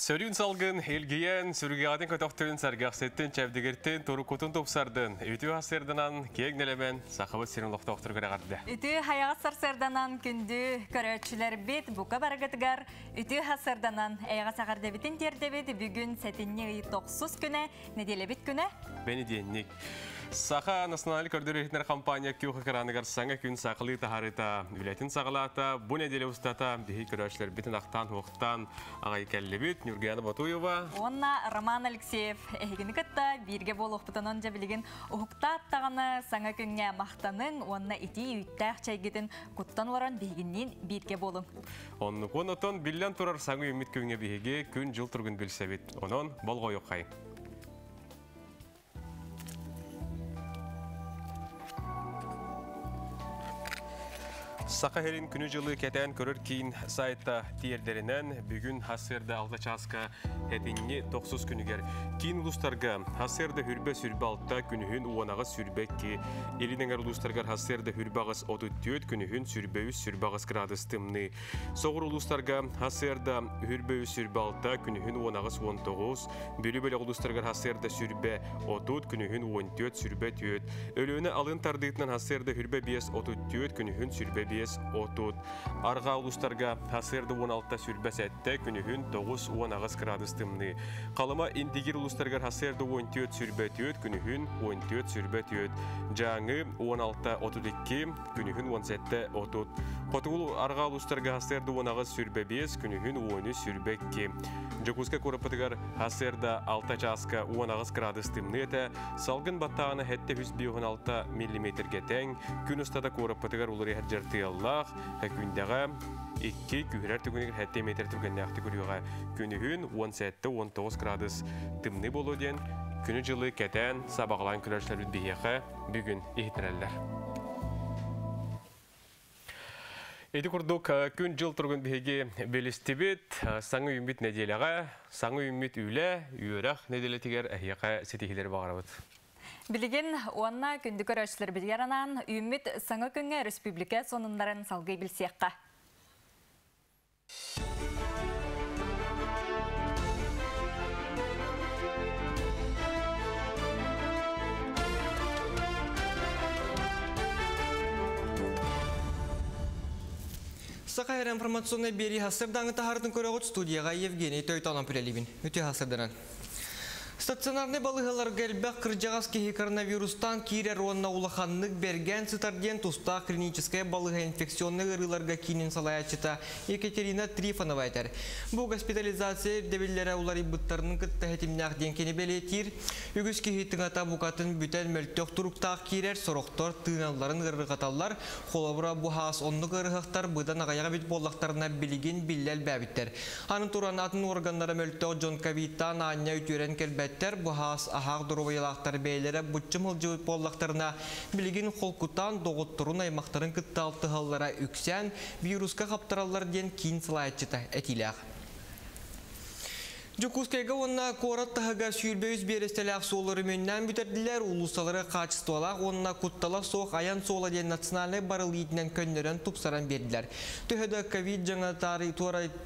Сөрүүн салгын илгийэн, сүргэҕитин көтөхтүн, сэргэхситтин, чэбдигиртин, туруккутун тупсардын. Үтүө сарсыарданан, киэҥ нэлэмэн Сахабыт сирин олохтоохторугар эҕэрдэ. Үтүө хайаҕас сарсыарданан күндү көрөөччүлэрбит, бука барыгытыгар үтүө сарсыарданан эйэҕэс эҕэрдэбитин тиэрдэбит. Бүгүн сэтинньи ый тохсус күнэ, нэдиэлэбит күнэ. Бэнидиэнньик. Саха национальнай көрдөрүү-иһитиннэрэр компания күөх экраныгар саҥа күн сахалыы таһаарыыта үлэтин саҕалаата. Бу нэдиэлэ устата биһи көрөөччүлэрбитин ахтаан-хуохтаан аҕай кэллибит. Нюргуяна Ботуева. Уонна Роман Алексеев эһигини кытта бииргэ буолуохпутунан дьэ билигин уһуктаат даҕаны саҥа күҥҥэ махтаныҥ уонна итии үүттээх чэйгитин куттан олорон биһигинниин бииргэ буолуҥ. Оннукун отон биллэн турар саҥа үүммүт күҥҥэ биһиги күн-дьыл туругун билсэбит. Онон болҕойуоххайыҥ. Саха сирин күнү-дьылы кэтээн көрөр киин сайта тиэрдэринэн, бүгүн сарсыарда 6 чааска этинни тохсус күнүгэр киин улуустарга сарсыарда хүрбэ сүрбэ алта күнүһүн уонаҕыс сүрбэ икки, илин эҥэр улуустаргар сарсыарда хүрбэ аҕыс 34 күнүһүн сүрбэ үс сүрбэ аҕыс градус тымныы. Соҕуруу улуустарга сарсыарда хүрбэ үс сүрбэ алта күнүһүн уонаҕыс 19, Бүлүү бөлөх улуустарыгар сарсыарда сүрбэ 30, күнүһүн 14, сүрбэ 4. Өлүөнэ алын тардыытынан сарсыарда сүрбэ 5, 34, күнүһүн сүрбэ 5, 30. Арҕаа улуустарга сарсыарда 16, сүрбэ 7, күнүһүн 9, 18 градус тымныы. Халыма Индигир улуустарыгар сарсыарда 14, сүрбэ 4, күнүһүн 14, сүрбэ 4. Дьааҥы 16, 32, күнүһүн 17, 30. Хотугу арҕаа улуустарга сарсыарда 18, сүрбэ 5, күнүһүн 13, сүрбэ 2. Дьокуускай куораппытыгар сарсыарда 6 чааска 18 градус тымныы этэ, салгын баттааҕына 756 миллиметргэ тэҥ, күн устата куораппытыгар уларыйар дьартыаллаах, күндэҕэ 2 күһүрэр түгэнигэр 7 метр түргэннээхтик үрүөҕэ. Күнүһүн 17-19 градус тымныы буолуо диэн күнү-дьылы кэтээн, сабаҕалаан көрөөччүлэрбит биһиэхэ бүгүн иһитинэллэр. Ити курдук күн-дьыл туругун биһиги билистибит. Саҥа үүммүт нэдиэлэҕэ, саҥа үүммүт үлэ, үөрэх нэдиэлэтигэр эһиэхэ ситиһиилэри баҕарабыт. Билигин уонна күндү көрөөччүлэрбитигэр анаан үүммүт саҥа күҥҥэ республика сонуннарын салгыы билсиэххэ. Саха Сирэ информационнай биэрии сарсыардааҥы таһаарытын көрөҕүт студияҕа Евгений Тойтонов үлэлиибин. Үтүө сарсыарданан. Стационарнай балыыһаларга элбэх кырдьаҕас киһи коронавирустан киирэр уонна улаханнык бэргээн сытар диэн тустаах клиническэй балыыһа инфекционнай ыарыыларга киинин салайааччыта Екатерина Трифонова этэр. Бу госпитализация ирдэбиллэрэ уларыйбыттарын кытта ситимнээх диэн кини бэлиэтиир. Үгүс киһи тыҥата букатын бүтэн мөлтөх туруктаах киирэр, сорохтор тыыналларын ыарырҕаталлар. Холобура, бу хаас оннук ыарыһахтар быдан аҕыйах эбит буоллахтарына билигин биллэ элбээбиттэр. Аны туран атын органнара мөлтөх дьон ковидтаан аанньа үтүөрэн кэлбэттэр, бу хаас аһаах доруобуйалаахтар бэйэлэрэ буччум сылдьыбыт буоллахтарына, билигин холкутаан доҕотторун аймахтарын кытта алтыһаллара үксээн, вируска хаптараллар диэн киин салайааччыта этиилээх. Дьокуускайга уонна куорат таһыгар 23 биэрэстэлээх суоллары мүннээн бүтэрдилэр, уулуссалары хаачыстыбалаах уонна куттала суох айан суола диэн национальнай барыл иитинэн көннөрөн тупсаран биэрдилэр. Төһө да ковид дьаҥа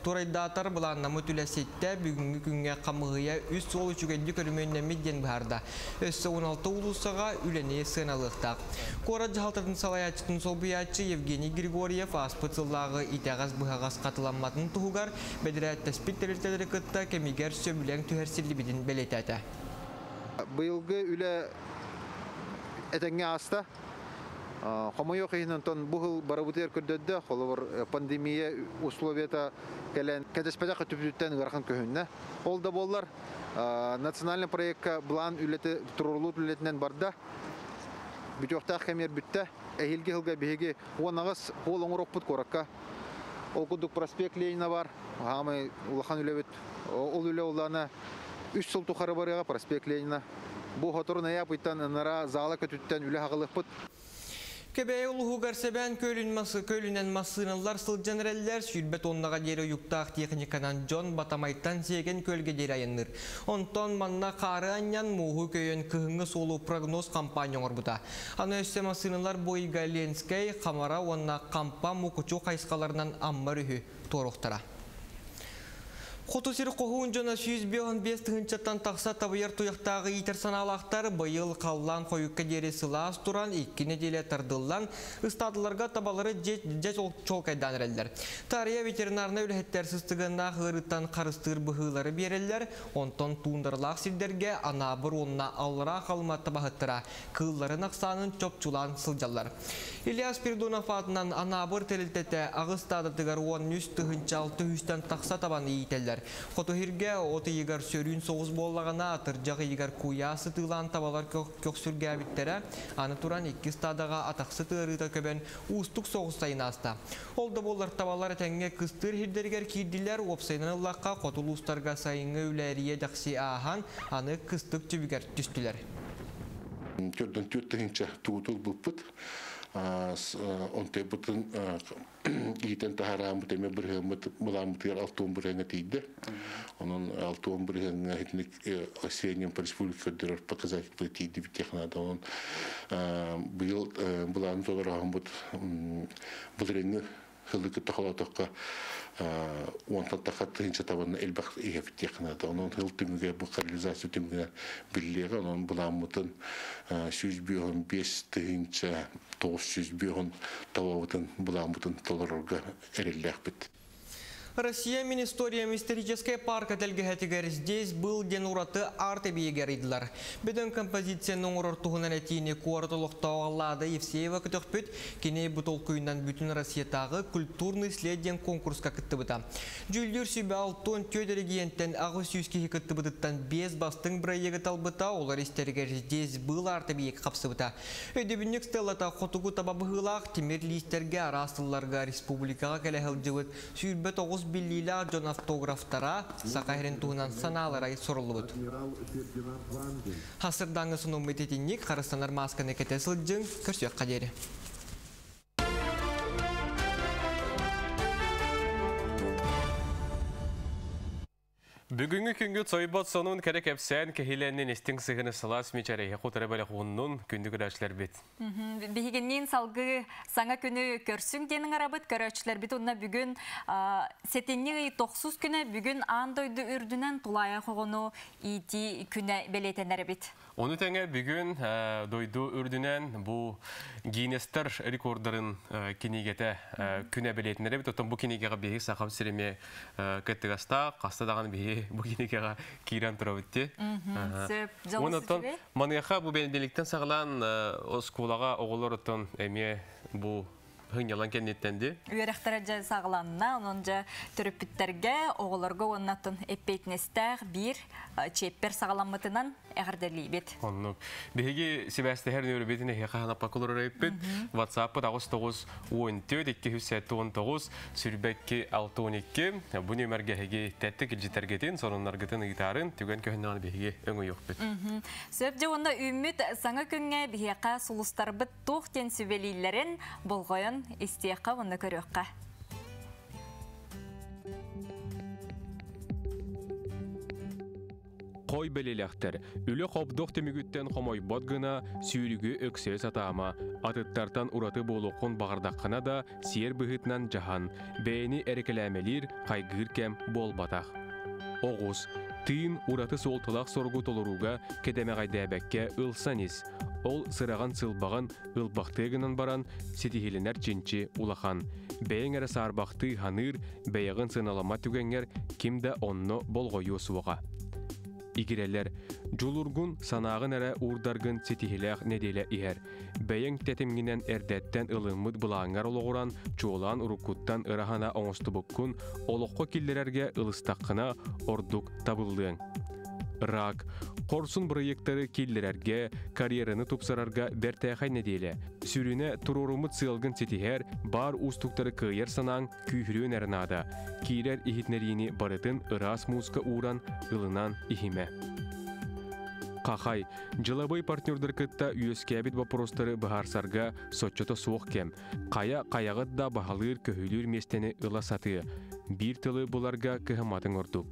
туорайдаатар былааннаммыт үлэ ситтэ, бүгүҥҥү күҥҥэ хамыыһыйа үс суол үчүгэйдик өрөмүөннэммит диэн быһаарда. Өссө 16 уулуссаҕа үлэни сыаналыахтаах. Куорат дьаһалтатын салайааччытын солбуйааччы Евгений Григорьев ааспыт сыллааҕы итэҕэс-быһаҕас хатыламматын туһугар бэдэрээттэспит тэрилтэлэри кытта кэмигэр сөбүлэҥ түһэрсиллибитин бэлиэтээтэ. Быйылгы үлэ этэҥҥэ ааста. Хомойуох иһин онтон бу сыл барыбытыгар көрдөрдө. Холобур, пандемия условията кэлэн кэтэспэтэх өттүбүтүттэн ыарахан көһүннэ. Ол да буоллар, национальный проекка былаан үлэтэ туруоруллубут үлэтинэн барда. Бүтүөхтээх кэмигэр бүттэ. Эһиилги сылга биһиги 18 суол оҥоруохпут куоракка. Ол курдук проспект Ленина бар. Хаамай улахан үлэбит. Ол үлэ улаана үс сыл тухары барыаҕа проспект Ленина. Бу сотору ноябрьтан ынара зала көтүттэн үлэ хаҕылыахпыт. Кэбээйи улууһугар Сэбээн көлүн көлүнэн массыыналар сылдьан эрэллэр, 120 тоннаҕа диэри уйуктаах техниканан дьон Батамайтан Сиэгэн күөлгэ диэри айанныыр. Онтон манна хаары анньан мууһу көйөн кыһыҥҥы суолу прогноз компания оҥорбута. Аны өссө массыыналар бу ыйга Ленскэй, Хамара уонна Хампа Мукучу хайысхаларынан Амма өрүһү туоруохтара. Хоту сир хоһуун дьоно 155 тыһыынчаттан тахса табыйар туйахтааҕы иитэр санаалаахтар. Быйыл халлаан хойукка диэри сылаас туран, 2 нэдиэлэ тардыллан, ыстаадаларга табалары дьэ чуолкайдаан эрэллэр. Таарыйа ветеринарнай үлэһиттэр сыстыганнаах ыарыыттан харыстыыр быһыылары биэрэллэр, онтон туундаралаах сирдэргэ Анаабыр уонна Аллараа Халыма табаһыттара кыылларын ахсаанын чопчулаан сылдьаллар. Илья Спиридонов аатынан Анаабыр тэрилтэтэ аҕыс ыстаадатыгар 13 тыһыынча 600-тэн тахса табаны иитэллэр. Хоту сиргэ от ыйыгар сөрүүн соҕус буоллаҕына, атырдьах ыйыгар куйаас сытыылаан табалар көхсүргээбиттэрэ. Аны туран икки ыстаадаҕа атахсыт ыарыыта көбөн уустук соҕус сайын ааста. Ол да буоллар табалар этэҥҥэ кыстыыр сирдэригэр киирдилэр. Уопсайынан ыллахха, хоту улуустарга сайыҥҥы үлэ эрийэ-дэхси ааһан, аны кыстык түбүгэр түстүлэр. Төрдөн 4 тыһыынча тугутул буппут. Онтойбутун иитэн таһарааммыт эмэ бырыһыаммыт былааммытыгар 60 бырыһыаҥҥа тиийдэ. Онон 60 бырыһыаҥҥа итинник среднем по республике көрдөрөр показатель тиийдибит диэх наада. Онон быйыл былааны толороһоммут былырыыҥҥы сылы кытта холоотоххо уонтан тахха тыһыынча табаны элбэх иһэбит диэх наада. Онон сыл түмүгэ бу реализация түмүгүнэн биллиэҕэ. Онон былааммытын 105 тыһыынча 905 табабытын былааммытын толорорго эрэллээхпит. Россия мин историям историческай парка тэлгэһэтигэр «Здесь был» диэн ураты арт-эбийиэги арыйдылар. Бөдөҥ композицияны оҥорор туһунан этиини куорат олохтооҕо Лада Евсеева көтөхпүт. Кини бу толкуйунан бүтүн Россиятааҕы «Культурный след» диэн конкурска кыттыбыта. Дьүүллүүр сүбэ 64 эрэгийиэнтэн 800 киһи кыттыбытыттан 5 бастыҥ бырайыагы талбыта, олор истэригэр «Здесь был» арт-эбийиэк хапсыбыта. Өйдөбүнньүк стеллата хотугу таба быһыылаах тимир лиистэргэ араас сылларга республикаҕа кэлэ сылдьыбыт 29 биллиилээх дьон автографтара, Саха сирин туһунан санаалара суруллубут. Хасырдааҥҥы сонуммут итинник, харыстанар маасканы кэтэ сылдьыҥ, көрсүөххэ диэри. Бүгүҥҥү күҥҥүт сойбот сонун кэрэ кэпсээн кэһиилэннин, истиҥ сыһыаны сылаас мичээр кутары бэлэх ууннун, күндү көрөөччүлэрбит. Биһигинниин салгыы саҥа күнү көрсүҥ диэн ыҥырабыт. Көрөөччүлэрбит, уонна бүгүн сэтинньи ый 9-ус күнэ, бүгүн аан дойду үрдүнэн тулаайах оҕону иитии күнэ бэлиэтэнэр эбит. Ону тэҥэ бүгүн дойду үрдүнэн бу Гиннестер рекордарын кинигэтэ күнэ бэлиэтэнэр эбит. Оттон бу кинигэҕэ биһиги Сахам сирэ эмиэ кыттыгастаах, хаста даҕаны биһиги бу кинигэҕэ киирэн турабыт дии. Сөп, Уонна оттон маныаха бу бэнидиэнньиктэн саҕалаан оскуолаҕа оҕолор оттон эмиэ бу сынньалаҥ кэнниттэн дии. Үөрэхтэрэ дьэ саҕаланна, онон дьэ төрөппүттэргэ, оҕолорго уонна оттон эппиэтинэстээх биир чиэппэр саҕаламмытынан эҕэрдэлиибит. Оннук. Биһиги сибээстэһэр нүөмэрбитин эһиэхэ ханаппакка олорор эбиппит. WhatsApp-пыт 89 14 279 22 62. Бу нүөмэргэ эһиги тэттик илдьиттэргитин, сонуннаргытын ыытаарыҥ, түгэн көһүннэҕинэ биһиги өҥөйүөхпүт. Сөп, дьэ уонна үүммүт саҥа күҥҥэ биһиэхэ сулустарбыт туох диэн сүбэлииллэрин болҕойон истиэххэ уонна көрүөххэ. Хой бэлиэлээхтэр, үлэ хобдох түмүгүттэн хомойбот гына сүүрүгү өксөйө сатаама, атыттартан ураты буолуоххун баҕардаххына да сиэр быһыытынан дьаһан, бэйэни эрэкэлээмэлиир, хайгыыр кэм буолбатах. Оҕус, тыын ураты суолталаах соругу толорууга кэтэмэҕэйдээбэккэ ылсан ис. Ол сыраҕын-сылбаҕын ылбахтыы гынан баран, ситиһиилэнэр чинчи улахан. Бэйэҥ эрэ саарбахтыы саныыр, бэйэҕин сыаналаммат түгэҥҥэр ким да онно болҕойуо суоҕа. Игирэлэр, дьулургун, санааҕын эрэ уурдаргын ситиһиилээх нэдиэлэ иһэр. Бэйэҥ тэтимҥинэн эрдэттэн ылыммыт былааҥҥар олоҕуран, чуолаан уруккуттан ыра санаа оҥостубуккун олоххо киллэрэргэ ылыстаххына, ордук табыллыаҥ. Рак. Хорсун бырайыактары киллэрэргэ, карьераны тупсарарга бэртээхэй нэдиэлэ. Сүрүнэ туруоруммут сыалгын ситиһэр, баар уустуктары кыайар санааҥ күүһүрүөн эрэ наада. Киирэр иһитиннэриини барытын ыраас мууска ууран, ылынан иһимэ. Хахай. Дьылабыай партнердары кытта үөскээбит боппуруостары быһаарсарга соччото суох кэм. Хайа хайаҕыт да баһылыыр-көһүлүүр миэстэни ыла сатыа. Биир тылы буларга кыһамматыҥ ордук.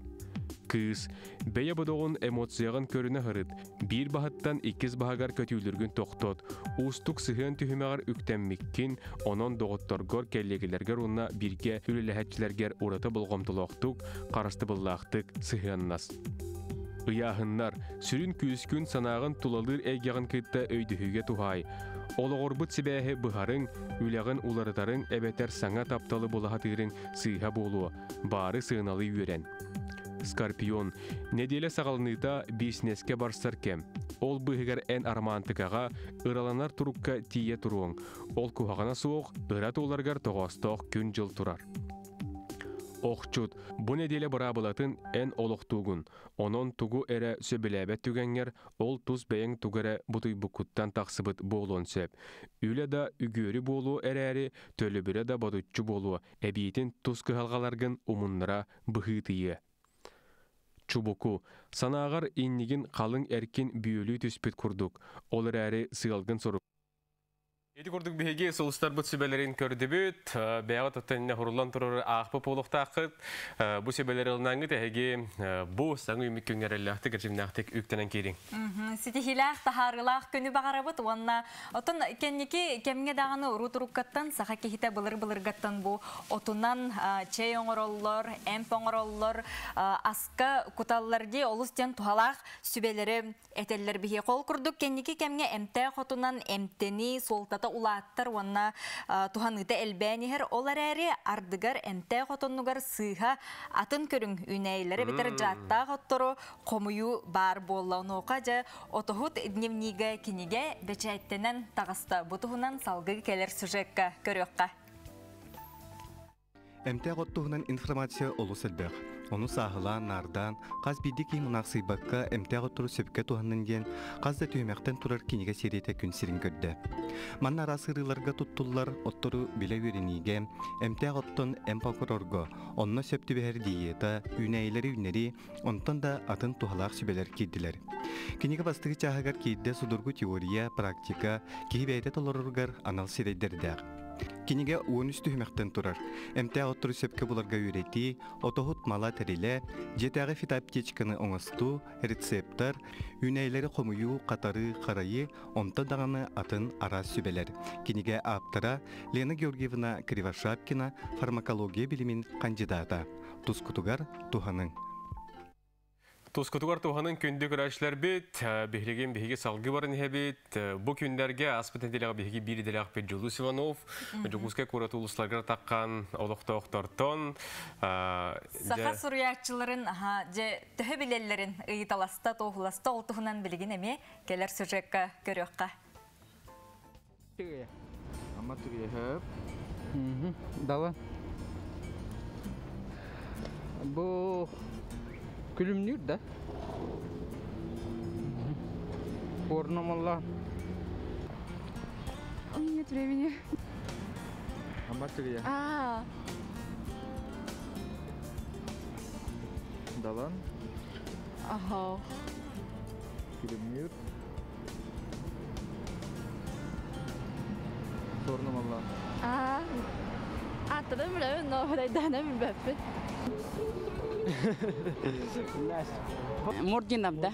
Кыыс, бэйэ бодоҕун эмоцияҕын көрүнэ сырыт, биир баһыттан иккис баһыгар көтүүлүргүн тохтот, уустук сыһыан түһүмэҕэр үктэммиккин, онон доҕотторгор, кэллиэгэлэргэр уонна бииргэ үлэлэһээччилэргэр ураты болҕомтолоохтук, харыстабыллаахтык сыһыаннас. Ыйааһыннар, сүрүн күүскүн санааҕын тулалыыр эйгэҕин кытта өйдөһүүгэ туһаай. Олоҕурбут сибээһи быһарыҥ, үлэҕин уларытарыҥ эбэтэр саҥа тапталы булаһатыырыҥ сыыһа буолуо, баары сыаналыы үөрэн. Скорпион, нэдиэлэ саҕаланыыта бизнескэ барсар кэм. Ол быыһыгар эн арамаантыкаҕа, ыраланар турукка тиийэ туруоҥ. Ол куһаҕана суох, ыра туоларыгар тоҕоостоох күн-дьыл турар. Охчут, бу нэдиэлэ быраабылатын эн олохтуугун. Онон тугу эрэ сөбүлээбэт түгэҥҥэр ол тус бэйэҥ тугу эрэ бутуйбуккуттан тахсыбыт буолуон сөп. Үлэ да үгүөрү буолуо эрээри, төлөбүрэ да ботуччу буолуо, эбиитин тус кыһалҕаларгын умуннара быһыытыйыа. Чубуку, санааҕар иннигин халыҥ эркин бүөлүү түспүт курдук, ол эрээри сыалгын сорук. Ити курдук биһиги сулустарбыт сүбэлэрин көрдүбүт. Бэйэҕит оттон хуруллан турар аахпы буолуохтааххыт. Бу сүбэлэри ылынааҥҥыт эһиги бу саҥа үүммүт күҥҥэ эрэллээхтик, эрчимнээхтик үктэнэн киириҥ. Ситиһиилээх, таһаарыылаах күнү баҕарабыт уонна оттон кэнники кэмҥэ даҕаны уруу туруккаттан саха киһитэ былыр-былыргаттан бу отунан чэй оҥороллор, эмп оҥороллор, аска куталлар дии олус диэн туһалаах сүбэлэри этэллэр биһиэхэ. Ол курдук кэнники кэмҥэ эмтээх отунан эмтэнии суолтата улааттар уонна туһаныыта элбээн иһэр. Ол эрээри ардыгар эмтээх отоннугар сыыһа атын көрүҥ үүнээйилэри эбэтэр дьааттаах оттору хомуйуу баар буолла. Онуоха дьэ отоһут дневнигэ кинигэ бэчээттэнэн таҕыста. Бу туһунан салгыы кэлэр сюжекка көрүөххэ. Эмтээх от туһунан информация олус элбэх. Ону сааһылаан, наардаан, хас биирдии киһи мунаахсыйбакка эмтээх оттору сөпкө туһаннын диэн хас да түһүмэхтэн турар кинигэ серията күн сирин көрдө. Манна араас ыарыыларга туттуллар оттору билэ үөрэниигэ, эмтээх оттон эмп оҥорорго, онно сөп түбэһэр диета, үүнээйилэри үүннэрии, онтон да атын туһалаах сүбэлэр киирдилэр. Кинигэ бастакы чааһыгар киирдэ судургу теория, практика, киһи бэйэтэ толороругар анал сирэйдэрдээх. Кинигэ 13 түһүмэхтэн турар. Эмтээх оттору сөпкө буларга үөрэтии, отоһут мала тэрилэ, дьиэтээҕи фитоаптечканы оҥостуу, рецептар, үүнээйилэри хомуйуу, хатарыы, харайыы, онтон даҕаны атын араас сүбэлэр. Кинигэ ааптара Лена Георгиевна Кривошапкина фармакология билимин хандьыдаата. Тускутугар туһаныҥ. Тускутугар туһанын күндү көрөөччүлэрбит, биһигин биһиги салгыы баран иһэбит. Бу күннэргэ ааспыт нэдиэлэҕэ биһиги биир идэлээхпит Дьулус Иванов, Дьокуускай куорат улуустарыгар таххан олохтоохтортон Саха суруйааччыларын дьэ төһө билэллэрин ыйыталаста, туоһуласта, ол туһунан билигин эмиэ кэлэр сюжекка көрүөххэ. Ама түгэһэп. Дала. Бу күлүмнүүр да. Орномолла. У меня нет времени. Ама түгэһэ. А, Далан. Ага. Күлүмнүүр. Суорнумалла. Аа. Ааттарын билэбин, но худайдаана билбэппин. Мординов да?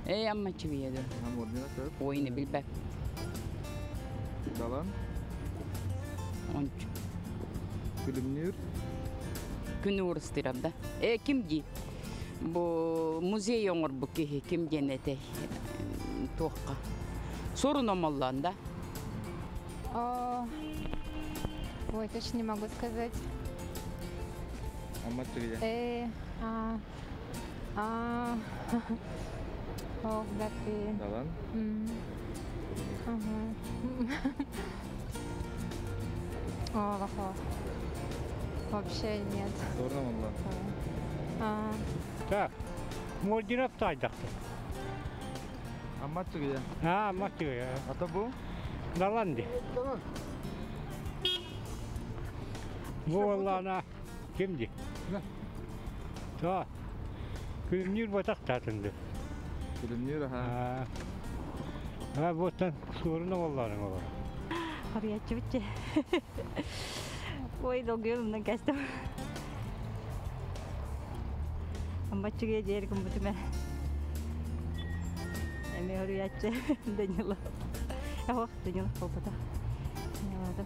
Эй, амма чүүйэдэ. Мординов сөп. Ойны билбэп. Далан. Ончу. Күлүмнүүр. Күн уурустырам да. Э, ким ди? Бу музей оҥорбут киһи ким диэн этэй? Туохха? Сорун омоллоон да? Ой, точно не могу сказать. Амма түгүйэ. Э, а, а, ох, да ты. Далан. Ага. О, ох, Вообще нет. Суорнумалла. А. Так, Мординов тайдакты. Амма түгүйэ. А, амма түгүйэ. Ата бу? Далан ди. Далан. Бу оллана ким ди? Та. Күлүмнүүр батак татынды. Күлүмнүүр аха. А, буттан суоруна олланың олар. Харыяччы битче. Ой, долгуйум кәстем. Амбаччыга дьиэр гыммытым Эми хоруйааччы Данила. Ох, Данила холбата. Даниладым.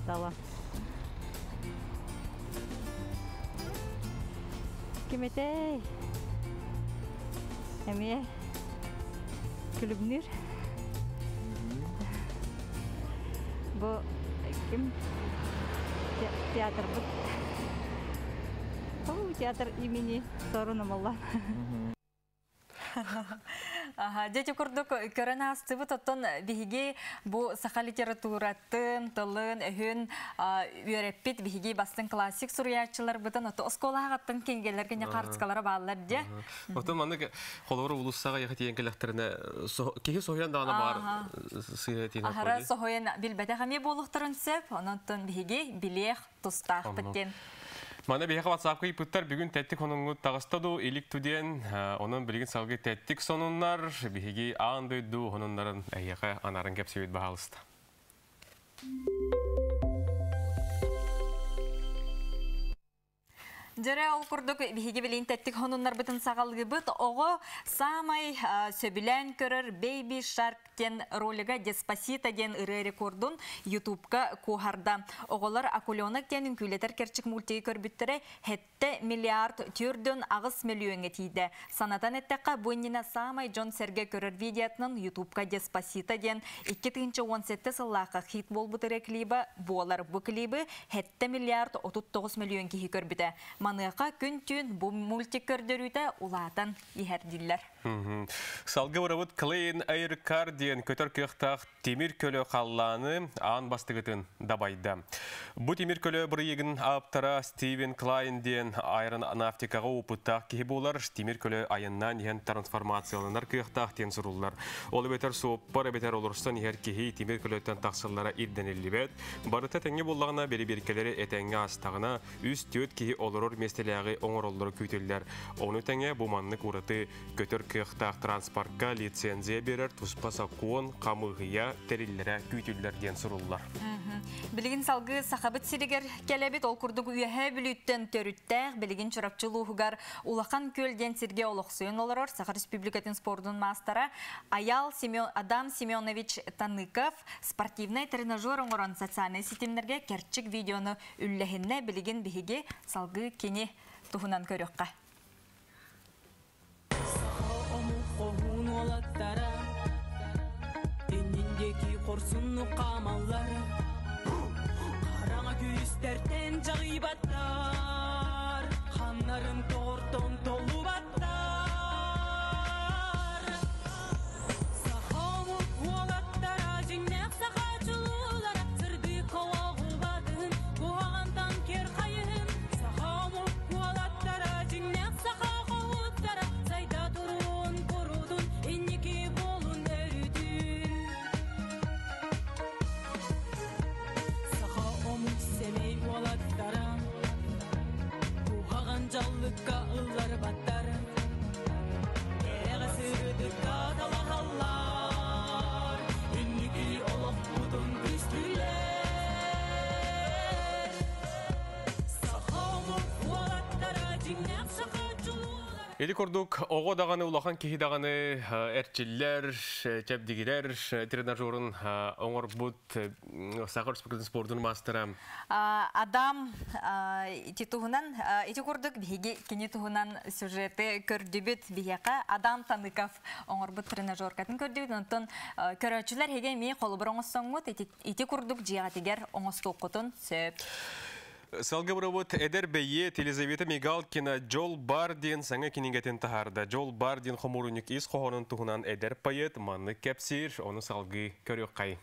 Дала. Ким этэй? Эмиэ күлүмнүүр. Бу ким театрбыт. Театр имени Сорун Омоллоон. Дьэ курдук көрөн аастыбыт, оттон биһиги бу саха литературатын, тылын, өһүн үөрэппит биһиги бастыҥ классик суруйааччыларбытын ото оскуолаҕа аттан кинигэлэргэ не карточкалара бааллар дьэ. Отон маннык холобур улуссаҕа яха тиийэн кэлэхтэринэ киһи соһуйан даҕаны баар сыыһа тиийэн Аһара соһуйан билбэтэх эмиэ буолуохтарын сөп, онон биһиги билиэх тустаахпыт диэн. Мана биһиэхэ WhatsApp-ка ыйыппыттар бүгүн тэттик хонуҥҥут таҕыста дуу, илик ту диэн, онон билигин салгыы тэттик сонуннар, биһиги аан дойду хонуннарын эһиэхэ анарын кэпсэбит баһаалыста. Дьэрэ ол курдук биһиги билин тэттик хонуннарбытын саҕалыыбыт. Оҕо саамай сөбүлээн көрөр Baby Shark диэн ролига Деспасито диэн ырыа рекордун Ютубка куоһарда. Оҕолор Акуленок диэн үҥкүүлэтэр кэрчик мультиги көрбүттэрэ 7 миллиард 4 8 мөлүйүөҥҥэ тиийдэ. Санатан эттэххэ, бу иннинэ саамай дьон-сэргэ көрөр видеотынан Ютубка Деспасито диэн 2017 сыллаахха хит буолбут ырыа клиба буолар. Бу клибы 7 миллиард 39 мөлүйүөн киһи көрбүтэ. Маныаха күн-түүн бу мультик көрдөрүүтэ улаатан иһэр дииллэр. Салгыы барабыт. Klein Air Car диэн көтөр кыахтаах тимир көлө халлааны аан бастакытын дабайда. Бу тимир көлө бырайыагын ааптара Стивен Клайн диэн аэронавтикаҕа опыттаах киһи буолар. Тимир көлө айаннаан иһэн трансформацияланар кыахтаах диэн суруллар. Ол эбэтэр суоппар эбэтэр олорсон иһэр киһи тимир көлөттөн тахсаллара ирдэниллибэт. Барыта этэҥҥэ буоллаҕына, бэрэбиэркэлэри этэҥҥэ аастаҕына, 3-4 киһи олорор миэстэлээҕи оҥороллоро күүтүллэр. Ону тэҥэ бу маннык ураты көтөр кыахтаах транспортка лицензия берер туспа сокуон хамыыһыйа тэриллэрэ күүтүллэр диэн суруллар. Билигин салгыы Сахабыт сиригэр кэлэбит. Ол курдук Үөһээ Бүлүүттэн төрүттээх, билигин Чурапчы улууһугар Улахан Күөл диэн сиргэ олохсуйан олорор Саха Республикатын спордун маастара Аял Семен, Адам Семенович Таныков спортивнай тренажер оҥорон социальнай ситимнэргэ кэрчик видеону үллэһиннэ. Билигин биһиги салгыы кини туһунан көрүөххэ. Хоһуун уолаттара иннин диэки хорсуннук хаамаллар, хараҥа күүстэртэн чаҕыйбаттар, ханнарын тоҕортон толлубаттар. Саха омук уолаттара дьиҥнээх саха чулуулара, сырдык олоҕу батыһын, куһаҕантан киэр хайыһын. Саха омук уолаттара дьиҥнээх саха хоһууттара, сайда туруун куруутун, инники буолун өрүүтүн. Саха омук сэмэй уолаттара куһаҕан дьаллыкка ылларбаттар, кэрэҕэ сырдыкка талаһаллар, инники олохпутун түстүүллэр. Саха омук уолаттара дьиҥнээх саха чулуулара. Ити курдук оҕо даҕаны, улахан киһи даҕаны эрчиллэр, чэбдигирэр тренажерун оҥорбут Саха Республикатын спордун маастара Адам ити туһунан ити курдук биһиги кини туһунан сюжеты көрдүбүт. Биһиэхэ Адам Таныков оҥорбут тренажеркатын көрдүбүт. Онтон көрөөччүлэр эһиги эмиэ холобур оҥостоҥҥут ити курдук дьиэҕитигэр оҥостуоххутун сөп. Салгыы барабыт. Эдэр бэйиэт Елизавета Мигалкина «Дьол баар» диэн саҥа кинигэтин таһаарда. «Дьол баар» диэн хомуурунньук ис хоһоонун туһунан эдэр поэт маннык кэпсиир, ону салгыы көрүөххэйиҥ.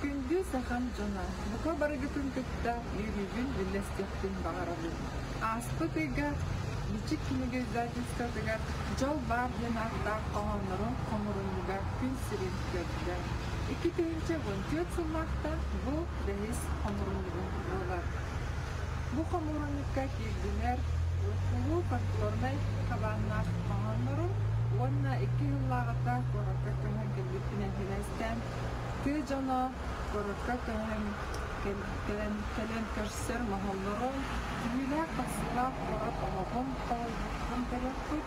Күндү сахам дьоно, бука барыгытын кытта үөрүүбүн үллэстиэхпин баҕарабын. Ааспыт ыйга Бичик кинигэ издательствотыгар «Дьол баар» диэн ааттаах хоһооннорун хомурунньуга күн сирин көрдө. 2014 сыллаахтан бу бэһис хомурунньугум буолар. Бу хомуурунньукка киирдилэр уруккулуу фольклорнай хабааннаах хоһооннорум уонна 2 сыллааҕыта куоракка көһөн кэлбиппинэн сибээстээн тыа дьоно куоракка көһөн Кэлэн кэлэн көрсөр моһоллорун, түһүүлээх-тахсыылаах куорат олоҕун толуйбуппун көрүөхпүт.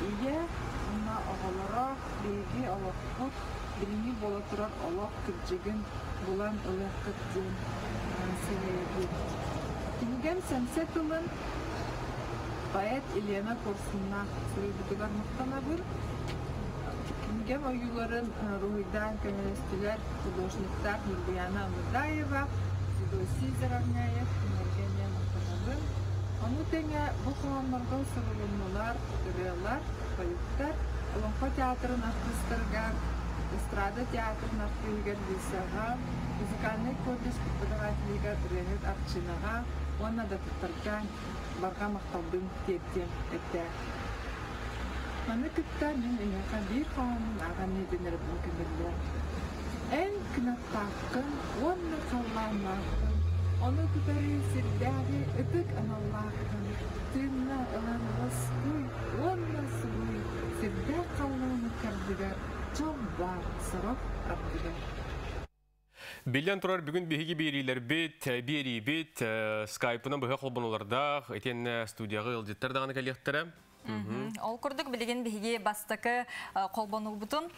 Ийэ уонна оҕолоро биһиги олохпут, билиҥҥи буола турар олох кырдьыгын булан ылыаххыт диэн сэрэйэбит. Кинигэм сэмсэ тылын поэт Елена Курсуннаах суруйбутугар махтанабын. Кинигэм ойууларын уруһуйдаан көмөлөстүлэр художниктаах Ньургуяна Амырдаева, Федосий Заровняев, кинилэргэ эмиэ махтанабын. Ону тэҥэ бу хоһооннорго сурулуннулар ырыалар, тойуктар, Олоҥхо театрын артыыстарыгар, эстрада театрын артыыһыгар Лисаҕа, музыкальнай колледж преподавателигэр ырыаһыт Арчынаҕа уонна да туттарга барҕа махталбын тиэрдиэм этэ. Маны кытта мин эйиэхэ биир хоһоонун ааҕан иһитиннэрэрбин көҥүллүөм. Эн кынаттааххын уонна халлааннааххын, ону кытары сирдээҕи ытык аналлааххын, тыынна ылан уоскуй уонна суруй, сирдээх халлааны кардыгар дьол баар сорох ардыгар. Биллэн турар, бүгүн биһиги биэриилэрбит, биэриибит скайпынан быһа холбонулардаах, итиэннэ студияҕа ыалдьыттар даҕаны кэлиэхтэрэ. Ол курдук билигин биһиги бастакы холбонуубутун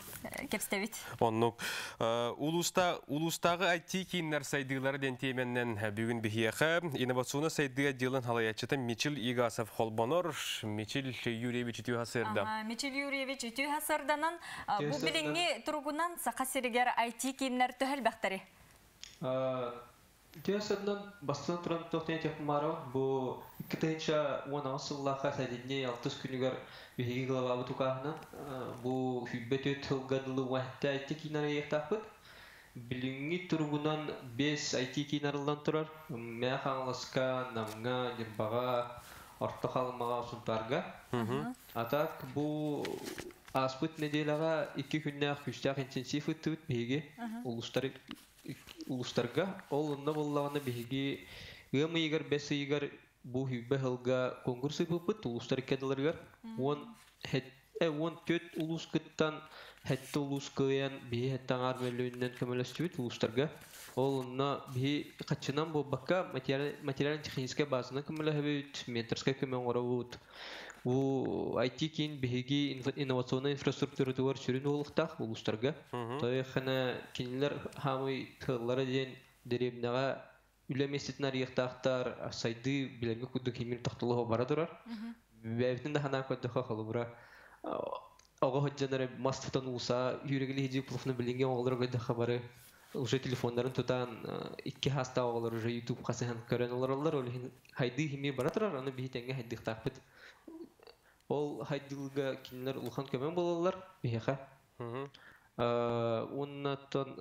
кэпсэтэбит. Оннук. Улууста, улуустааҕы IT кииннэр сайдыылара диэн тиэмэннэн бүгүн биһиэхэ инновационнай сайдыы отделын халайааччыта Мичил Игасов холбонор. Мичил Юрьевич үтүө хасырда. Мичил Юрьевич үтүө хасырданан бу билиҥҥи туругунан Саха сиригэр IT кииннэр төһө элбэхтэри? Үтүө сырынан бастан туран туох техмаров бу 2018 сыллаахха сэтинньи 6 күнүгэр биһиги главабыт укааһынан бу 24 сылга дылы уһатта IT киин арыйыахтаахпыт. Билиҥҥи туругунан 5 IT киин арыллан турар. Мэҥэ Хаҥаласка, Намҥа, Ньурбаҕа, Орто Халымаҕа, Сунтаарга. А так бу ааспыт нэдиэлэҕэ 2 күннээх күүстээх интенсив ыыттыбыт биһиги улуустар улуустарга. Ол онно буоллаҕына биһиги ыам ыйыгар, бэс ыйыгар бу 20 сылга конкурс ыыппыппыт улуустар икки 14 улуус кыттан, 7 улуус кыайан, биһи 7 аҥаар мөлүйүөнүнэн көмөлөстүбүт улуустарга. Ол онно биһи хаччынан буолбакка материально-техническай базанан көмөлөһөбүт, менторскай көмө оҥоробут. Бу IT киин биһиги инновационнай инфраструктуратыгар сүрүн буолуохтаах улуустарга. Тойхана кинилэр хаамый тыллара диэн дэриэбинэҕэ үлэ миэстэтин арыйыахтаахтар, сайдыы билэргэ курдук химир тохтолоһо бара турар. Бэйэбитин да санаан көрдөххө, холобура, оҕо сылдьан мас тутан ууса, үүрэгили хиджи плофна билиҥҥи оҕолоро көрдөххө бары уже телефоннарын тутан, 2 хаастаах оҕолор уже YouTube хасыһан көрөн олороллор, ол иһин хайдыы химир бара турар, аны биһи тэҥҥэ хайдыахтаахпыт. Ол хайдыылга кинилэр улахан көмө буолаллар биһиэхэ. Уоннаттан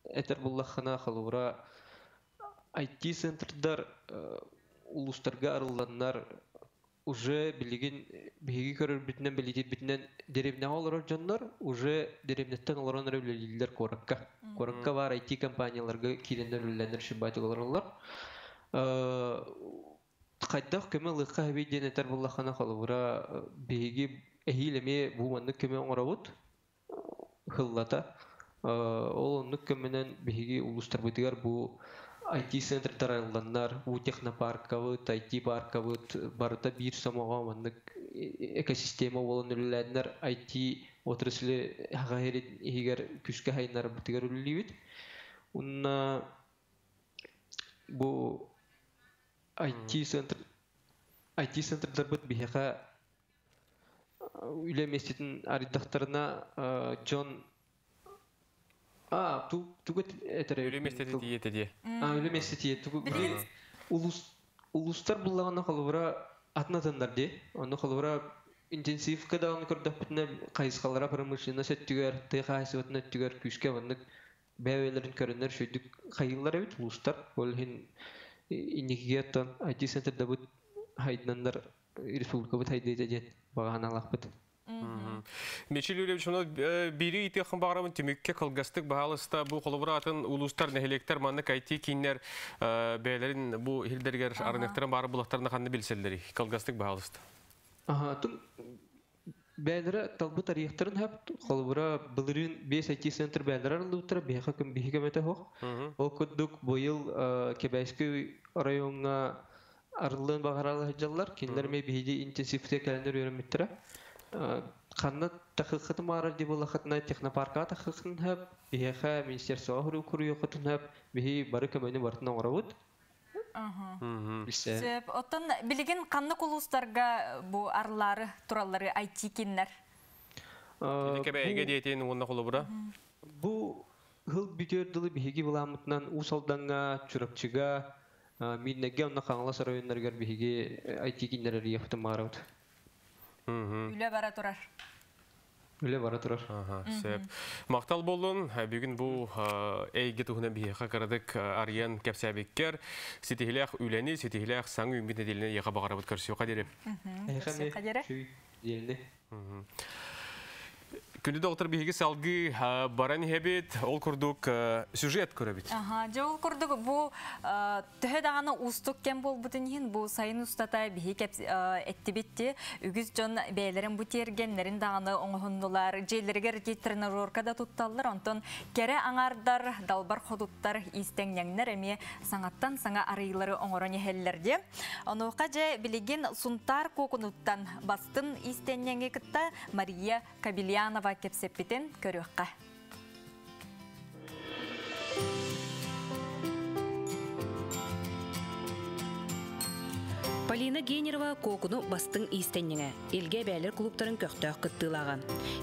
этэр буллаххына, холобура, IT центрдар улуустарга арылланнар уже билигин биһиги көрөрбүтүнэн, билитирбитинэн дэриэбинэҕэ олорор дьоннор уже дэриэбинэттэн олорон эрэ үлэлииллэр куоракка. Куоракка баар IT компанияларга киирэннэр үлэлэнэр шибатик олороллор. Хайдах көмө ылыахха эбит диэн этэр буллаххына, холобура, биһиги эһиил эмиэ бу маннык көмө оҥоробут хыллата. Ол оннук көмөнөн биһиги улуустарбытыгар бу IT центрдар арылланнар, бу технопаркабыт, IT паркабыт барыта биир сомоҕо маннык экосистема буолан үлэлээннэр IT отрасли Саха иһигэр күүскэ хайыннарбытыгар үлэлиибит. Уонна бу IT центр IT центрдарбыт биһиэхэ үлэ миэстэтин арыйдахтарына дьон а тугу этэр Үлэ миэстэтин тиийэтэ дии. А үлэ миэстэтин тугу улус улуустар буллаҕына, холобура, атын атыннар дии. Онно, холобура, интенсивка даҕаны көрдөхпүтүнэ, хайысхалара промышленность өттүгэр, тыа хаһаайыстыбатын өттүгэр күүскэ маннык бэйэлэрин көрөннөр шүйдүк хайыылар эбит улуустар. Ол иһин инникигэ оттон IT центрдабыт хайдынаннар республикабыт хайдыыта диэн баҕа санаалаахпыт. Мичил Юрьевич, оны бири итиэххин баҕарабын түмүккэ кылгастык баһаалыста бу холобураатын улуустар, нэһилиэктэр маннык IT кииннэр бэйэлэрин бу хилдергер арыныктарын бары булахтарына ханны билселлери. Кылгастык баһаалыста. Аха, тун Бээлэрэ талбыт арыйыахтарын сөп. Холобура, былырыын 5 IT-центр бээлэрэ арыллыбыттара, биһиэхэ күн биһи көмөтө суох. Ол курдук быйыл Кэбээски райоҥҥа арыллыан баҕаралар сылдьаллар. Кинилэр эмиэ биһиги интенсивтик кэлэннэр үөрэммиттэрэ. Ханна тахыаххытын баҕарар дии буоллаххытына, технопаркаҕа тахыаххытын сөп, биһиэхэ министерствоҕа суруйуоххутун сөп, биһи бары көмөнү барытын оҥоробут. Сөп. Оттон билигин ханнык улуустарга бу арлаары тураллары IT-киннэр? Кэбээйигэ диэтин уонна холобура? Бу сыл бүтүөр дылы биһиги былааммытынан Уус Алдаҥҥа, Чурапчыга, Миирнэйгэ уонна Хаҥалас оройуоннарыгар биһиги IT-киннэр эрийиэхпитин баҕарабыт. Үлэ бара турар. Үлэ бара турар. Сөп. Махтал буоллун. Бүгүн бу эйгэ туһунан биһиэхэ кыратык арыйан кэпсээбиккэр ситиһилээх үлэни, ситиһилээх саҥа үүммүт нэдиэлэни эйиэхэ баҕарабыт көрсүөххэ диэри. Көрсүөххэ диэри. Диэри. Күндү доҕоттор биһиги салгыы баран иһэбит. Ол курдук сюжет көрөбүт. Аха, дьэ ол курдук бу төһө даҕаны уустук кэм буолбутун иһин бу сайын устата биһи эттибит үгүс дьон бэйэлэрин бу тиэргэннэрин даҕаны оҥоһуннулар, дьиэлэригэр ити тренажерка да тутталлар, онтон кэрэ аҥаардар, далбар хотуттар, иистэҥньэҥнэр эмиэ саҥаттан саҥа арыйыылары оҥорон иһэллэр диye. Онуоха дьэ билигин Сунтаар Куокунуттан бастын иистэнньэҥи кытта Мария Кабельянова кэпсэппитин көрүөххэ. Полина Генерова Куокуну бастыҥ иистэнньэҥэ, Илгэ эбээлэр клубтарын көхтөөх кыттыылааҕа.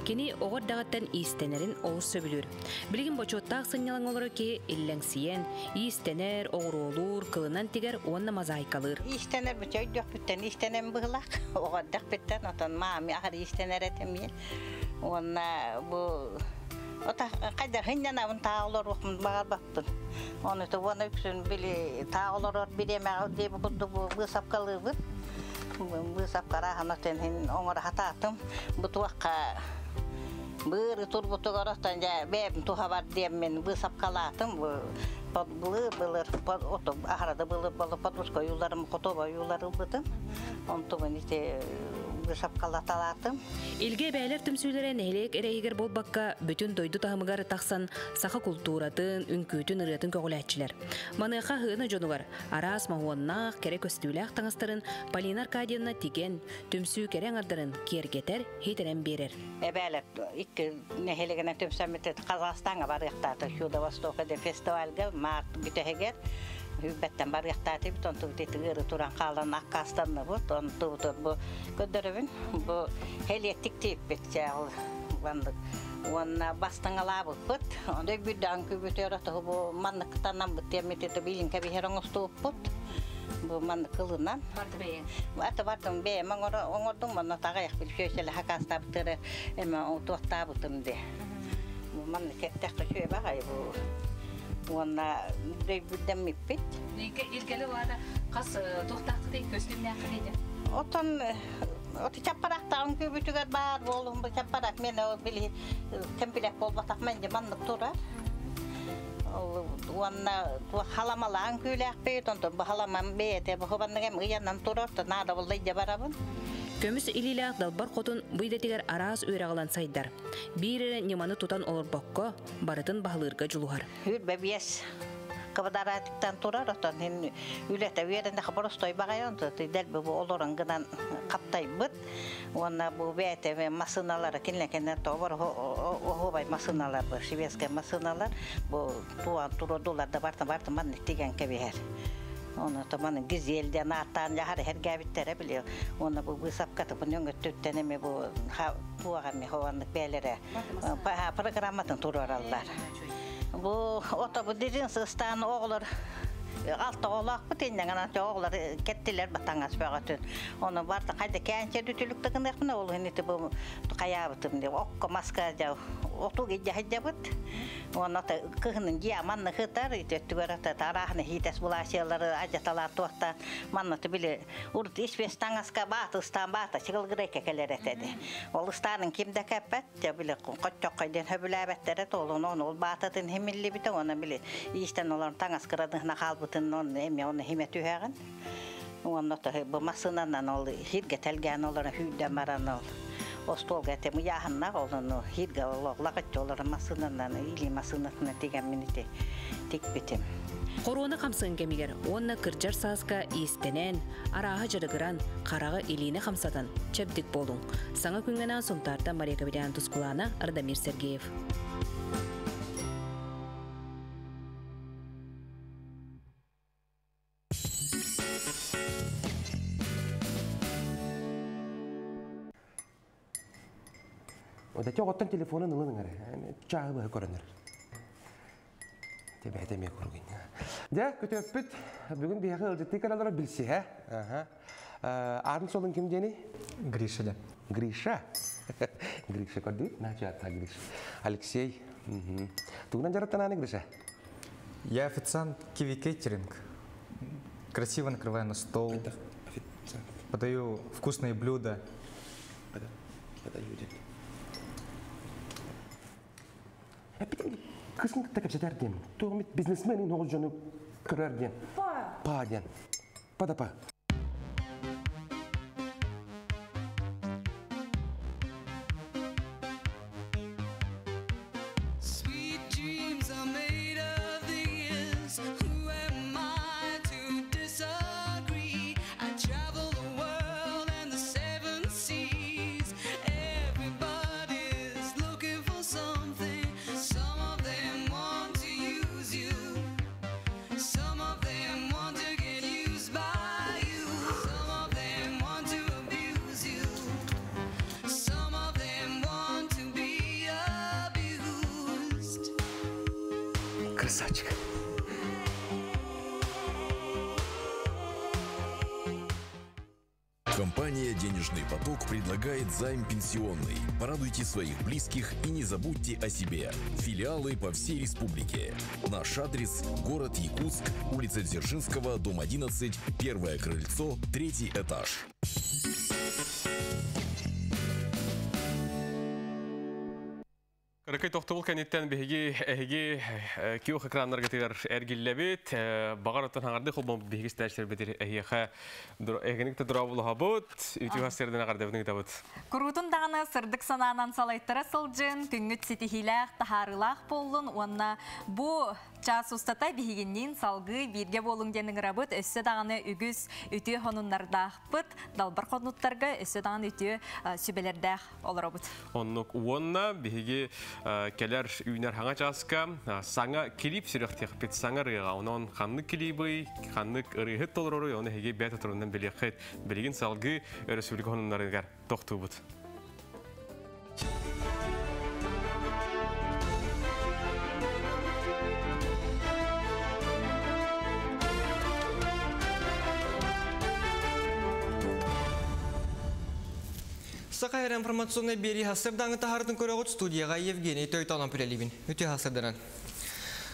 Кини оҕо эрдэҕиттэн иистэнэрин олус сөбүлүүр. Билигин бочуоттаах сынньалаҥ олорор киһи иллэҥсийэн, иистэнэр, оҕуруолуур, кылынан тигэр уонна мозаикалыыр. Иистэнэр быча өйдөхпүттэн иистэнэн быһылаах. Оҕо эрдэхпиттэн отон маами аһар иистэнэр этим Уонна бу хайда хынньанабын таа олоруохпун баҕарбаппын. Ону уонна үксүн били таа олорор бириэмэҕэ диэби курдук бу быысапкалыыбын. Быысапка арааһын отон иһин оҥоро сатаатым. Бу туохха быыры турбутугар отон дьэ бэйэм туһабар диэммин быысапкалаатым. Бу былыр былыр аһарада былыр былыр подушка ойууларым хотуоба ойуулар ылбытым. Онтубун ити быысапкалаталаатым. Илгэ эбээлэр түмсүүлэрэ нэһилиэк эрэйигэр буолбакка, бүтүн дойду таһымыгар тахсан саха култууратын, үҥкүүтүн, ырыатын көҕүлээччилэр. Маныаха Хыына дьонугар араас моһуоннаах, кэрэ көстүүлээх таҥастарын Полина Аркадьевна тигэн, түмсүү кэрэ аҥардарын киэргэтэр, хитэрэн биэрэр. Эбээлэр икки нэһилиэгинэн түмсэммит Казахстаҥҥа барыахтаата Чудо Востока диэн фестивальга март бүтэһигэр Үүбэттэн барыахтаатыбыт, онтубут ити ыары туран хаалан аккаастанныбыт, онтубут бу көрдөрөбүн, бу хэлиэттик тииппит чээл маннык уонна бастыҥалаабыппыт, онно бүрдээн күбүтүөр отоһу бу манныктанаммыт диэммит ити билинкэ биһэр оҥостубуппут бу маннык ылынан. Барты бэйэҥ? Аты бартым бэйэм оҥордум, онно таҕайах бил сүөсэлэ хакаастаабыттары эме туохтаабытым де. Бу маннык эттэххэ үчүгэй баҕайы бу уонна дөйбүрдэммиппит. Илгэли уата хас туохтааххытый, көстүүмнээххитий дэ? Отон оти чаппарахтаҕын күбүтүгэр баар буолуһун бу чаппарах мен били кэмпилэк буолбатах мен де маннык турар. Уонна халамалаан күүлээхпит, онтон бу халамам бэйэтэ бу хубаннык эм ыйанан турар, наада булла идэ барабын. Көмүс илиилээх далбар хотун бу идэтигэр араас үөрэҕи ылан сайдар. Биир эрэ ньыманы тутан олорбокко, барытын баһылыырга дьулуһар. Үрбэ биэс квадратиктан турар, отон хин үлэтэ үөрэнэ боростой баҕайы, дэлби бу олорон гынан хаптайбыт. Уонна бу бэйэтэ массыыналара кинилэ тобор оһуобай массыыналар бу шведскай массыыналар бу туан туродулар да барта барта маннык тигэн кэбиһэр. Оны томаны гизель диэн ааттаан яхар эргээбиттэрэ билиэ. Уонна бу быысапкаты бу нөҥөттүттэн эми бу туох эми хованнык бээлэрэ программатын туруораллар. Бу ото бу дирин сыстаан оҕолор алта оҕолоохпут инньэ оҕолор кеттилэр батаҥас бөҕөтүн. Оны барта хайда кээнчэ дүтүлүк тыгыныахпына ол ити бу хайаабытым деп окко маска жа отуг идьаһыдьабыт. Уонна кыһынын дьиэ манна хытар өттүгэр тараахны хиитэс булаасиялары ажаталаан туохтаан манна били урут испес таҥаска бааты ыстаан баата чыгылгырайка кэлэр этэ ол ыстаанын ким да кэппэт дьэ били хоччоххой диэн хөбүлээбэттэрэ тоолун ону ол баататын химиллибитэ уонна били иистэн олорон таҥас кырадыһына хаалбытын онно эмиэ оны химе түһэҕин уонна бу массыынанан ол хиргэ тэлгээн олорон хүйдэн баран ол Остуолга этим ыйааһыннаах олону хирга логлак олор масынанан или масынатына тигэммин ити тикпитим. Корона хамсыгын кэмигэр уонна кырдьар сааска иистэнэн, арааһы дьарыгыран, хараҕы илиини хамсатан, чэбдик буолуҥ. Саҥа күҥҥэ Сунтаартан Мария Кабелян Тускулаана, Радомир Сергеев. Одати оҕоттон телефонун ылын ыҥар. Чааһы быһа көрөнөр. Тебээтэ эмиэ куругин. Дьэ, күтүөппүт бүгүн биһиэхэ ыалдьыттыы кэлэллэрэ билсиһэ. Аатын солун ким диэни? Гриша да. Гриша. Гриша көрдүгүт? Начата Гриша. Алексей. Тугунан дьарыктанааны Гриша? Я официант Киви Кейтеринг. Красиво накрываю на стол. Подаю вкусные блюда. Подаю. Кысын кытта кэпсэтэр диэн. Туох бизнесмен оҕус дьону көрөр диэн. Па. Па диэн. Па да па. Sweet dreams are made of these. Who am I to disagree? I travel the world and the seven seas. Everybody's looking for something. Some of them want to use you. Some of them want to get used by you. Some of them want to abuse you. Some of them want to be abused. Красавчик. Компания «Денежный поток» предлагает займ пенсионный. Порадуйте своих близких и не забудьте о себе. Филиалы по всей республике. Наш адрес – город Якутск, улица Дзержинского, дом 11, первое крыльцо, третий этаж. Кыракый тохтобул кэнниттэн биһиги эһиги күөх экраннарга тыгар эргиллэбит, баҕар оттон хаҥарды холбон биһиги истээччилэрбитир эһиэхэ эһигиник да дорооболоһобут, үтүө сырдык эҕэрдэбитин ыытабыт. Куруутун даҕаны сырдык санаанан салайтара сылдьын, күҥҥүт ситиһиилээх, таһаарыылаах буоллун уонна бу чаас устата биһигинниин салгыы бииргэ буолуҥ диэн ыҥырабыт, өссө даҕаны үгүс үтүө сонуннардаахпыт, далбар хотунуттарга өссө даҕаны үтүө сүбэлэрдээх олоробут. Оннук уонна биһиги кэлэр үүнэр хаҥа чааска саҥа клип сүрэхтиэхпит саҥа ырыаҕа. Онон ханнык клибый, ханнык ырыаһыт толороруй, ону эһиги бэйэ турунан билиэххит. Билигин салгыы өрөспүүбүлүкэ сонуннарыгар тохтуубут. Саха Саха информационный биэрии сарсыардааҥҥы таһаарыытын көрөҕүт студияҕа Евгений Тойтонов үлэлиибин. Үтүө сарсыарданан.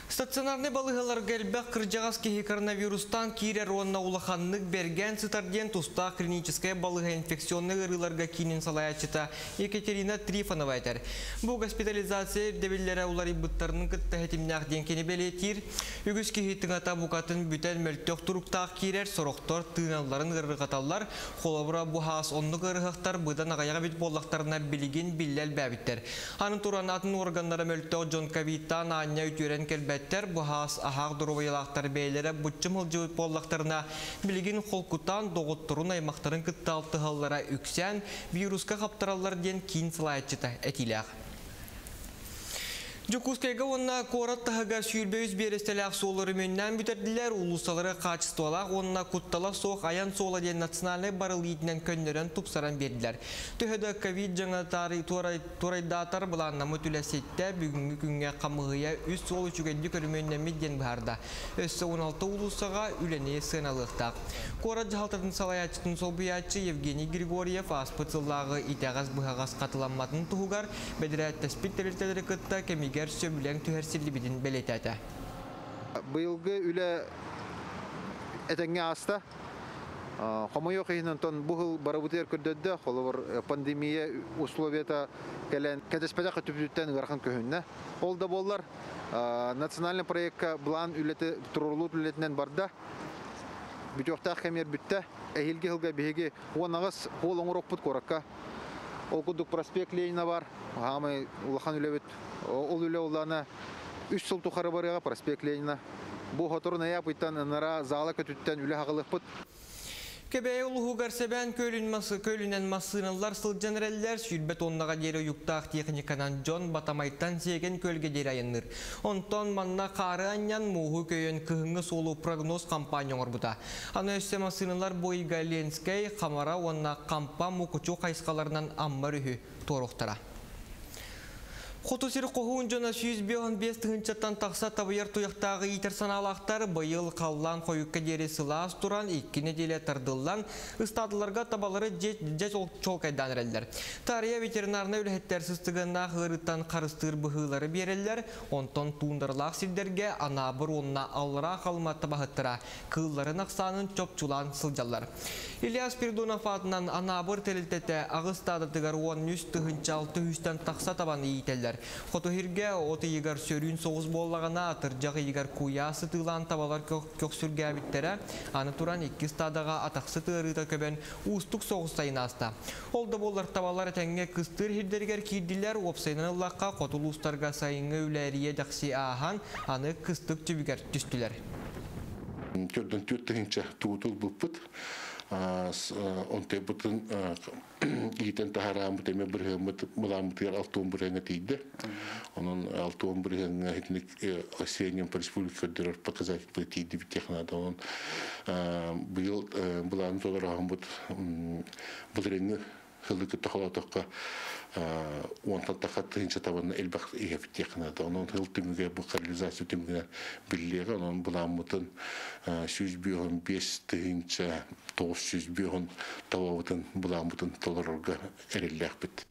Стационарнай балыыһаларга элбэх кырдьаҕас киһи коронавирустан киирэр уонна улаханнык бэргээн сытар диэн тустаах клиническэй балыыһа инфекционнай ыарыыларга киинин салайааччыта Екатерина Трифонова этэр. Бу госпитализация ирдэбиллэрэ уларыйбыттарын кытта ситимнээх диэн кини бэлиэтиир. Үгүс киһи тыҥата букатын бүтэн мөлтөх туруктаах киирэр, сорохтор тыыналларын ыарырҕаталлар. Холобура, бу хаас оннук ыарыһахтар быдан аҕыйах эбит буоллахтарына билигин биллэ элбээбиттэр. Аны туран атын органнара мөлтөх дьон ковидтаан аанньа үтүөрэн кэлбэттэр, бу хаас аһаах доруобуйалаахтар бэйэлэрэ буччум сылдьыбыт буоллахтарына билигин холкутаан доҕотторун аймахтарын кытта алтыһаллара үксээн вируска хаптараллар диэн киин салайааччыта этиилээх. Дьокуускайга уонна куорат таһыгар 23 биэрэстэлээх суоллары өрөмүөннээн бүтэрдилэр, уулуссалары хаачыстыбалаах уонна куттала суох айан суола диэн национальнай барыл иитинэн көннөрөн тупсаран биэрдилэр. Төһө да ковид дьаҥа туорайдаатар былааннаммыт үлэ ситтэ, бүгүҥҥү күҥҥэ хамыыһыйа үс суол үчүгэйдик өрөмүөннэммит диэн быһаарда. Өссө 16 уулуссаҕа үлэни сыаналыахтаах. Куорат дьаһалтатын салайааччытын солбуйааччы Евгений Григорьев ааспыт сыллааҕы итэҕэс-быһаҕас хатыламматын туһугар бэдэрээттэспит тэрилтэлэри кытта кэмигэр сөбүлэҥ түһэрсиллибитин бэлиэтээтэ. Быйылгы үлэ этэҥҥэ ааста. Хомойуох иһин онтон бу сыл барыбытыгар көрдөрдө, холобур пандемия условията кэлэн кэтэспэтэх өттүбүтүттэн ыарахан көһүннэ. Ол да буоллар национальный проекка былаан үлэтэ туруоруллубут үлэтинэн барда. Бүтүөхтээх кэмигэр бүттэ. Эһиилги сылга биһиги 18 суол оҥоруохпут куоракка. Ол курдук проспект Ленина бар, хаамай улахан үлэбит. Ол үлэ улаана 3 сыл тухары барыаҕа проспект Ленина. Бу хотору ноябрьтан ынара зала көтүттэн үлэ хаҕылыхпыт. Кэбээйи улууһугар Сэбээн көлүнэн массыыналар сылдьан эрэллэр, 20 тоннаҕа диэри уйуктаах техниканан дьон Батамайтан Сиэгэн көлгө диэри айанныыр. Онтон манна хаары анньан, мууһу көйөн кыһыҥҥы суолу прогноз компания оҥорбута. Аны өссө массыыналар Бойга Ленскэй, Хамара уонна Хампа Мукучу хайысхаларынан Амма өрүһү туоруохтара. Хоту сир хоһуун дьоно 155 тыһыынчаттан тахса табыйар туйахтааҕы иитэр санаалаахтар. Быйыл халлаан хойукка диэри сылаас туран, 2 нэдиэлэ тардыллан, ыстаадаларга табалары дьэ чуолкайдаан эрэллэр. Таарыйа ветеринарнай үлэһиттэр сыстыганнаах ыарыыттан харыстыыр быһыылары биэрэллэр, онтон туундаралаах сирдэргэ Анаабыр уонна Аллараа Халыма табаһыттара кыылларын ахсаанын чопчулаан сылдьаллар. Илья Спиридонов аатынан Анаабыр тэрилтэтэ аҕыс ыстаадатыгар 13 600-тэн тахса табаны иитэллэр. Хоту сиргэ от ыйыгар сөрүүн соҕус буоллаҕына, атырдьах ыйыгар куйаас сытыылаан табалар көхсүргээбиттэрэ. Аны туран икки ыстаадаҕа атахсыт ыарыыта көбөн уустук соҕус сайын ааста. Ол да буоллар табалар этэҥҥэ кыстыыр сирдэригэр киирдилэр. Уопсайынан ыллахха, хоту улуустарга сайыҥҥы үлэ эрийэ-дэхси ааһан, аны кыстык түбүгэр түстүлэр. Төрдөн 4 тыһыынча туутул буппут. Онтойбутун иитэн таһарааммыт эме бырыһыаммыт былааммытыгар 60 бырыһыаҥҥа тиийдэ. Онон 60 бырыһыаҥҥа итинник среднем по республике көрдөрөр показатель тиийдибит технада. Онон быйыл былааны толороһоммут былырыҥҥы сылы кытта холоотоххо уонтан тахха тыһыынча табаны элбэх иһэбит технада. Онон сыл түмүгэ бу реализация түмүгүнэн биллиэҕэ. Онон былааммытын 105 905 табабытын былааммытын толорорго эрэллээхпит.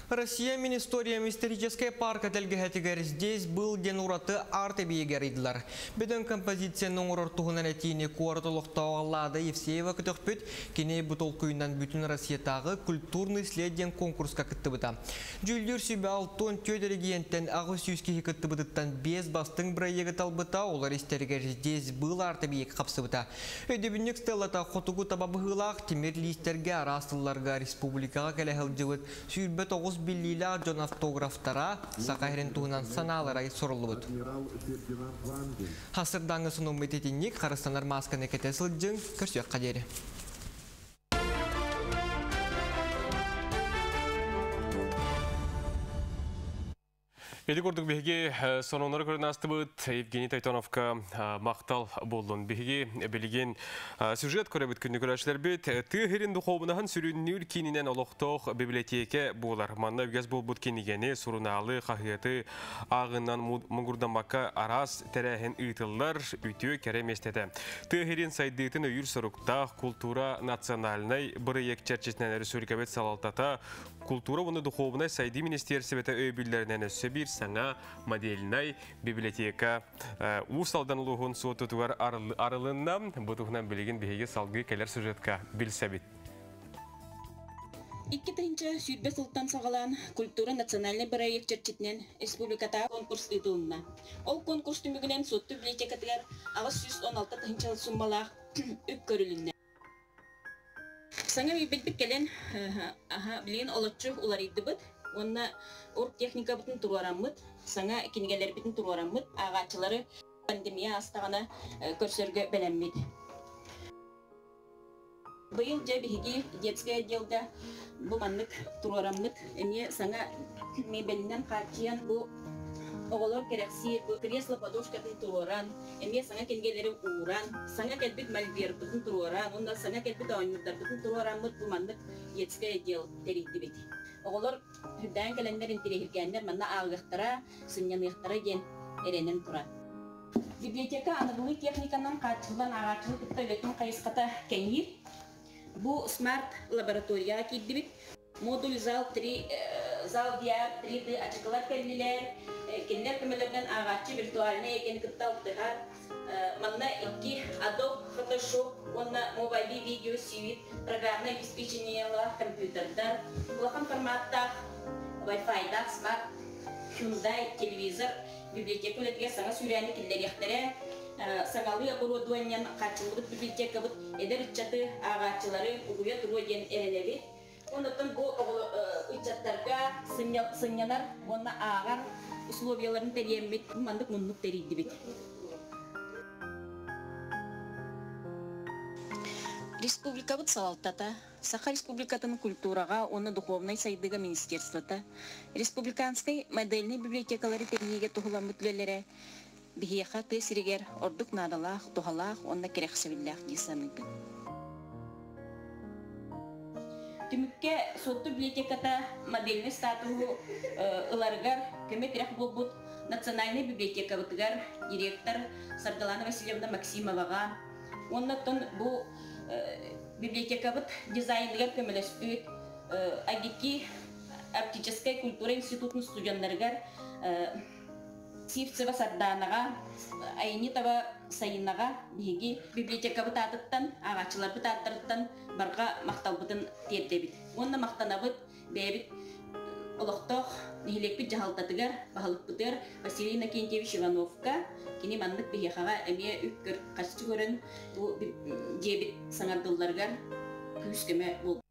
Россия мин историям историческай парка тэлгэһэтигэр «Здесь был» диэн ураты арт-эбийиэги арыйдылар. Бөдөҥ композицияны оҥорор туһунан этиини куорат олохтооҕо Лада Евсеева көтөхпүт, кини бу толкуйунан бүтүн Россиятааҕы «Культурный след» диэн конкурска кыттыбыта. Дьүүллүүр сүбэ 64 регионтан 800 киһи кыттыбытыттан 5 бастыҥ бырайыагы талбыта, олар истэригэр «Здесь был» арт-эбийиэк хапсыбыта. Өйдөбүнньүк стелата хотугу таба быһыылаах тимир лиистэргэ араас сылларга республикаҕа кэлэ сылдьыбыт 29 биллиилээх дьон автографтара, Саха сирин туһунан санаалара суруллубут. Сарсыардааҥҥы сонуммут итинник. Харыстанар маасканы кэтэ сылдьыҥ, көрсүөххэ диэри. Ити курдук биһиги сонуннары көрөн аастыбыт. Евгений Тайтоновка махтал буоллун. Биһиги билигин сюжет көрөбүт, күндү көрөөччүлэрбит. Тыа сирин духуобунаһын сүрүннүүр киининэн олохтоох библиотека буолар. Манна үгэс буолбут кинигэни, сурунаалы, хаһыаты ааҕыынан муҥурдаммакка араас тэрээһин ыытыллар үтүө кэрэ миэстэтэ. Тыа сирин сайдыытын өйүүр соруктаах култуура национальнай бырайыак чэрчитинэн республикабыт салалтата, култуура уонна духуобунай сайдыы министиэристибэтэ өйөбүллэринэн өссө биир саҥа модельнай библиотека Уус Алдан улууһун Суоттутугар арылынна. Бу туһунан билигин биһиги салгыы кэлэр сюжетка билсэбит. 2020 сылтан саҕалаан культура национальнай бырайыак чэрчитинэн республикатааҕы конкурс ыытылынна. Ол конкурс түмүгүнэн Суотту библиотекатыгар 816 тыһыынча суммалаах үп көрүлүннэ. Саҥа миэбэлбит кэлэн, аха, билигин олоччу уларыйдыбыт уонна оргтехникабытын туруораммыт, саҥа кинигэлэрбитин туруораммыт, ааҕааччылары пандемия аастаҕына көрсөргө бэлэммит. Быйыл дьэ биһиги детское отделга бу маннык туруораммыт, эмиэ саҥа мебелинэн хааччыйан, бу оҕолор кэрэхсиир бу кресло подушкатын туруоран, эмиэ саҥа кинигэлэри ууран, саҥа кэлбит мольбербытын туруоран уонна саҥа кэлбит оонньуурдарбытын туруораммыт бу маннык детское отдел тэрийдибит. Оҕолор үрдээн кэлэннэр интэриэһиргээннэр манна ааҕыахтара, сынньаныахтара диэн эрэнэн туран. Библиотека аныгылыы техниканан хааччыллан ааҕааччыны кытта үлэтин хайысхата кэҥиир. Бу смарт лабораторияҕа киирдибит. Модуль зал 3, зал VR 3D ачыкылар кэллилэр. Кинилэр көмөлөрүнэн ааҕааччы виртуальнай эйгэни кытта алтыһар. Манна икки Adobe Photoshop уонна Movavi Video Suite программное обеспечениелаах компьютердар, улахан форматтаах Wi-Fi-даах смарт Hyundai телевизор библиотека үлэтигэр саҥа сүүрээни киллэриэхтэрэ. Саҥалыы оборудованиенан хааччыллыбыт библиотекабыт эдэр ыччаты, ааҕааччылары угуйа туруо диэн эрэнэбит. Оннуттан бу ыччаттарга сынньанар уонна ааҕар условияларын тэрийэммит маннык муннук тэрийдибит. Республикабыт салалтата, Саха Республикатын культураҕа уонна духовнай сайдыыга министерствота, республиканскай модельнай библиотекалары тэрийиигэ туһуламмыт үлэлэрэ биһиэхэ тыа сиригэр ордук наадалаах, туһалаах уонна кэрэхсэбиллээх дии саныыбын. Түмүккэ Суотту библиотеката модельнай статуһу ыларыгар көмө-тирэх буолбут Национальнай библиотекабытыгар директор Саргылана Васильевна Максимоваҕа уонна оттон бу библиотекабыт дизайныгар көмөлөспүт АГИКИ Арктическай культура институтун студеннарыгар Сивцева Сардаанаҕа, Айнитова Сайынаҕа биһиги библиотекабыт аатыттан, ааҕааччыларбыт ааттарыттан барҕа махталбытын тиэрдэбит. Уонна махтанабыт бэйэбит олохтоох нэһилиэкпит дьаһалтатыгар, баһылыкпытыгар Василий Иннокентьевич Ивановка, кини маннык биһиэхэҕэ эмиэ үп харчы көрөн бу дьиэбит саҥардылларыгар күүс-көмө буолбут.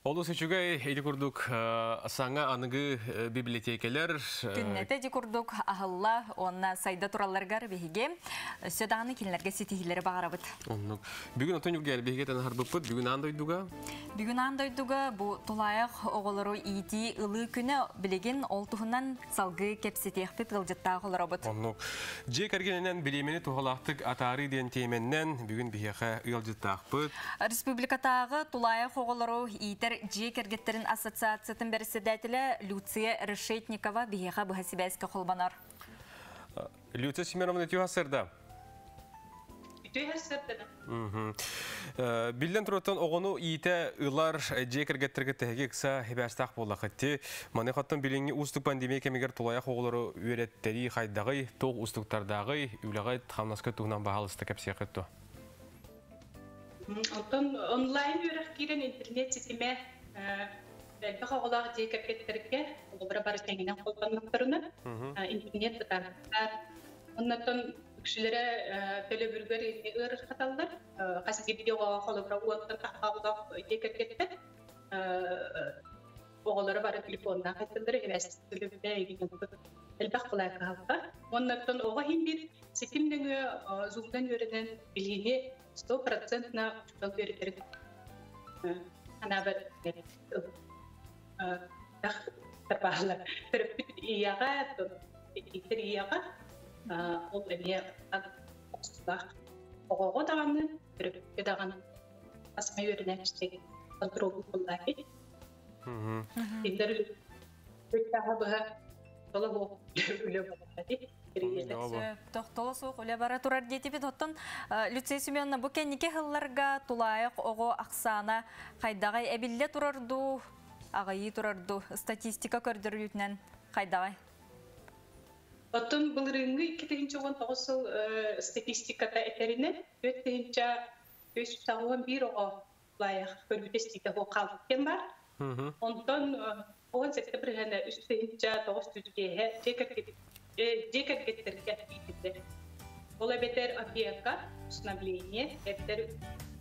Олус үчүгэй ити курдук саҥа аныгы библиотекалар Күннэтэ ди курдук аһылла уонна сайда туралларыгар биһиги өссө даҕаны кинилэргэ ситиһиилэри баҕарабыт. Оннук. Бүгүн отон Юргел биһиги танаһарбыппыт бүгүн аан дойдуга. Бүгүн аан дойдуга бу тулаайах оҕолору иитии ылыы күнэ билигин ол туһунан салгыы кэпсэтиэхпит ыалдьыттаах олоробут. Оннук. Дьиэ кэргэнинэн билиэмини туһалаахтык атаарыы диэн тиэмэннэн бүгүн биһиэхэ ыалдьыттаахпыт. Республикатааҕы тулаайах оҕолору иитэр дьиэ кэргэттэрин ассоциациятын бэрэссэдээтэлэ Люция Решетникова биһиэхэ быһа сибээскэ холбонор. Люция Семеновна үтүө сырда. Үтүө сырдана. Биллэн тураттан оҕону иитэ ылар дьиэ кэргэттерге тэһиги ыкса хибээстээх буоллахытти. Маны хаттан билиҥҥи уустук пандемия кэмигэр тулаайах оҕолору үөрэттэрии хайдаҕый, туох уустуктардааҕый, үлэҕэ хамнаска туһунан баһаалыста кэпсиэххит дуо? Оттон онлайн үөрэх киирэн интернет ситимэ элбэх оҕолоох дьиэ кэргэттэргэ холобура бары тэҥинэн холбоннохторуна интернет бытаарбыттар. Оннотон үксүлэрэ төлөбүргэр ыарырҕаталлар. Хас биирдии оҕоҕо холобура уонтан тахха оҕолоох дьиэ кэргэттэр оҕолоро бары телефоннаах айтыллар эбээс элбэх кылаакаһалга. Оннотон оҕо иһин биир ситим нөҥүө зумдан үөрэнэн билиини 100% учуутал үөрэтэр анаабар тапаалар төрөппүт ийэҕэ иитэр ийэҕэ ол эмиэ охсулаах оҕоҕо даҕаны төрөппүккэ даҕаны асма үөрэнээччитэ контролу буллаахи кинилэр быһа тола үлэ Тохтоло суох үлэ бара турар диэтибит. Оттон Люция Семеновна бу кэнники сылларга тулаайах оҕо ахсаана хайдаҕай эбиллэ турар дуу, аҕыйыы турар дуу, статистика көрдөрүүтүнэн хайдаҕай? Оттон былырыыҥҥы 2019 сыл статистиката этэринэн 4 381 оҕо тулаайах көрүүтэ-истиитэ суох хаалбыт диэн баар. Онтон 17 бырыһыана 3 905 дьиэ кэргэттэргэ иитиллэр. Ол эбэтэр опека, усыновление, эбэтэр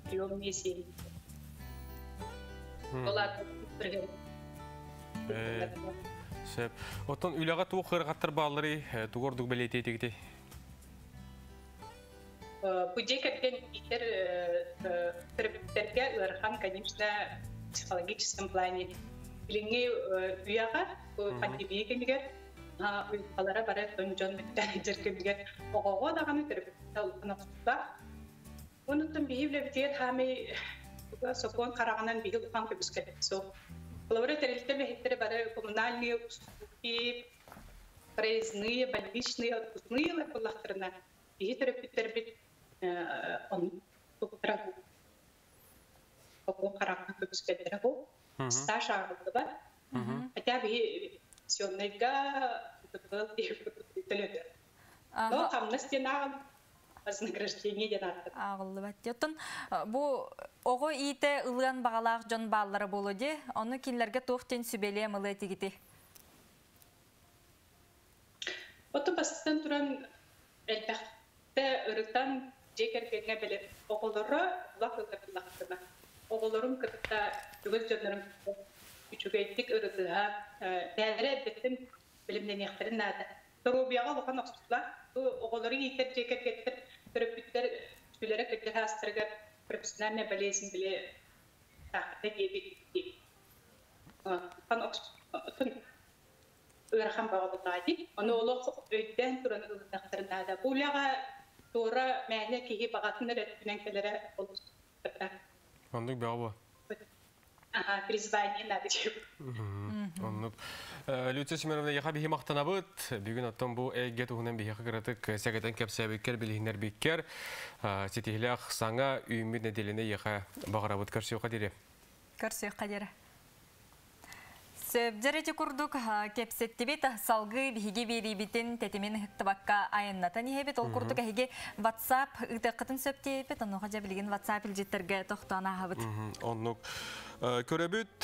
приемные семьи. Ол бырыһыан. Сөп. Оттон үлэҕэ туох ыарахаттар баалларый, тугу ордук бэлиэтиэтигитий? Бу дьиэ кэргэн иитэр төрөппүттэргэ ыарахан, конечно, в психологическом плане. Билиҥҥи үйэҕэ, бу пандемия кэмигэр, уйулҕалара бары дьон бүтэн кэмигэр оҕоҕо даҕаны төрөппүттэр улахан охсуулаах. Онуттан биһи үлэбитигэр хаамай сокуон хараҕынан биһи улахан көмүскэл суох. Холобура, тэрилтэ үлэһиттэрэ бары коммунальные услуги, проездные, больничные, отпускные буоллахтарына, биһи төрөппүттэрбит оннук туттара сокуон хараҕынан көмүскэллэрэ бу. Стаж ааҕыллыбат. Хотя биһи пенсионныйга төлөтөр. Но хамнас диэн ааҕыл вознаграждение диэн ааттар. Ааҕыллыбат. Оттон бу оҕо иитэ ылыан баҕалаах дьон бааллара буолуо дии. Ону кинилэргэ туох диэн сүбэлиэ ылыа этигитий? Оттон бастатан туран элбэхтэ ырытан дьиэ кэргэҥҥэ били оҕолоро улах ыллахтына. Оҕолорун кытта, чугас дьоннорун кытта үчүгэйдик ырытыһа, бэйэлэрэ эрдэттэн бэлэмнэниэхтэрин наада. Доруобуйаҕа улахан охсуулаах. Бу оҕолору иитэр дьиэ кэргэттэр, төрөппүттэр үксүлэрэ кырдьар саастарыгар профессиональная болезнь били таахта диэбит улахан ыарахан бөҕө буоллаҕа дии. Ону олох өйдөөн туран ылыныахтарын наада. Бу үлэҕэ туора мээнэ киһи баҕатын эрэ өттүнэн кэлэрэ олус Оннук бөҕө бу. Аха, призвание надо Оннук. Люция Семеновна, яха биһи махтанабыт. Бүгүн оттон бу эйгэ туһунан биһиэхэ кыратык сэгэтэн кэпсээбиккэр, билиһиннэрбиккэр ситиһилээх саҥа үүммүт нэдиэлэни яха баҕарабыт. Көрсүөххэ диэри. Көрсүөххэ диэри. Сөбдер ити курдук кэпсэттибит салгыы биһиги биэриибитин тэтимин ыһыктыбакка айаннатан иһэбит. Ол курдук эһиги WhatsApp ыытыаххытын сөп диэбиппит. Онуоха дьэ билигин WhatsApp илдьиттэргэ тохтоон ааһабыт. Оннук. Көрөбүт,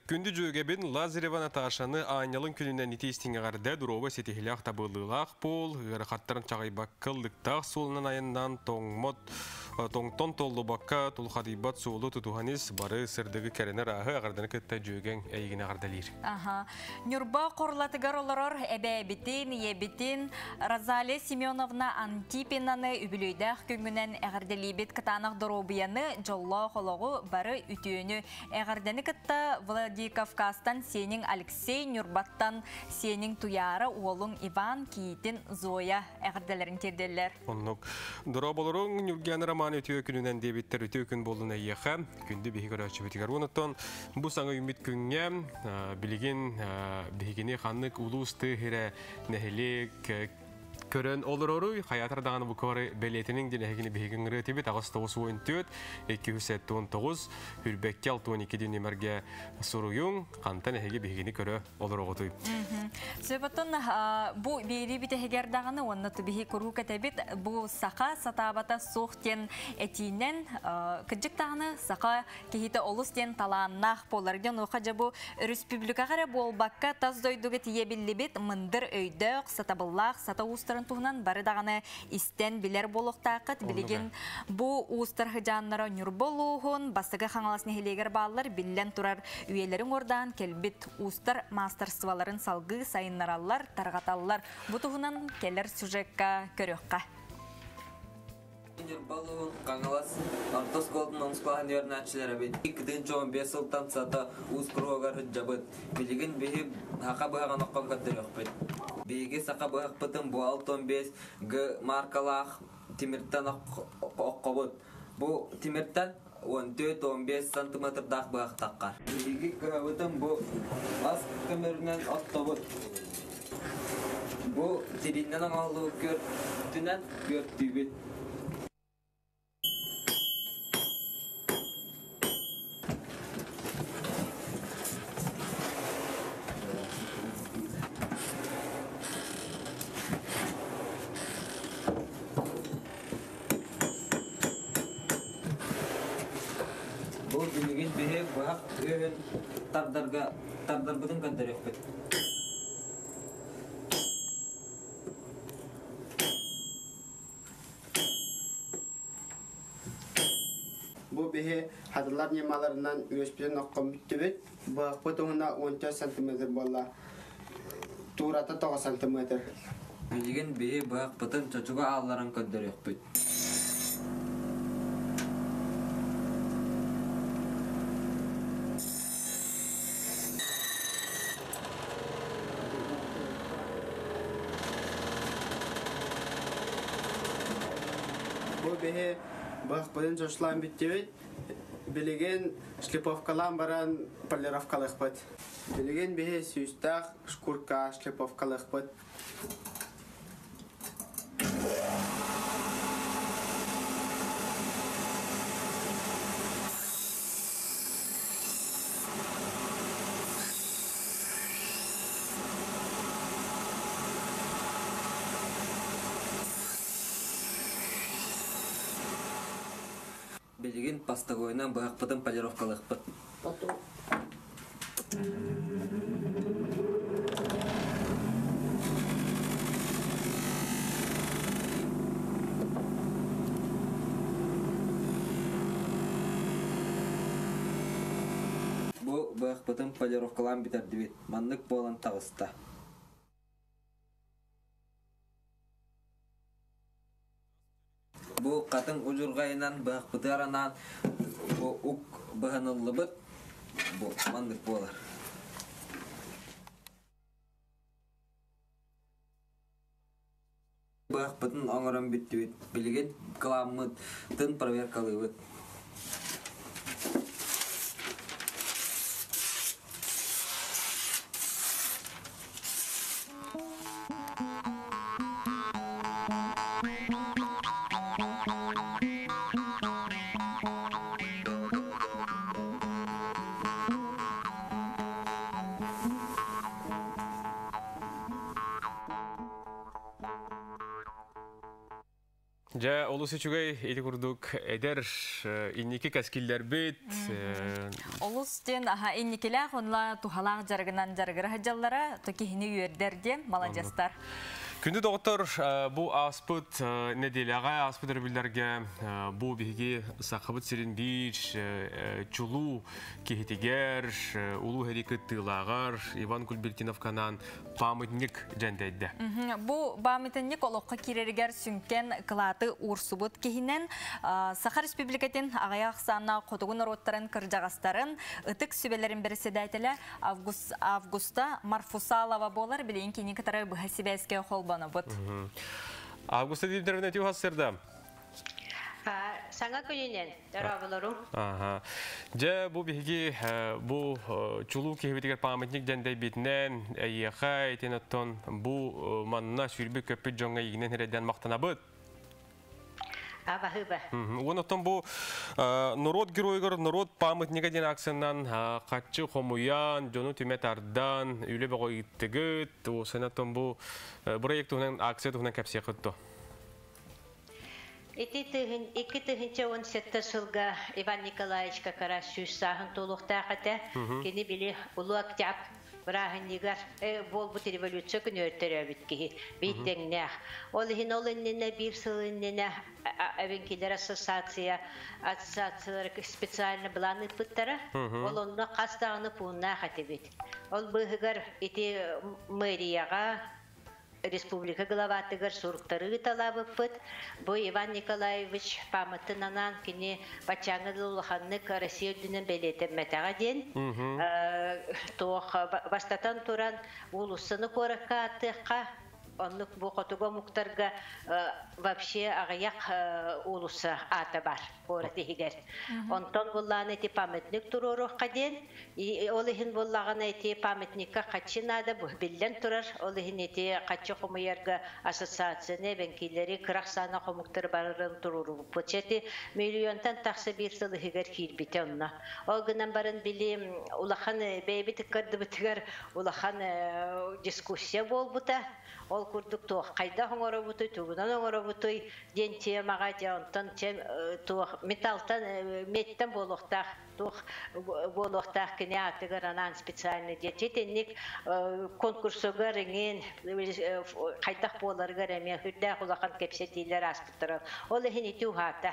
күндү дьүөгэбин Лазарева Наташаны аанньалын күнүнэн ити истиҥэҕэрдэ дуруоба ситиһилээх табыллыылаах буол, ыарахаттарын чаҕыйбакка ыллыктаах суолунан айаннаан тоҥмот Тоҥтон толлубакка тулхадыйбат суолу тутуһан ис, бары сырдыгы кэрэнэ ырааһы аҕарданы кытта дьүөгэҥ эйигин аҕардалиир. Аха. Ньурба Хорлатыгар олорор эбээбитин, ийэбитин Розалия Семеновна Антипинаны үбүлүөйдээх күҥҥүнэн эҕэрдэлиибит кытаанах доруобуйаны, дьоллоох олоҕу, бары үтүөнү. Эҕэрдэни кытта Владикавказтан сиэниҥ Алексей, Ньурбаттан сиэниҥ Туйаара, уолуҥ Иван, кийиитин Зоя эҕэрдэлэрин тиэрдэллэр. Оннук. Дорооболоруҥ, Ньургиан Роман үтүө күнүнэн диэбиттэр үтүө күн буоллун эйиэхэ. Күндү биһи көрөөччүбүтүгэр. Онуттан бу саҥа үүммүт күҥҥэ билигин биһигини ханнык улуус тыһирэ нэһилиэк көрөн олороруй хайатар даҕаны бу кыбары бэлиэтиниҥ диэн эһигини биһигин ырыатыбыт 894 279 Хүрбэккэ 62 диэн нүмергэ суруйуҥ хантан эһиги биһигини көрө олороҕутуй? Сөбөтун бу биэрии бүтэһигэр даҕаны уонна тубиһи куруук этэбит бу саха сатаабата суох диэн этиинэн кырдьык даҕаны саха киһитэ олус диэн талааннаах буолар диэн уоха дьэ бу өрөспүүбүлүкэҕэ эрэ буолбакка тас дойдуга тиийэ биллибит мындыр өйдөөх сатабыллаах сата уустарын туһунан бары даҕаны истэн билэр буолуохтааххыт. Билигин бу уустар хыдьааннара Ньурба улууһун Бастакы Хаҥалас нэһилиэгэр бааллар биллэн турар үйэлэрин уордаан кэлбит уустар маастарстволарын салгыы сайыннараллар, тарҕаталлар. Бу туһунан кэлэр сюжекка көрүөххэ. Ньурба улууһун Хаҥалас орто оскуолатын онус кылааһын үөрэнээччилэрэбит. 2015 сылтан сата уус куруһуогар сылдьабыт. Билигин биһи саха быһаҕын окко көрдөрүөхпүт. Биһиги саха быһахпытын бу 65 Г маркалаах тимиртэн оккобут. Бу тимиртэн 14-15 сантиметрдаах быһахтахха. Биһиги кыһабытын бу ас көмөрүнэн оттобут. Бу тириннэн оҥоһуллубут күөртүнэн күөртүүбүт. Бу билигин биһи быһах үөһүн тардарга тардарбытын көрдөрүөхпүт. Бу биһи хатылар ньымаларынан үөспүтүн окко бүттүбүт. Быһахпыт уһуна 14 сантиметр буолла. Туурата 9 сантиметр. Билигин биһи быһахпытын чочуга аалларан көрдөрүөхпүт. Бу биһи быһахпытын чочулаан бүттүбүт. Билигин шлиповкалаан баран полировкалыахпыт. Билигин биһи сүүстээх шкурка шлиповкалыахпыт. Билигин постовойунан быһахпытын полировкалыахпыт. Бу быһахпытын полировкалаан бүтэрдибит. Маннык буолан таҕыста. Бу хатыҥ удьурҕайынан быһахпытыгар анаан бу ук быһаныллыбыт бу маннык буолар. Быһахпытын оҥорон бүттүбүт. Билигин кыламмытын проверкалыыбыт. Дьэ, олус үчүгэй ити курдук эдэр инники кэскиллэрбит. Олус диэн аха инникилээх онла туһалаах дьарыгынан дьарыгыра сылдьаллара то киһини үөрдэр диэн маладьыастар. Күндү доҕоттор, бу ааспыт нэдиэлэҕэ, ааспыт өрөбүллэргэ бу биһиги Сахабыт сирин биир чулуу киһитигэр, улуу сэрии кыттыылааҕар Иван Кульбертиновканан памятник дьэндэйдэ. Бу памятник олоххо киирэригэр сүҥкэн кылааты уурсубут киһинэн Саха Республикатын аҕыйах ахсааннаах хотугу норуоттарын кырдьаҕастарын ытык сүбэлэрин бэрэссэдээтэлэ Августа Марфусалова буолар билигин кини кытары быһа сибээскэ холбонобут. Августа Дмитриевна тюхассырда. Саҥа күнүнэн дорооболорум. Аха. Дьэ, бу биһиги бу чулуу киһибитигэр памятник дьэндэйбитинэн эйиэхэ итин оттон бу манна сүүрбүт көппүт дьоҥҥо игинэн хирэдэн махтанабыт. Абаһыба. Уон оттон бу норуот геройгар норуот памятнига диэн акциянан хаччы хомуйан, дьону түмэ тардан, үлэ бөҕө ыыттыгыт. Уосана оттон бу проект туһунан акция туһунан кэпсиэххит дуо? Ити тыһын, 2017 сылга Иван Николаевич как раз 100 сааһын туолуохтаах этэ. Кини били Улуу Октябрь бырааһынньыгар буолбут революция күнүгэр төрөөбүт киһи, биир тэҥнээх. Ол иһин ол иннинэ биир сыл иннинэ Эвенкилер ассоциация ассоциациялара специально былаан ыыппыттара. Ол онно хас даҕаны пууннаах этибит. Ол быыһыгар ити мэрияҕа республика главатыгар суруктары ыыталаабыппыт. Бу Иван Николаевич памятын анаан кини баччааҥҥа дылы улаханнык Россия үрдүнэн бэлиэтэммэтэҕэ диэн туох бастатан туран уулуссаны куоракка ааттыахха оннук бу хотугу омуктарга вообще аҕыйах уулусса аата бар куорат иһигэр. Онтон буллаан ити памятник туруоруохха диэн ол иһин буоллаҕына ити памятникка хаччы наада биллэн турар. Ол иһин ити хаччы хомуйарга ассоциацияны, эбэҥкилэри, кыра ахсаана хомуктары барарын туруорубуппут. Чэ ити миллионтан тахса биир сыл иһигэр киирбитэ онно. Ол гынан баран били улахан бэйэбит ыккардыбытыгар улахан дискуссия буолбута. Ол курдук туох хайдах оҥоробутуй, тугунан оҥоробутуй диэн темаҕа дьэ онтон туох металлтан медтэн буолуохтаах туох буолуохтаах кини аатыгар анаан специальный диэчи итинник конкурсугар иҥин хайдах буоларыгар эмиэ үрдээх улахан кэпсэтиилэр ааспыттара. Ол иһин ити уһаата.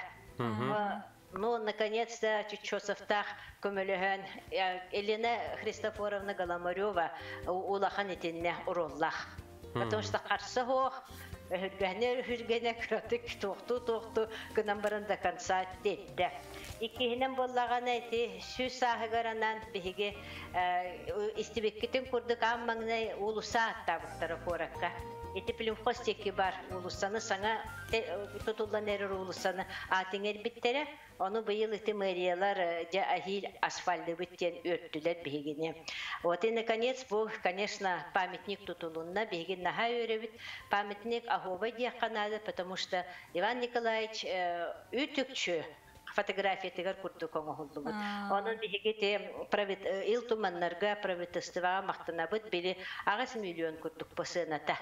Ну, наконец-то Чучосовтаах көмөлөһөн Елена Христофоровна Голомарева улахан итиннэ уруллах. Потому что харса хоох, өһүргэнэ өһүргэнэ кыратык туохтуу-туохтуу гынан баран до конца тиэрдэ. Иккиһинэн буоллаҕына ити 100 сааһыгар анаан биһиги истибиккитин курдук аан маҥнай уулусса ааттаабыттара куоракка. Ити Плюмхоз диэки бар уулуссаны саҥа тутуллан эрэр уулуссаны аатын эрбиттэрэ. Ону быйыл ити мэриялар дьэ аһиил асфальдыбыт диэн үөртүлэр биһигини. Вот и наконец бу, конечно, памятник тутулунна. Биһиги наһаа үөрэбит. Памятник аһуобай диэххэ наада, потому что Иван Николаевич үтүкчү фотографиятыгар курдук оҥоһуллубут. Онон биһиги те Ил Туманнарга правительствоҕа махтанабыт били 8 миллион курдук по сыаната.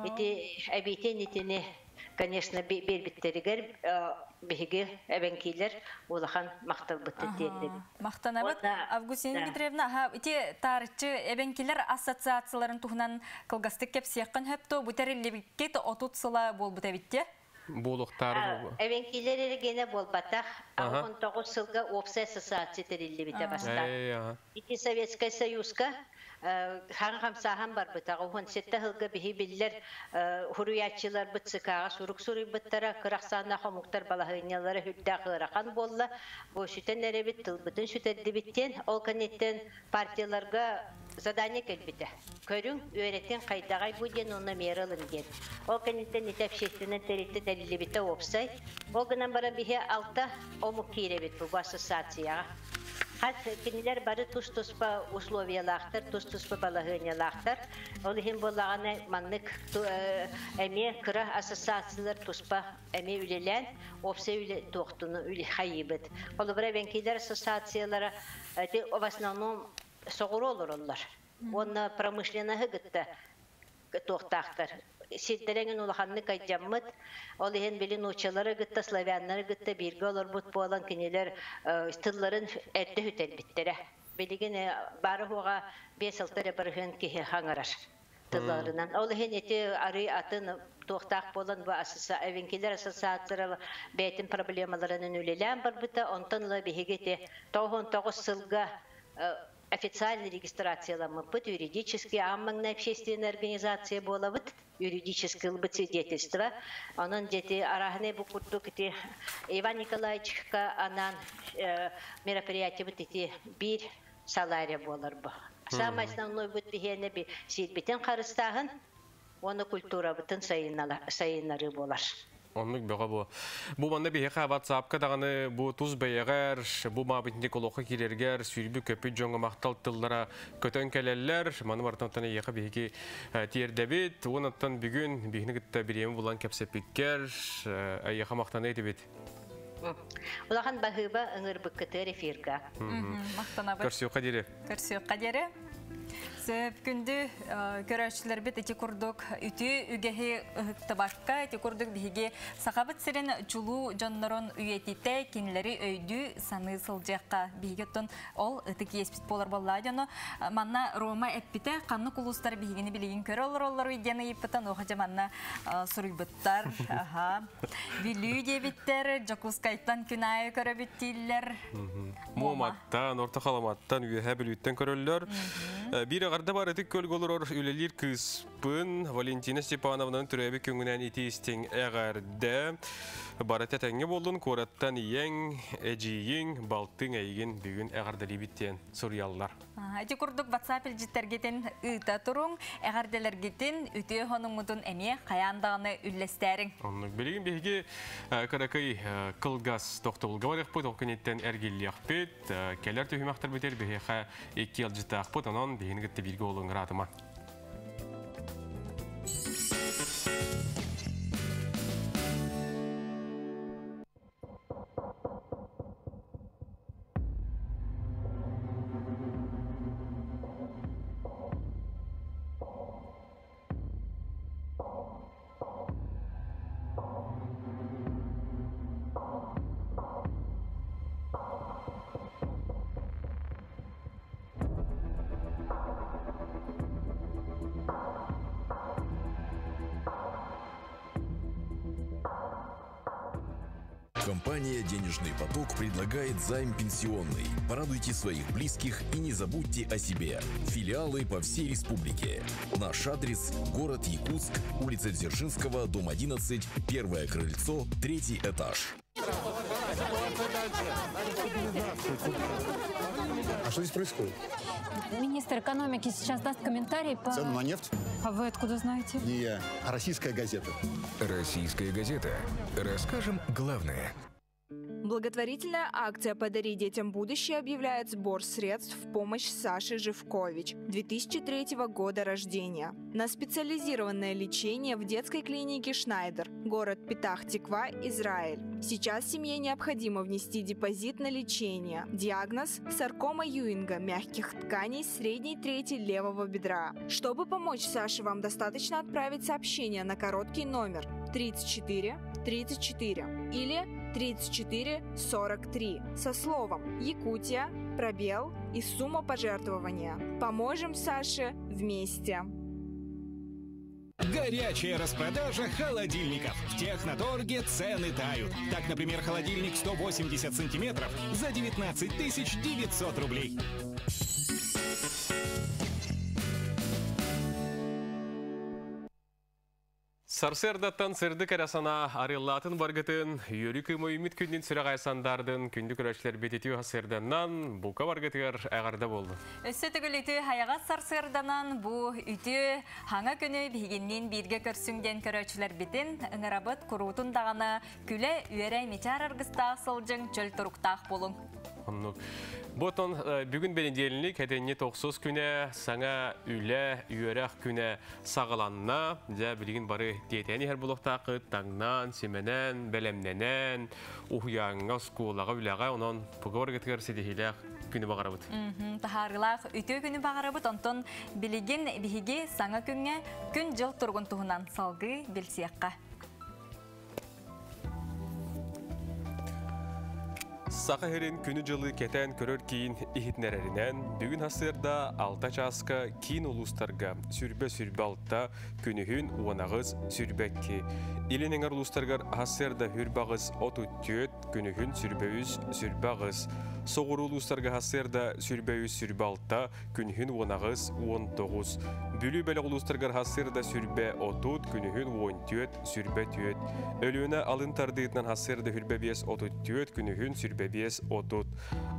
Ити эбиитин итини конечно биэрбиттэригэр биһиги эбэҥкиилэр улахан махталбытын тиэрдэбит. Махтанабыт. Августина Дмитриевна, аха, ити таарыччы эбэҥкилэр ассоциацияларын туһунан кылгастык кэпсиэххин сөп дуо? Бу тэриллибиккит 30 сыла буолбут эбит. Буолуохтаары. Эвенкилер эрэгиэнэ буолбатах. 19 сылга уопсай ассоциация тэриллибитэ бастаан. Ити Советскай Союзка хаҥ хамсааһын барбыта. 17 сылга биһи биллэр хуруйааччыларбыт ЦК-ҕа сурук суруйбуттара. Кыра ахсааннаах омуктар балаһыанньалара сүрдээх ыарахан буолла. Бу сүтэн эрэбит, тылбытын сүтэрдибит диэн. Ол кэнниттэн партияларга задание кэлбитэ. Көрүҥ, үөрэтин хайдаҕай бу диэн уонна мера ылын диэн. Ол кэнниттэн ити общественнай тэрилтэ тэриллибитэ уопсай. Ол гынан баран биһи алта омук киирэбит бу ассоциацияҕа. Хас кинилэр бары тус-туспа условиялаахтар, тус-туспа балаһыанньалаахтар. Ол иһин буоллаҕына маннык эмиэ кыра ассоциациялар туспа эмиэ үлэлээн уопсай үлэ туохтуну хайыыбыт. Холобура, эбэҥкилэр ассоциациялара ити в основном соҕуруу олороллор. Уонна промышленноһы кытта туохтаахтар. Сирдэрин улаханнык айдьаммыт, ол иһин били нууччалары кытта, славяннары кытта бииргэ олорбут буолан кинилэр тылларын эрдэ сүтэрбиттэрэ. Билигин бары хуоҕа 5-6 эрэ барыһын киһи хаҥарар тылларынан. Ол иһин ити арый атын туохтаах буолан бу эвенкилер ассоциациялара бэйэтин проблемаларынан үлэлээн барбыта. Онтон ыла биһиги ити 99 сылга официальный регистрацияламмыппыт, юридически аан общественная организация буолабыт, юридический ылбыт свидетельство. Онон дети арааһынай бу курдук ити Иван Николаевичка анаан мероприятиебыт ити биир салаария буолар бу. Самое основной бут биһиэнэ би сиирбитин харыстааһын уонна культурабытын сайыннарыы буолар. Оннук бөҕө бу. Бу манна биһиэхэ WhatsApp-ка даҕаны бу тус бэйэҕэр, бу маабытник олоххо киирэргэр сүүрбү көппүт дьоҥҥо махтал тыллара көтөн кэлэллэр. Маны барытын эйиэхэ биһиги тиэрдэбит. Уонаттан бүгүн биһини кытта бириэми булан кэпсэппиккэр эйиэхэ махтана этибит. Улахан баһыыба ыҥырбыккытыгар эфирга. Махтанабыт. Көрсүөххэ диэри. Көрсүөххэ диэри. Сөп күндү көрөөччүлэрбит ити курдук үтүө үгэһи ыһыктыбакка ити курдук биһиги сахабыт сирин чулуу дьоннорун үйэтитэ кинилэри өйдүү саныы сылдьыахха биһиги оттон ол ытык иэспит буолар буоллаа дьоно манна Рома эппитэ ханнык улуустар биһигини билигин көрө олороллор диэн ыйыппытан оха дьэ манна суруйбуттар аха Бүлүү диэбиттэр Дьокуускайтан күн аайы көрөбүт дииллэр. Муоматтан, Орто Халаматтан, Үөһээ Бүлүүттэн көрөллөр. Биир аҕарда бар ытык көлгө олорор үлэлиир кыыспын Валентина Степановнаны төрөөбүт күҥүнэн ити истиҥ эҕэрдэ. Бары тэтэҥҥэ буоллун, куораттан ийэҥ, эдьиийиҥ, балтыҥ эйигин бүгүн эҕэрдэлиибит диэн суруйаллар. Ити курдук WhatsApp илдьиттэргитин ыыта туруҥ, эҕэрдэлэргитин, үтүө хонуҥҥутун эмиэ хайаан даҕаны үллэстээриҥ. Оннук. Билигин биһиги кыракый кылгас тохтобулга барыахпыт, ол кэнниттэн эргиллиэхпит. Кэлэр түһүмэхтэрбитигэр биһиэхэ икки ыалдьыттаахпыт, онон биһигини кытта бииргэ буолуҥ ыраатыма. Компания «Денежный поток» предлагает займ пенсионный. Порадуйте своих близких и не забудьте о себе. Филиалы по всей республике. Наш адрес – город Якутск, улица Дзержинского, дом 11, первое крыльцо, третий этаж. А что здесь происходит? Министр экономики сейчас даст комментарий по... Цену на нефть? А вы откуда знаете? Не я, а «Российская газета». «Российская газета». Расскажем главное. Благотворительная акция «Подари детям будущее» объявляет сбор средств в помощь Саше Живкович, 2003 года рождения, на специализированное лечение в детской клинике «Шнайдер», город Петах-Тиква, Израиль. Сейчас семье необходимо внести депозит на лечение. Диагноз – саркома Юинга мягких тканей средней трети левого бедра. Чтобы помочь Саше, вам достаточно отправить сообщение на короткий номер 34 34 или 34 43 со словом «Якутия», пробел и сумма пожертвования. Поможем Саше вместе! Горячая распродажа холодильников. В Техноторге цены тают. Так, например, холодильник 180 сантиметров за 19 900 рублей. Сарсыардаттан сырдык эрэ санаа арыаллаатын баргытын, үөрүү кыыма үүммүт күнүн сүрэх айсандардын, күндү көрөөччүлэрбит үтүө сарсыарданан бука баргытыгар эҕэрдэ буоллун. Өссө төгүл үтүө хайаҕас сарсыарданан бу үтүө хаҥа күнү биһигинниин бииргэ көрсүҥ диэн көрөөччүлэрбитин ыҥырабыт куруутун даҕаны күлэ үөрэ мичээр аргыстаах сылдьыҥ чөл туруктаах буолуҥ. Оннук. Бу отон бүгүн бэнидиэлинник этэнни тохсус күнэ, саҥа үлэ, үөрэх күнэ саҕаланна. Дьэ, билигин бары тиэтэйэн иһэр буолуохтааххыт, таҥнан, симэнэн, бэлэмнэнэн, уһуйааҥҥа, оскуолаҕа, үлэҕэ, онон бука барыгытыгар ситиһиилээх күнү баҕарабыт. Таһаарыылаах үтүө күнү баҕарабыт. Онтон билигин биһиги саҥа күҥҥэ күн-дьыл туругун туһунан салгыы билсиэххэ. Саха сирин күнү-дьылы кэтээн көрөр киин иһитиннэрэринэн, бүгүн сарсыарда алта чааска киин улуустарга сүрбэ сүрбэ алта, күнүһүн уон аҕыс, сүрбэ икки. Илин эҥэр улуустарыгар сарсыарда хүрбэ аҕыс, отут түөрт, күнүһүн сүрбэ үс, сүрбэ аҕыс. Соҕуруу улуустарга сарсыарда сүрбэ үс, сүрбэ алта, күнүһүн уон аҕыс, уон тоҕус. Бүлүү бөлөх улуустарыгар сарсыарда сүрбэ отут, күнүһүн уон түөрт, сүрбэ түөрт. Өлүөнэ алын тардыытынан сарсыарда сүрбэ биэс отут түөрт, күнүһүн сүрбэ биэс отут.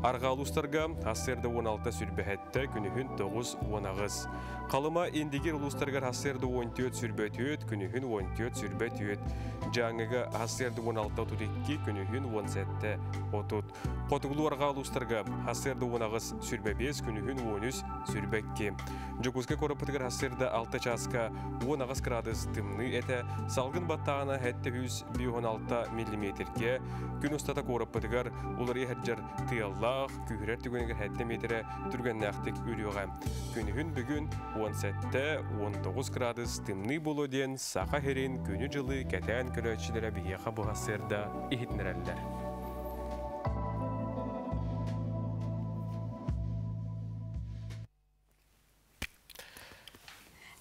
Арҕаа улуустарга сарсыарда уон алта сүрбэ сэттэ, күнүһүн тоҕус уон аҕыс. Халыма Индигир улуустарыгар сарсыарда уон түөрт сүрбэ түөрт, күнүһүн уон түөрт сүрбэ түөрт. Дьааҥыга сарсыарда уон алта отут икки, күнүһүн уон сэттэ отут. Хотугулуу арҕаа улуустарга сарсыарда уон аҕыс сүрбэ биэс, күнүһүн уон үс сүрбэ икки. Дьокуускай куораппытыгар сарсыарда алта чааска уон аҕыс кыраадыс тымныы этэ, салгын баттааҕына сэттэ сүүс биэс уон алта миллиметргэ, күн устата куораппытыгар уларыйа сылдьар тыаллаах, күүһүрэр түгэнигэр сэттэ миэтэрэ түргэннээхтик үрүөҕэ. Күнүһүн бүгүн уон сэттэ, уон тоҕус кыраадыс тымныы буолуо диэн Саха сирин күнү-дьылы кэтээн көрөөччүлэрэ биһиэхэ бу сарсыарда иһитиннэрэллэр.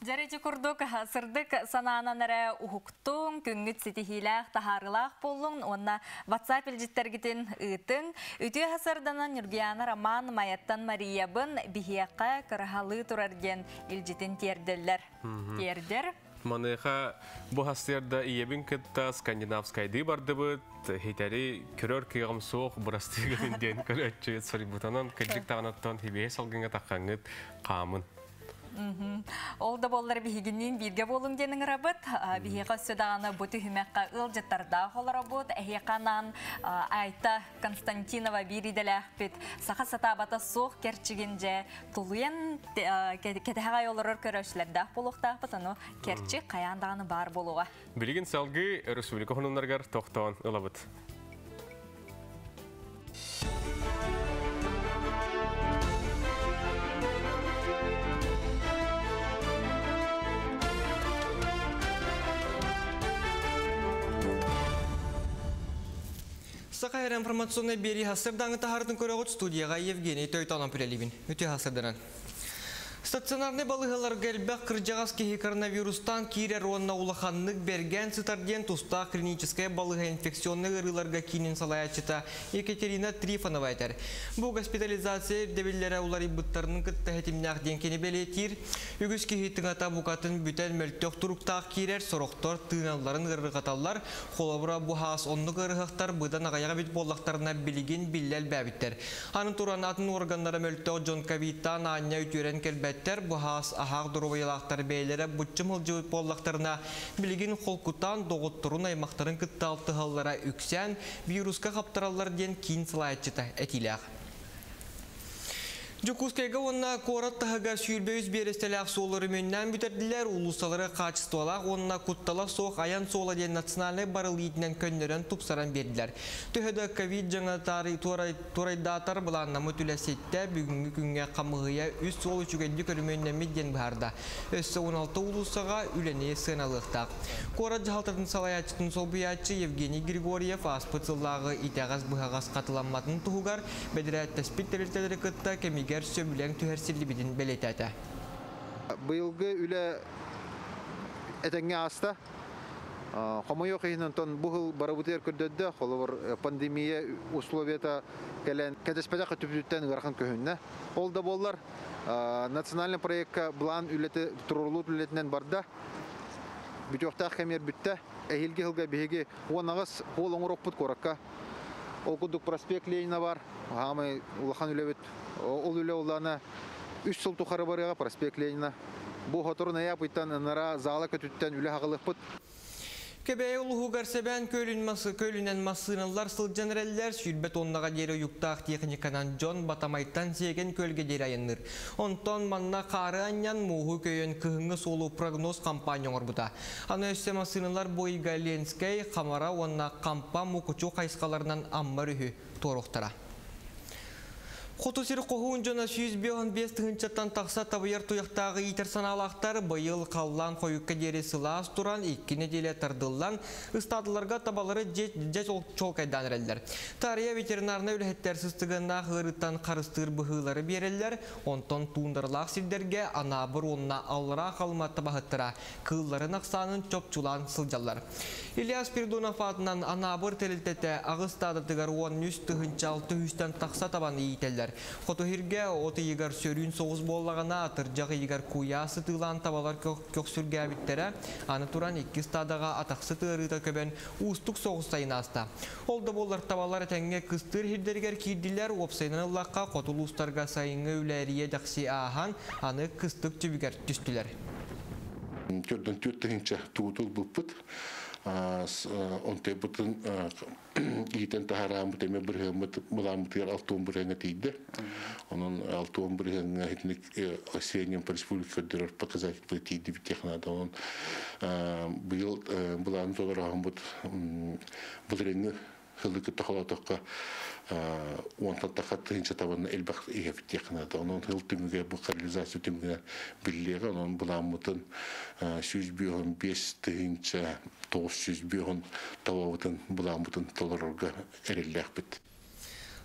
Дьэр ити курдук сырдык санаанан эрэ уһуктуҥ, күҥҥүт ситиһиилээх, таһаарыылаах буоллуҥ уонна WhatsApp илдьиттэргитин ыытыҥ. Үтүө сарданан Ньургуйаана Роман Майаттан Мариябын биһиэхэ кыраһалыы турар диэн илдьитин тиэрдэллэр. Тиэрдэр. Маныаха бу сарсыарда ийэбин кытта скандинавскайдыы бардыбыт, хитэри көрөр кыаҕым суох, бырастыы диэн көрөөччү суруйбутунан кырдьык даҕанаттан хибиһи салгыҥҥа таххаҥҥыт хаамын. Ол да буоллар биһигинниин бииргэ буолуҥ диэн ыҥырабыт. Биһиэхэ өссө даҕаны бу түһүмэххэ ыалдьыттардаах олоробут. Эһиэхэ анаан Айта Константинова биир идэлээхпит саха сатаабата суох кэрчигин дьэ тулуйан кэтэһэҕэй олорор көрөөччүлэрдээх буолуохтаахпыт. Ону кэрчик хайаан даҕаны баар буолуоҕа. Билигин салгыы республика хонуннарыгар тохтоон ылабыт. Саха сирэ информационнай биэрии сарсыардааҥҥы таһаарытын көрөҕүт студияҕа Евгений Тойтонов үлэлиибин. Үтүө сарсыарданан. Стационарнай балыыһаларга элбэх кырдьаҕас киһи коронавирустан киирэр уонна улаханнык бэргээн сытар диэн тустаах клиническэй балыыһа инфекционнай ыарыыларга киинин салайааччыта Екатерина Трифонова этэр. Бу госпитализация ирдэбиллэрэ уларыйбыттарын кытта ситимнээх диэн кини бэлиэтиир. Үгүс киһи тыҥата букатын бүтэн мөлтөх туруктаах киирэр, сорохтор тыыналларын ыарырҕаталлар. Холобура, бу хаас оннук ыарыһахтар быдан аҕыйах эбит буоллахтарына билигин биллэ элбээбиттэр. Аны туран атын органнара мөлтөх дьон ковидтаан аанньа үтүөрэн кэлбэттэр, бу хаас аһаах доруобуйалаахтар бэйэлэрэ буччум сылдьыбыт буоллахтарына билигин холкутаан доҕотторун аймахтарын кытта алтыһаллара үксээн вируска хаптараллар диэн киин салайааччыта этиилээх. Дьокуускайга уонна куорат таһыгар 23 биэрэстэлээх суол өрөмүөннээн бүтэрдилэр, уулуссалары хаачыстыбалаах уонна куттала суох айан суола диэн национальнай барыл иитинэн көннөрөн тупсаран биэрдилэр. Төһө да ковид дьаҥа туорайдаатар былааннаммыт үлэ ситтэ, бүгүҥҥү күҥҥэ хамыыһыйа үс суол үчүгэйдик өрөмүөннэммит диэн быһаарда. Өссө 16 уулуссаҕа үлэни сыаналыахтаах. Куорат дьаһалтатын салайааччытын солбуйааччы Евгений Григорьев ааспыт сыллааҕы итэҕэс-быһаҕас хатыламматын туһугар бэдэрээттэспит тэрилтэлэри кытта кэмигэр сөбүлэҥ түһэрсиллибитин бэлиэтээтэ. Быйылгы үлэ этэҥҥэ ааста. Хомойуох иһин онтон бу сыл барыбытыгар көрдөрдө, холобур, пандемия условията кэлэн кэтэспэтэх өттүбүтүттэн ыарахан көһүннэ. Ол да буоллар, национальный проекка былаан үлэтэ туруоруллубут үлэтинэн барда. Бүтүөхтээх кэмигэр бүттэ. Эһиилги сылга биһиги 18 суол оҥоруохпут куоракка. Ол курдук проспект Ленина бар, хаамай улахан үлэбит. Ол үлэ улаана үс сыл тухары барыаҕа проспект Ленина. Бу сотору ноябрьтан ынара зала көтүттэн үлэ хаҕылыахпыт. Кэбээйи улууһугар Сэбээн көлүн көлүнэн массыыналар сылдьан эрэллэр, 20 тоннаҕа диэри уйуктаах техниканан дьон Батамайтан Сиэгэн көлгө диэри айанныыр. Онтон манна хаары анньан, мууһу көйөн кыһыҥҥы суолу прогноз компания оҥорбута. Аны өссө массыыналар бу ыйга Ленскэй, Хамара уонна Хампа Мукучу хайысхаларынан Амма өрүһү туоруохтара. Хоту сир хоһуун дьоно 155 тыһыынчаттан тахса табыйар туйахтааҕы иитэр санаалаахтар. Быйыл халлаан хойукка диэри сылаас туран, 2 нэдиэлэ тардыллан, ыстаадаларга табалары дьэ чуолкайдаан эрэллэр. Таарыйа ветеринарнай үлэһиттэр сыстыганнаах ыарыыттан харыстыыр быһыылары биэрэллэр, онтон туундаралаах сирдэргэ Анаабыр уонна Аллараа Халыма табаһыттара кыылларын ахсаанын чопчулаан сылдьаллар. Илья Спиридонов аатынан Анаабыр тэрилтэтэ аҕыс ыстаадатыгар 13 600-тэн тахса табаны иитэллэр. Хоту сиргэ от ыйыгар сөрүүн соҕус буоллаҕына, атырдьах ыйыгар куйаас сытыылаан табалар көхсүргээбиттэрэ. Аны туран икки ыстаадаҕа атахсыт ыарыыта көбөн уустук соҕус сайын ааста. Ол да буоллар табалар этэҥҥэ кыстыыр сирдэригэр киирдилэр. Уопсайынан ыллахха, хоту улуустарга сайыҥҥы үлэ эриэ-дэхси ааһан, аны кыстык түбүгэр түстүлэр. 44 тыһыынча туутул буппут. Онтойбутун иитэн таһарааммыт эме бырыһыаммыт былааммытыгар 60 бырыһыаҥҥа тиийдэ. Онон 60 бырыһыаҥҥа итинник среднем по республике көрдөрөр показатель тиийдибит диэх наада. Онон быйыл былааны толороһоммут былырыҥҥы сылы кытта холоотоххо 10-тан тахса тыһыынча табаны элбэх иһэбит диэх наада. Онон сыл түмүгэ бу реализация түмүгүнэн биллиэҕэ. Онон былааммытын 155 905 табабытын былааммытын толорорго эрэллээхпит.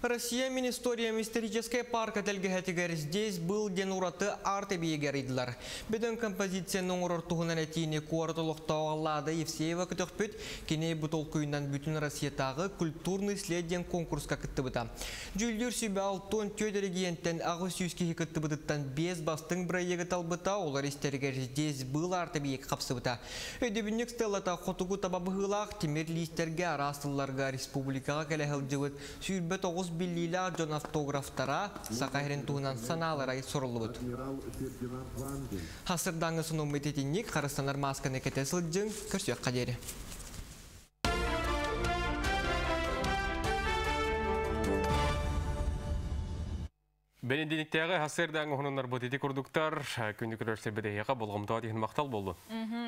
Россия Министория историческай парка тэлгэһэтигэр «Здесь был» диэн ураты арт-эбийиэги арыйдылар. Бөдөҥ композицияны оҥорор туһунан этиини куорат олохтооҕо Лада Евсеева көтөхпүт, кини бу толкуйунан бүтүн Россиятааҕы «Культурный след» диэн конкурска кыттыбыта. Дьүүллүүр сүбэ 64 регионтан 800 киһи кыттыбытыттан 5 бастыҥ бырайыагы талбыта, олар истэригэр «Здесь был» арт-эбийиэк хапсыбыта. Өйдөбүнньүк стелата хотугу таба быһыылаах тимир лиистэргэ араас сылларга республикаҕа кэлэ сылдьыбыт 29 биллиилээх дьон автографтара, Саха сирин туһунан санаалара суруллубут. Сарсыардааҥҥы сонуммут итинник. Харыстанар маасканы кэтэ сылдьыҥ, көрсүөххэ диэри. Бэнидиэнньиктээҕи сарсыардааҥҥы сонуннарбыт ити курдуктар. Күндү көрөөччүлэрбит, эһиэхэ болҕомтоҕут иһин махтал буоллун.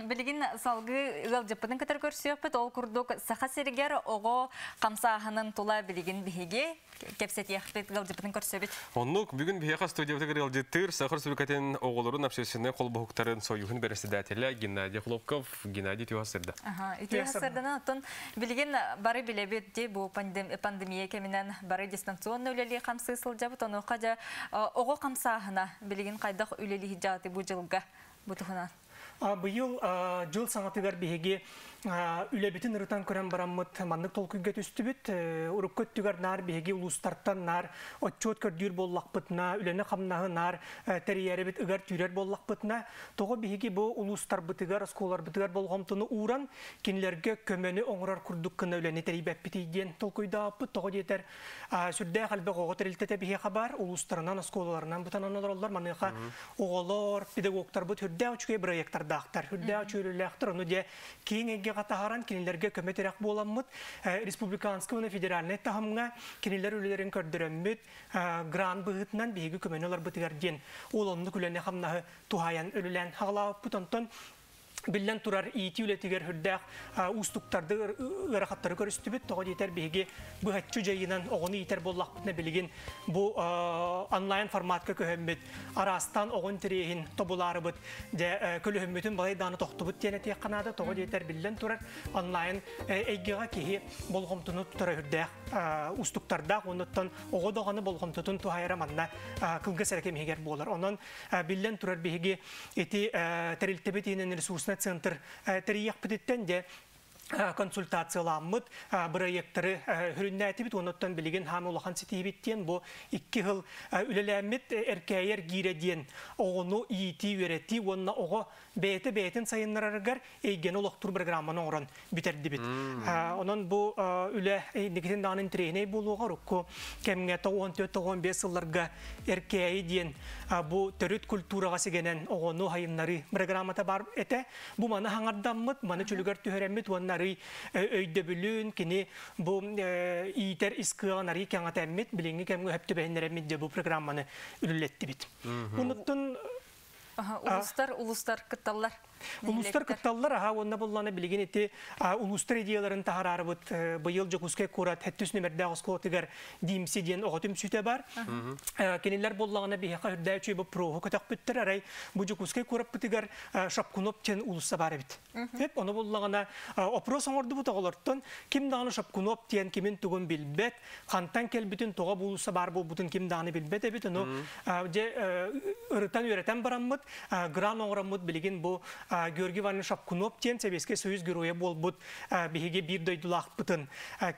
Билигин салгыы ыалдьыппытын кытары көрсүөхпүт. Ол курдук Саха сиригэр оҕо хамсааһынын тула билигин биһиги кэпсэтиэхпит, ыалдьыппытын көрсөбүт. Оннук, бүгүн биһиэхэ студиябытыгар ыалдьыттыыр Саха Республикатын оҕолорун общественнай холбоһуктарын союһун председателэ Геннадий Хлопков. Геннадий, үтүө сарсыарда. Үтүө сарсыарданан. Оттон билигин бары билэбит дии, бу пандемия кэминэн бары дистанционно үлэлии хамсыы сылдьабыт. Онуоха дьэ оҕо хамсааһына билигин хайдах үлэлии дьааты бу дьылга бу туһунан? Быйыл дьыл саҥатыгар биһиги үлэбитин ырытан көрөн бараммыт маннык толкуйга түстүбүт. Урукку өттүгэр наар биһиги улуустартан наар отчуот көрдүүр буоллахпытына, үлэни хамнаһы наар тэрийэрибит ыгар түүрэр буоллахпытына, тоҕо биһиги бу улуустарбытыгар, оскуолаларбытыгар болҕомтону ууран, кинилэргэ көмөнү оҥорор курдук гына үлэни тэрийбэппитий диэн толкуйдаабыппыт. Тоҕо диэтэр, сүрдээх элбэх оҕо тэрилтэтэ биһиэхэ баар, улуустарынан, оскуолаларынан бытанан олороллор. Маныаха оҕолор, педагогтарбыт үрдээх үчүгэй проекттардаахтар, үрдээх үчүгэй, ону дьэ киэҥ эйгэҕэ таһааран кинилэргэ көмө тирэх буоламмыт, республиканский уонна федеральнай таһымҥа кинилэр үлэлэрин көрдөрөммүт, грант быһыытынан биһиги көмөнү ыларбытыгар диэн ол оннук үлэни хамнаһы туһаайан үлэлээн хаҕалаабыппыт. Онтон биллэн турар, иитии үлэтигэр үрдээх уустуктарды, ыарахаттары көрүстүбүт. Тоҕо диэтэр, биһиги быһаччы дьайынан оҕону иитэр буоллахпытына, билигин бу онлайн форматка көһөммүт, араастан оҕо интэриэһин тобуларбыт дьэ көлөһүммүтүн балайдааны тохтубут диэн этиэххэ наада. Тоҕо диэтэр, биллэн турар, онлайн эйгэҕэ киһи болҕомтону тутара үрдээх уустуктардаах, оннуттан оҕо даҕаны болҕомтотун туһайара манна кылгас эрэ кэм иһигэр буолар. Онон биллэн турар, биһиги ити тэрилтэбит иһинэн ресурснай ресурсный центр тэрийиэхпититтэн де консультацияламмыт бырайыактары хүрүннээтибит онуттан билигин хаам улахан ситиһибит диэн бу икки хыл үлэлээммит эркээйэр гиирэ диэн оҕону иитии үөрэтии уонна оҕо бэйэтэ бэйэтин сайыннарарыгар эйгэни олохтуур программаны оҥорон бүтэрдибит. Онон бу үлэ инникитин даҕаны интэриэһинэй буолуоҕа урукку кэмҥэ 94-95 сылларга эркээйи диэн бу төрүт культураҕа сигэнэн оҕону сайыннарыы программата баар этэ. Бу маны хаҥардаммыт, маны чөлүгэр түһэрэммит уонна арый өйдөбүлүн кини бу иитэр ис кыаҕын арый кэҥэтэммит, билиҥҥи кэмҥэ өп түбэһиннэрэммит дьэ бу программаны үлэлэттибит. Онуттан Улустар, улустар кытталлар. Улуустар кытталлар, аха уонна буллана билигин ити улуустар идеяларын таһаарарбыт быйыл Дьокуускай куорат хэттүс нөмердээх оскуолатыгар Димси диэн оҕо түмсүүтэ бар. Кинилэр буллаҕына биһиэхэ үрдээ үчүгэй боппуруоһу көтөхпүттэр арай бу Дьокуускай куораппытыгар Шапкунов диэн уулусса баар эбит. Эп ону буллаҕына опрос оҥордубут оҕолортон ким даҕаны Шапкунов диэн кимин тугун билбэт, хантан кэлбитин тоҕо бу уулусса баар буолбутун ким даҕаны билбэт эбит. Ону дьэ ырытан үөрэтэн бараммыт гран оҥороммут билигин бу Георгий Иванович Шапкунов диэн Сэбиэскэй Союз геройа буолбут биһиги биир дойдулаахпытын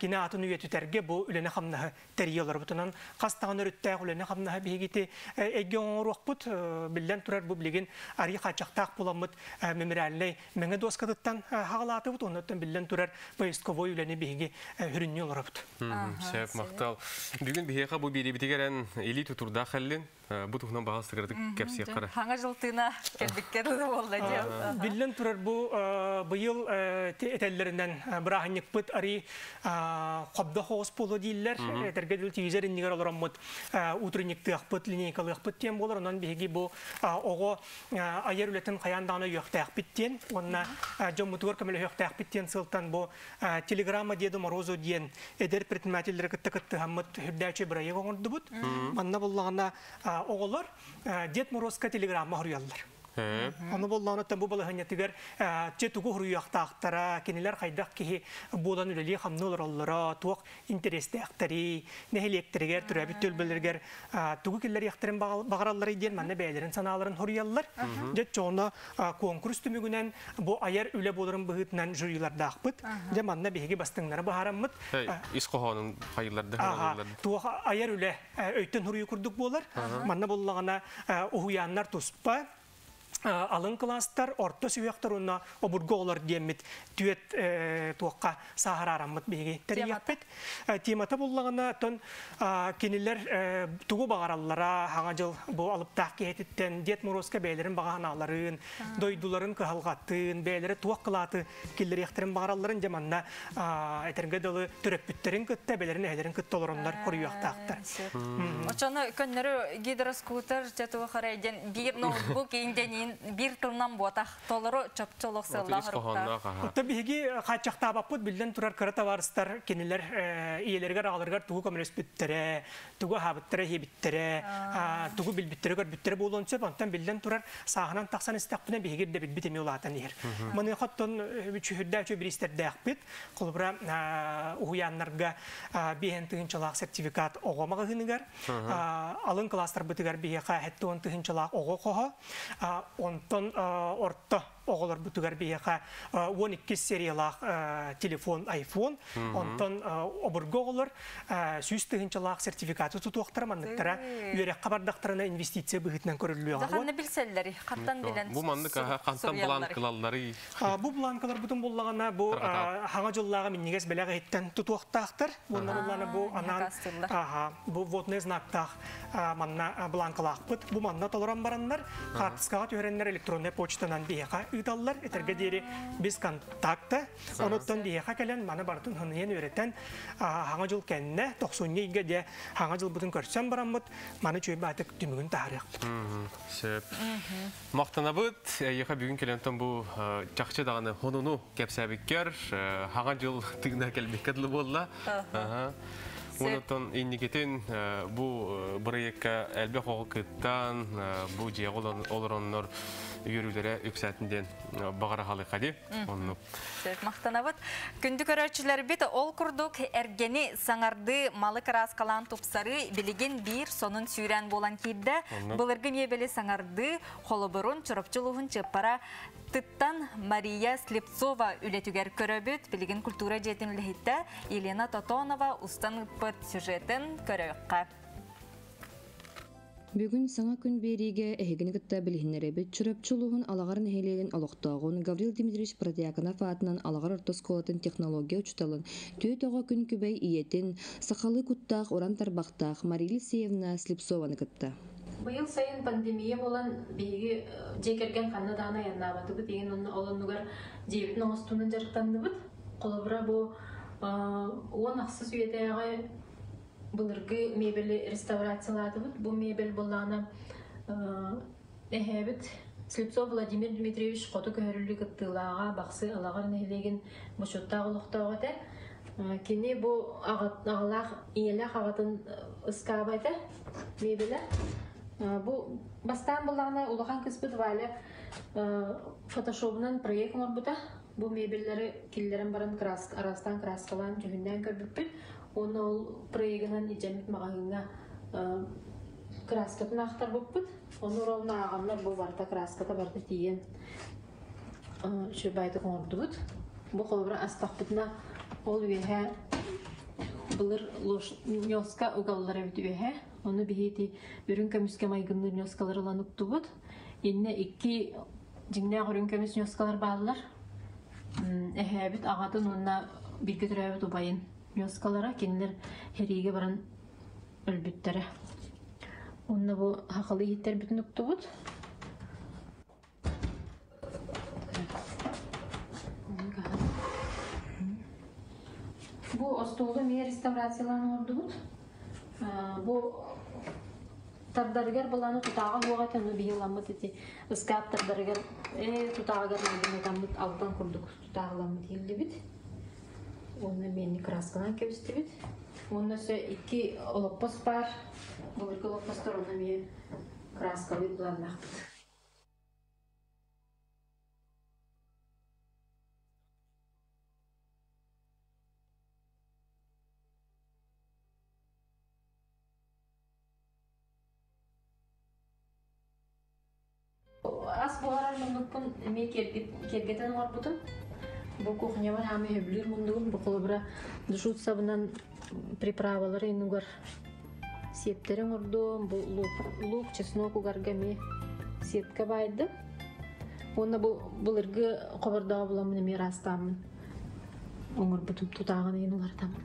кини аатын үйэтитэргэ бу үлэни-хамнаһы тэрийэ олорбутунан хас даҕаны өрүттээх үлэни-хамнаһы биһигити эйгэ оҥоруохпут биллэн турар бу билигин арыы хааччахтаах буламмыт мемориальнай мэҥэ дуоскатыттан хаҕалаатыбыт оннуттан биллэн турар поисковой үлэни биһиги хүрүннүү олоробут. Сөп, махтал. Бүгүн биһиэхэ бу биэриибитигэр эн илии тутурдаах кэллин. Бу туһунан баҕас кыратык кэпсиэх хара. Хаҥа жылтыына кэлбиккэ дылы буолла диэн. Биллэн турар бу быйыл этэллэринэн бырааһынньыкпыт ари хобдо хоҕус буолуо дииллэр. Этэргэ дылы телевизор иннигэр олороммут утренниктыахпыт, линейкалыахпыт диэн буолар. Онон биһиги бу оҕо айар үлэтин хайаан даҕаны өйүөхтээхпит диэн уонна дьоммутугар көмөлөһүөхтээхпит диэн сылтан бу Телеграмма Деду Морозу диэн эдэр предпринимателлэри кытта кыттыһаммыт үрдээччи бырайыак оҥордубут. Манна буллаҕына оҕолор Дед Морозка телеграмма хоруйаллар. Ону боллооноттон бу балаһыанньатыгар че тугу хоруйуохтаахтара, кинилэр хайдах киһи буолан үлэлии хамныы олороллоро, туох интэриэстээхтэрий, нэһилиэктэригэр, төрөөбүт түөлбэлэригэр тугу киллэриэхтэрин баҕаралларый диэн манна бэйэлэрин санааларын хоруйаллар. Дьэ, чоно куонкурус түмүгүнэн бу айар үлэ буоларын быһыытынан жюрилардаахпыт. Дьэ, манна биһиги бастыҥнары быһаараммыт. Ис хоһоонун хайылларда Туох айар үлэ өйтөн хоруйу курдук буолар. Манна буллаҕына уһуйааннар туспа, алын кылаастар, орто сүһүөхтэр уонна обургу оҕолор диэммит түөт туохха сааһыраараммыт биһиги тэрийиэхпит. Темата буллаҕына, тон кинилэр тугу баҕараллара, хаҥа дьыл бу алыптаах киһититтэн Дед Морозко бэйэлэрин баҕа санааларын, дойдуларын кыһалҕатын, бэйэлэрэ туох кылааты киллэриэхтэрин баҕаралларын дьэ манна этэргэ дылы төрөппүттэрин кытта, эбэлэрин, эһэлэрин кытта олороннор хоруйуохтаахтар. Очону көннөрү гидроскутер дьэ туох эрэ диэн биир ноутбук иин биир тылынан буотах толору чопчу олох сыаллаах оруктаах. Оттон биһиги хааччахтаабаппыт биллэн турар кыра табаарыстар кинилэр ийэлэригэр аҕаларыгар тугу көмөлөспүттэрэ, тугу аһаабыттара, иһибиттэрэ, тугу билбиттэрэ-көрбүттэрэ буолуон сөп. Онтон биллэн турар сааһынан тахсан истэхпинэ биһиги да билбит эмиэ улаатан иһэр. Маныаха оттон үчүгүрдээх үчүгэй бириистэрдээхпит. Холобура, уһуйааннарга биэһэн тыһыынчалаах сертификат оҕо маҕаһыыныгар, алын кылаастарбытыгар биһиэхэ 70 тыһыынчалаах оҕо хоһо, онтон орто оҕолорбутугар биһиэхэ 12 сериялаах телефон iPhone, онтон обургу оҕолор 100 тыһыынчалаах сертификаты тутуохтара, манныктара үөрэххэ бардахтарына инвестиция быһыытынан көрүллүөҕэ. Ханна билсэллэри, хантан билэн Бу маннык хантан бланкалаллары Бу бланкаларбытын буллаҕына бу хаҥа дьыллааҕы минньигэс бэлэх иһиттэн тутуохтаахтар. Уонна буллаҕына бу анаан бу водный знактаах манна бланкалаахпыт. Бу манна толорон бараннар хаартыскаҕа түһэрэннэр электроннай почтанан биһиэхэ ыыталлар. Этэргэ диэри без контакта. Онуттан биһиэхэ кэлэн маны барытын хыныйан үөрэтэн хаҥа дьыл кэннэ тохсунньу ыйга дьэ хаҥа дьылбытын көрсөн бараммыт маны чүөйбаатык түмүгүн таһаарыахпыт. Сөп. Махтанабыт, эйиэхэ бүгүн кэлэнтэн бу чахчы даҕаны хонуну кэпсээбиккэр, хаҥа дьыл тыына кэлбиккэ дылы буолла. Онтон инникитин бу бырайыакка элбэх оҕо кыттан, бу дьиэҕэ олороннор үөрүүлэрэ үксээтин диэн баҕара халыха дии. Оннук. Сөп, махтанабыт. Күндү көрөөччүлэрбит, ол курдук эргэни саҥардыы, малы кырааскалаан тупсарыы билигин биир сонун сүүрээн буолан киирдэ. Былыргы миэбэли саҥардыы, холобурун, Чурапчы улууһун Чыаппара Чурапчыттан Мария Слепцова үлэтигэр көрөбүт. Билигин культура дьиэтин үлэһитэ Елена Тотонова устан ыыппыт сюжетын көрүөххэ. Бүгүн Саҥа күн биэриигэ эһигини кытта билиһиннэрэбит Чурапчы улууһун Алаҕар нэһилиэгин олохтооҕун Гаврил Дмитриевич Протодьяконов аатынан Алаҕар орто оскуолатын технология учууталын, түөрт оҕо күн күбэй ийэтин, сахалыы куттаах уран тарбахтаах Мария Елисеевна Слепцованы кытта. Быйыл сайын пандемия буолан биһиги дьиэ кэргэн ханна даҕаны айаннаабатыбыт, игин онно ол оннугар дьиэбитин оҥостуунан дьарыктанныбыт. Холобура бу 10 ахсыс үйэтээҕи былыргы мебели реставрациялаатыбыт. Бу мебель буоллаҕына эһээбит Слепцов Владимир Дмитриевич хоту көһөрүллүү кыттыылааҕа, Бахсы Алаҕар нэһилиэгин бочуоттаах олохтооҕо этэ. Кини бу аҕалаах, ийэлээх аҕатын ыскааба этэ, мебелэ. Бу бастаан буоллаҕына улахан кыыспыт Валя фотошобунан проект оҥорбута. Бу мебеллэри киллэрэн баран араастаан краскалаан дьүһүннээн көрбүппүт. Уонна ол проегынан илдьэммит маҕаһыыҥҥа краскатын аахтарбыппыт. Ону ровно ааҕаннар бу барыта краската барыта тиийэн үчүгэй оҥордубут. Бу холобура астахпытына ол үөһэ былыр ньуоска угаллар эбит үөһэ. Ону биһиги үрүҥ көмүскэ майгынныыр ньуоскалары ылан уктубут. Иннэ икки дьиҥнээх үрүҥ көмүс ньуоскалар бааллар. Эһээбит аҕатын уонна бииргэ төрөөбүт убайын ньуоскалара, кинилэр сэриигэ баран өлбүттэрэ. Онно бу сахалыы иһиттэрбитин уктубут. Бу остуолу эмиэ реставрациялаан оҥордубут. Бу тардарыгар былааны тутааҕа суох этэ, ону биһи ыламмыт ити ыскаап тардарыгар тутааҕыгар майгыннатаммыт алтан курдук тутааҕыламмыт иһиллибит. Уонна миэнни краскалаан кэбистибит. Уонна өссө икки олоппос баар. Былыргы олоппостор, онно эмиэ краскалыыр былааннаахпыт. Ас буһарар муннукпун эмиэ киэргэтэн оҥорбутум. Бу кухнябар хаамы сөбүлүүр муннугум. Бу холобура джут сабынан приправалары инугар сиэптери оҥордум. Бу лук, лук, чеснок угарга эмиэ сетка баайдым. Уонна бу былыргы хобордооҕу буламмын эмиэ ыраастааммын оҥорбутум, тутааҕын иһин уларытаммын.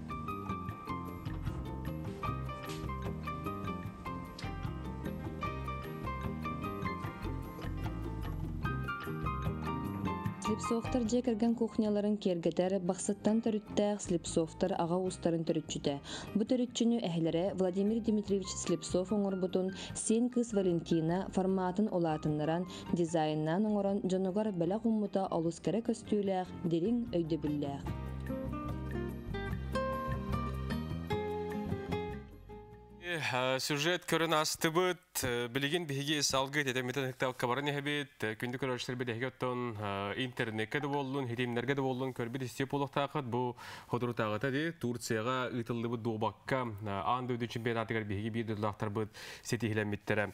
Слепцовтар дьиэ кэргэн кухняларын киэргэтэр Бахсыттан төрүттээх Слепцовтар аҕа уустарын төрүччүтэ. Бу төрүччүнү эһэлэрэ Владимир Дмитриевич Слепцов оҥорбутун сиэн кыыс Валентина форматын улаатыннаран, дизайннаан оҥорон дьонугар бэлэх ууммута олус кэрэ көстүүлээх, дириҥ өйдөбүллээх. Сюжет көрөн астыбыт. Билигин биһиги салгыы тэтэммитин ыкталка баран иһэбит. Күндү көрөөччүлэр, биһиги оттон интернекке да буоллун, ситимнэргэ да буоллун көрбүт истиэ буолуохтааххыт. Бу соторутааҕыта ди Турцияҕа ыытыллыбыт дуобакка аан дойду чемпионатыгар биһиги биир дойдулаахтарбыт ситиһиилэммиттэрэ.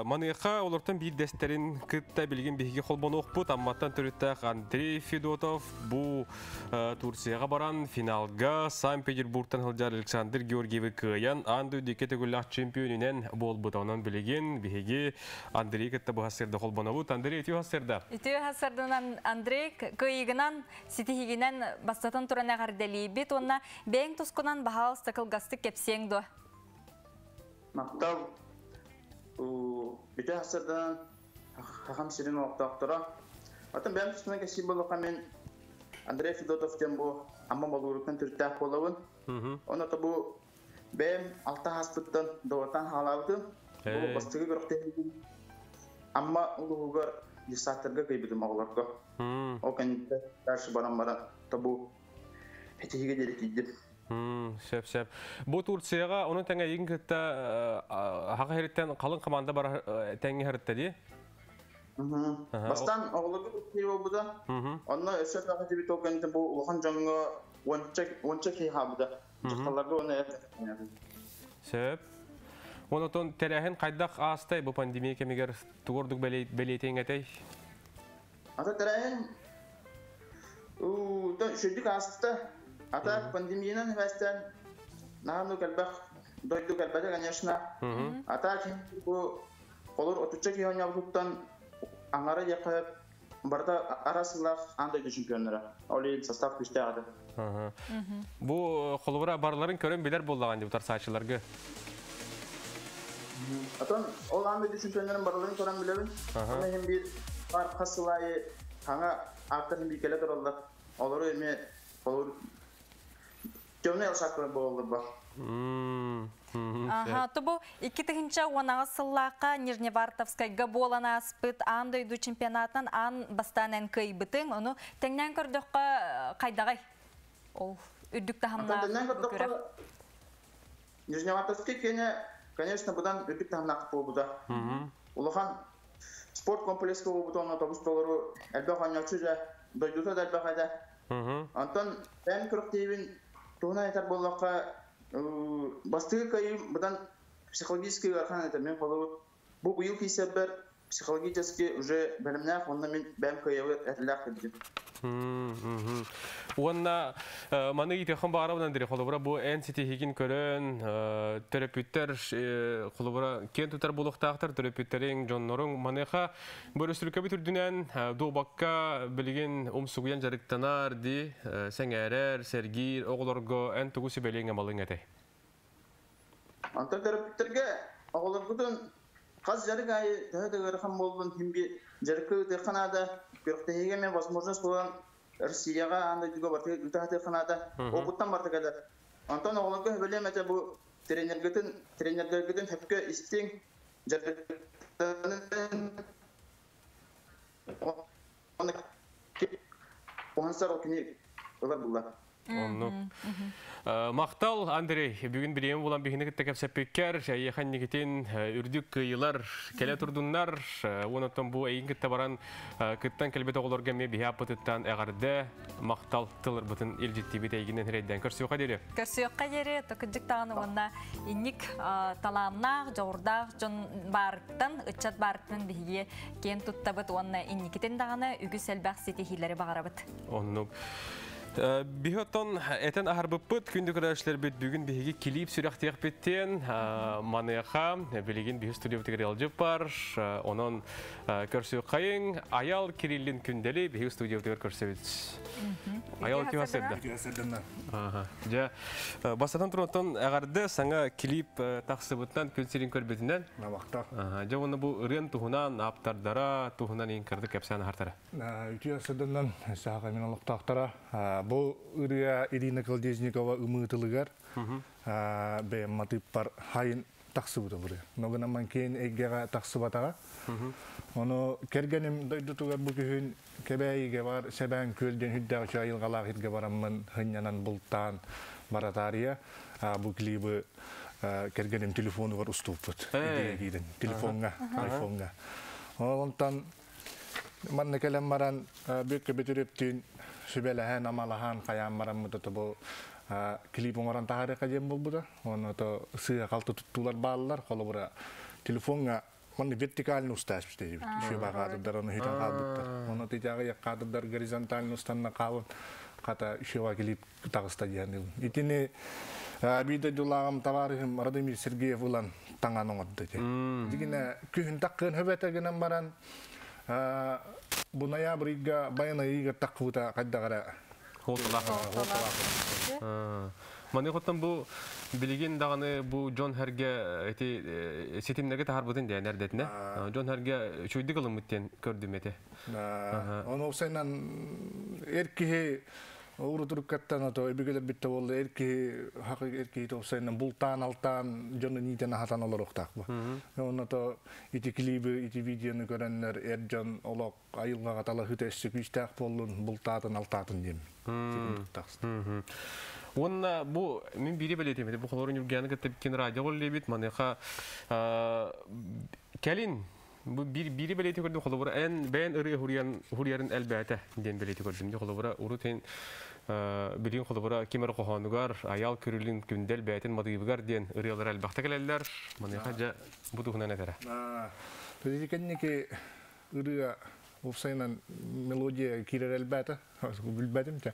Маныаха олортон биирдэстэрин кытта билигин биһиги холбонуохпут. Амматтан төрүттээх Андрей Федотов бу Турцияҕа баран финалга Санкт-Петербургтан сылдьар Александр Георгиевы кыайан аан дойду икки төгүллээх чемпионунан буолбут. Онон билигин биһиги Андрей кытта бу сарсыарда холбонобут. Андрей, үтүө сарсыарда. Үтүө сарсыарданан, Андрей, кыайыыгынан, ситиһиигинэн бастатан туран эҕэрдэлиибит уонна бэйэҥ тускунан баһаалыста кылгастык кэпсиэҥ дуо? Махтал. Үтүө сарсыарданан, Сахам сирин олохтоохторо. Оттон бэйэм туспунан кэпсиир буоллахха, мин Андрей Федотов диэн бу Амма Болугуруттан төрүттээх буолабын. Онно бу бэйэм 6 сааспыттан дуобаттаан саҕалаабытым. Бу бастакы күрэхтэһиибин Амма улууһугар десантарга кыайбытым оҕолорго. Ол кэнниттэн дальше баран баран бу ситиһиигэ диэри тиийдим. Сөп, сөп. Бу Турцияҕа онон тэҥэ эйигин кытта Саха сириттэн халыҥ команда бар тэҥҥэ сырытта дии? Бастаан оҕолорго кыттыы буолбута. Онно өссө элбэх этибит, ол кэнниттэн бу улахан дьоҥҥо 10-ча киһи хаалбыта. Дьахталларга уонна эр. Сөп. Онотон тэрээһин хайдах аастай, бу пандемия кэмигэр тугу ордук бэлиэтиэҥ этэй? Ата тэрээһин үчүгэйдик ааста. Ата пандемиянан сибээстээн наһаа элбэх дойду кэлбэтэ, конечно. Ата бу олор 30 киһи оонньообутуттан аҥара диэххэ барыта араас сыллаах аан дойду чемпионнара. Ол иһин состав күүстээх этэ. Бу холобура барыларын көрөн билэр буоллаҕын дии утарсааччыларга. Отон ол аан дойду чемпионнарын барыларын көрөн билэбин. Онон иһин биир бар хас сыл аайы хаҥа ааттарын биир кэлэ тураллар. Олору эмиэ холобур темный лошадкалар буолаллар ба. Аха, то бу 2018 сыллаахха Нижневартовскайга буолан ааспыт аан дойду чемпионатынан аан бастаан эн кыайбытыҥ, ону тэҥнээн көрдөххө хайдаҕай? Ол үрдүк Онтон таһымнаах тэҥнээн бу көрдөххө күрэх. Нижневартовский киэнэ, конечно, быдан үрдүк таһымнаах буолбута. Улахан спорт комплекска буолбута уонна тобус толору элбэх оонньооччу дьэ, дойдута да элбэх этэ. Онтон эн күрэхтэһиибин туһунан этэр буоллахха, бастакы кыайыым быдан психологически ыарахан этэ. Мин холобур бу быйыл киирсэрбэр психологически уже бэлэмнээх уонна мин бэйэм кыайабы эрэллээх кэлбитим. Уонна маны иитиэххин баҕарабын, Андрей, холобура бу эн ситиһиигин көрөн төрөппүттэр холобура киэн тутар буолуохтаахтар, төрөппүттэриҥ, дьонноруҥ. Маныаха бу өрөспүүбүлүкэбит үрдүнэн дуобакка билигин умсугуйан дьарыктанар дии, сэҥээрэр, сэргиир оҕолорго эн тугу сүбэлиэҥ амалыҥ этэй? Онтон төрөппүттэргэ оҕолоргутун хас дьарык аайы төһө да ыарахан буоллун иһин биир дьарыкка ыытыахха наада. Күрэхтэһиигэ эмиэ возможность буолан Россияҕа, аан дойдуга барыта ыыта сатыахха наада. Опыттан барыта кэлэр. Онтон оҕолорго сөбүлүөм этэ бу тренергытын, тренердэргитин сөпкө истиҥ, дьарыктанын, уһансар ол кини ылар булла. Оннук. Махтал, Андрей, бүгүн бириэмэ булан биһини кытта кэпсэппиккэр, эйиэхэ инникитин үрдүк кыайыылар кэлэ турдуннар. Уонна бу эйин кытта баран кыттан кэлбит оҕолорго эмиэ биһи аппытыттан эҕэрдэ, махтал тылырбытын илдьиттибит эйгинен хирэйдэн көрсүөххэ диэри. Көрсүөххэ диэри, токудьук даҕаны уонна инник талааннаах, дьоҕурдаах дьон баарыттан, ыччат баарыттан биһиги киэн туттабыт уонна инникитин даҕаны үгүс элбэх ситиһиилэри баҕарабыт. Оннук. Биһи оттон этэн аһарбыппыт, күндү көрөөччүлэрбит, бүгүн биһиги клип сүрэхтиэхпиттен маныаха билигин биһи студиябытыгар ыалдьыт бар, онон көрсүөххэйиҥ Аял Кириллин Күндэли биһиги студиябытыгар көрсөбүт. Аял үтүө сырда. Дьэ, бастатан туран эҕэрдэ саҥа клип тахсыбытынан, күн сирин көрбүтүнэн. Махтал. Дьэ, уонна бу ырыан туһунан, ааптардара туһунан иин кырдык кэпсээн аһартара. Үтүө сырдынан саха мен олохтоохторо. Бу ырыа Ирина Колодезникова ымыытылыгар бэйэм матыыппар хайын тахсыбыта бу ырыа. Ногынан киэн эйгэҕэ тахсыбатаҕа. Ону кэргэним дойдутугар бу күһүн Кэбээйигэ бар Сэбээн Күөл диэн үрдээх үчүгэй айылҕалаах иргэ бараммын сынньанан бултаан баратаарыйа бу клибы кэргэним телефонугар устубуппут. Идея киирэн телефоҥҥа, айфоҥҥа. Онтон манна кэлэн баран Бүөккэ Бөтүрүөптүүн сүбэлэһэн, амалаһан, хайаан бараммыт ото бу клип оҥорон таһаарыахха диэн буолбута. Онно ото сыыһа-халты туттуулар бааллар. Холобура, телефоҥҥа манна вертикально устааччы диэбит. Үчүгэй баа каадырдар ону хитэн хаалбыттар. Ону титяҕы каадырдар горизонтально устанна хаалын хата үчүгэй клип таҕыста диэн. Итини биир дойдулааҕым табаарыһым Радомир Сергеев ылан таҥан оҥордо ити. Дигинэ күһүн таккын хөбөтө гынан баран бу ноябрь ыйга баян ыйыгар таккыбыта хайдах эрэ Хуоталаах. Маны хотон бу билигин даҕаны бу дьон хэргэ ити ситимнэргэ таһарбытын диэн эрдэтинэ. Дьон хэргэ үчүгдүк ылыммыт диэн көрдүм эти. Ону уопсайынан эр киһи урутуруккаттан ото өбүгэлэр бүтте болла эр киһи хакы эр киһи уопсайынан бултаан алтаан дьону ниитен ахатан олоруохтаах бу. Онно то ити клибы ити видеону көрөннөр эр дьон олох айылҕаҕа талаһыыта өссө күүстээх буоллун, бултаатын алтаатын диэн. Уонна бу мин биири бэлиэтиим бу холорун Юргияны кытта кин радио үллэбит маныаха кэлин бу биири бэлиэти көрдүм холобура эн бэйэн ырыа хуруйан хуруйарын элбээтэ диэн бэлиэти көрдүм ди холобура урут эн билигин холобура ким эрэ хоһоонугар Аял Күрүлүн Күндэл бэйэтин матыыбыгар диэн ырыалар элбэхтэ кэлэллэр маныаха дьэ бу туһунан этэрэ. Кэнники ырыа Уфсайнан мелодия кирер элбәті, билбәдим те.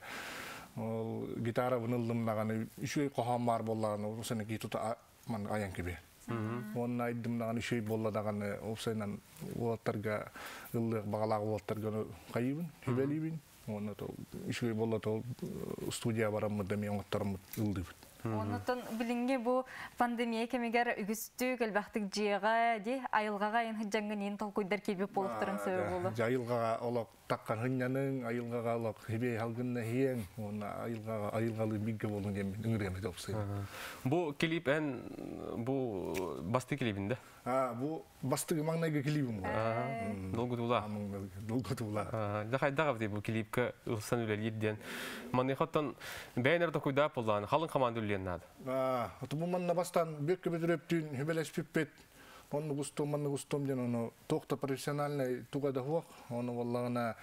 Ол гитара вынылдым наганы, үшөй кохан бар боллаганы, усаны ки тута ман аян кебе. Онна айдым наганы үшөй болла даганы, уфсайнан уолаттарга ыллык багалаг уолаттарга кайыбын, хибелибин. Онна то үшөй болла то студия бараммы да мен оттарым ылдыбыт. Онутон билинге бу пандемия кемигер үгүстү келбахтык жиэга ди айылгага ен хыджангын ен толкуйдар келбеп болуктарын себеби болу. Айылгага олок таккан хыннянын, айылгага олок хибей халгынна хиен, онна айылгага айылгалы бигге болун дем ыңырем допсы. Бу клип эн бу басты клибинде. А, бу басты маңнайгы клибим. Долгутула. Долгутула. Да хайда гавди бу клипке ылсан үлелидден. Маны хаттан бәйнер токуйда боллан, халын команда үлен над. А, бу манна бастан бек көбөтүрөп түн хөбелеш пиппет. Онну густом, манны густом ден оны тоқта профессиональный туга да хуак, оны валлагана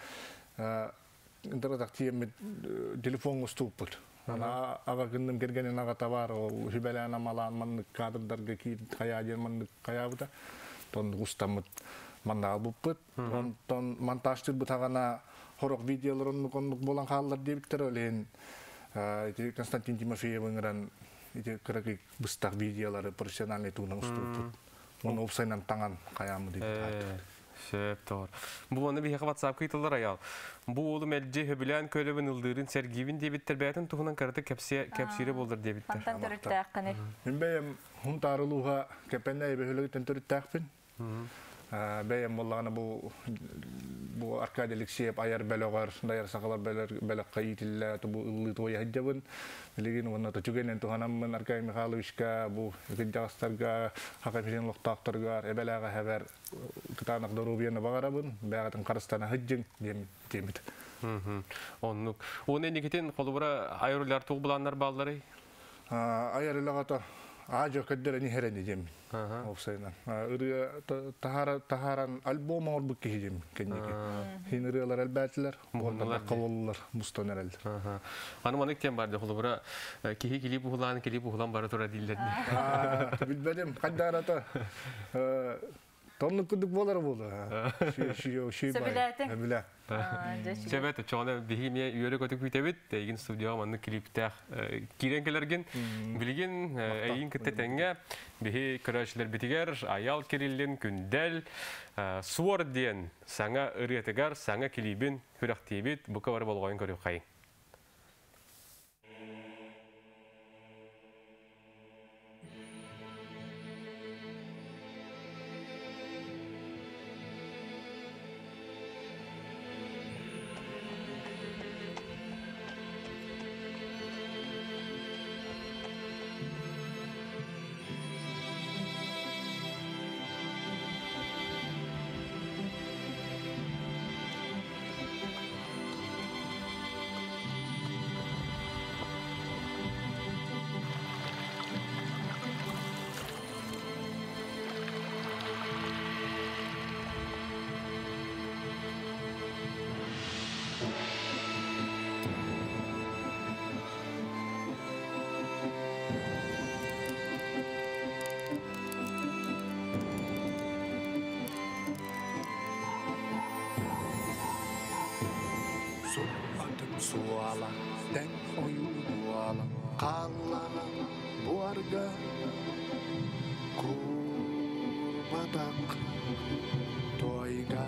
интернет тиемет телефон густуппут. Ана ага күндүм кергенин ага табар, ол хүбелән амалан манны кадрдарга ки кая ден манны каябыта. Тон густамыт манна албыппыт. Тон монтажтыр бутагана хорок видеолор онну коннук болан хааллар дебиттер олен Константин Тимофеев ыңыран ити кыракы быстак видеолары профессиональный тугунан уступпут. Оны опсайнан таңан каямы дейт. Сөп тор. Бу оны бихе WhatsApp кыйтылар аял. Бу олу мәлже хөбүлән көлөбүн ылдырын сергибин дебиттер бәтин туһунан караты кепсе кепсире болдыр дебиттер. Мантан төрүттәккәне. Мин бәйем хун тарылуга кепенне бөһөлөгүтен төрүттәкпин. Бәйем боллаганы бу Аркадий Алексеев аяр бәлөгөр, даяр сакалар бәлөк кайтиллә, бу ыллы той хаҗабын. Легин онна түгенен туханаммын Аркадий Михайловичка бу гыджастарга, хакамшин локтактарга, эбеләгә хәбәр кытанак дорубияны багарабын, бәгатын карыстана хаҗын дем темит. Оннук. Оны никитен колубра айрулар туг буланнар баллары? Айруларга Ажо каддера ни херени дем. Офсайна. Ырыя тахара тахаран альбом орбук кихидем кеннеки. Хин ырыялар әлбәтләр, онда кабыллар, мустан әрәлдер. Аны маны кем барды холубра кихи килип ухулан килип ухулан бара тура диллер. Билбедим, каддарата. Тонны күдүк болар болду. Сөбүләтең. Билә. Себет чоны бихиме үйөрө көтүк күтебит, тегин студияга манны клиптах кирен келерген, билген эйин кыттетенге бихи көрөчлөр битигер аял кириллин күндел суор диен саңа ырыетыгар саңа клибин хүрәктибит бука бар болгойн көрүп кайын. Суала, тән ойуала, қаллаған буарга курбатак тойга.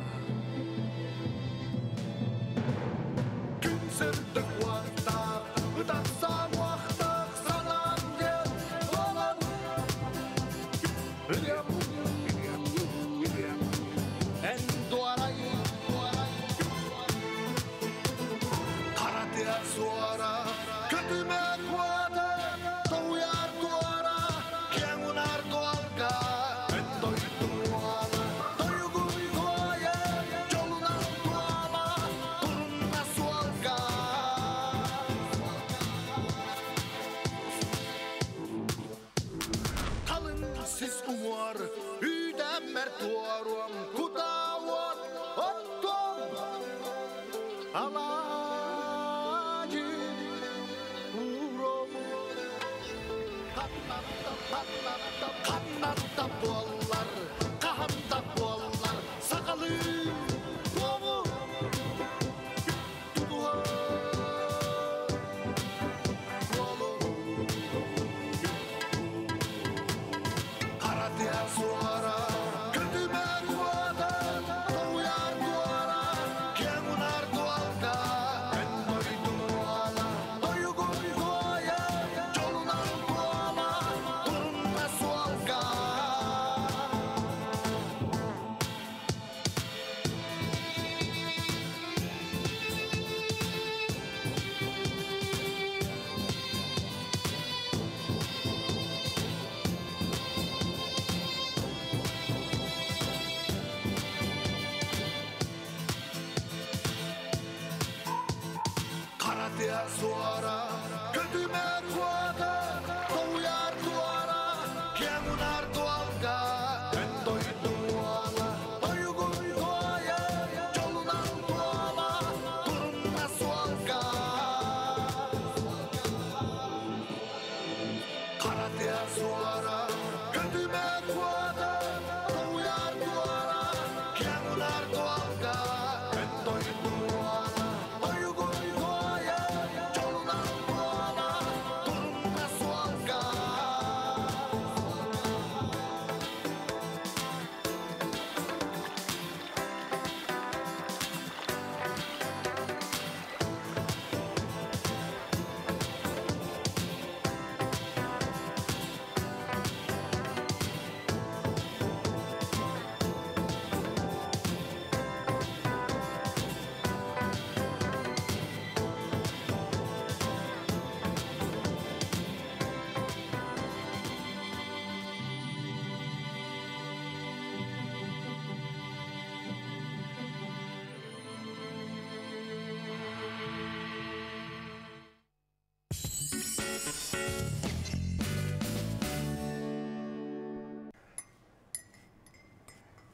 Күн сырдык уақтақ, ұтақсан уақтақ, санам ден болан. Үлем, үлем, ән дуарай, суара, көтүмө куата, тоуяр туара, кеңунар туалга, мен тойдум уала, тойгун туая, жолунан туала, турунна суалга. Қалың сіз уар, үйдәмәр туаруам, кутауат, оттом, ала. Каннатта боллар, каханта боллар, сакалы, тому.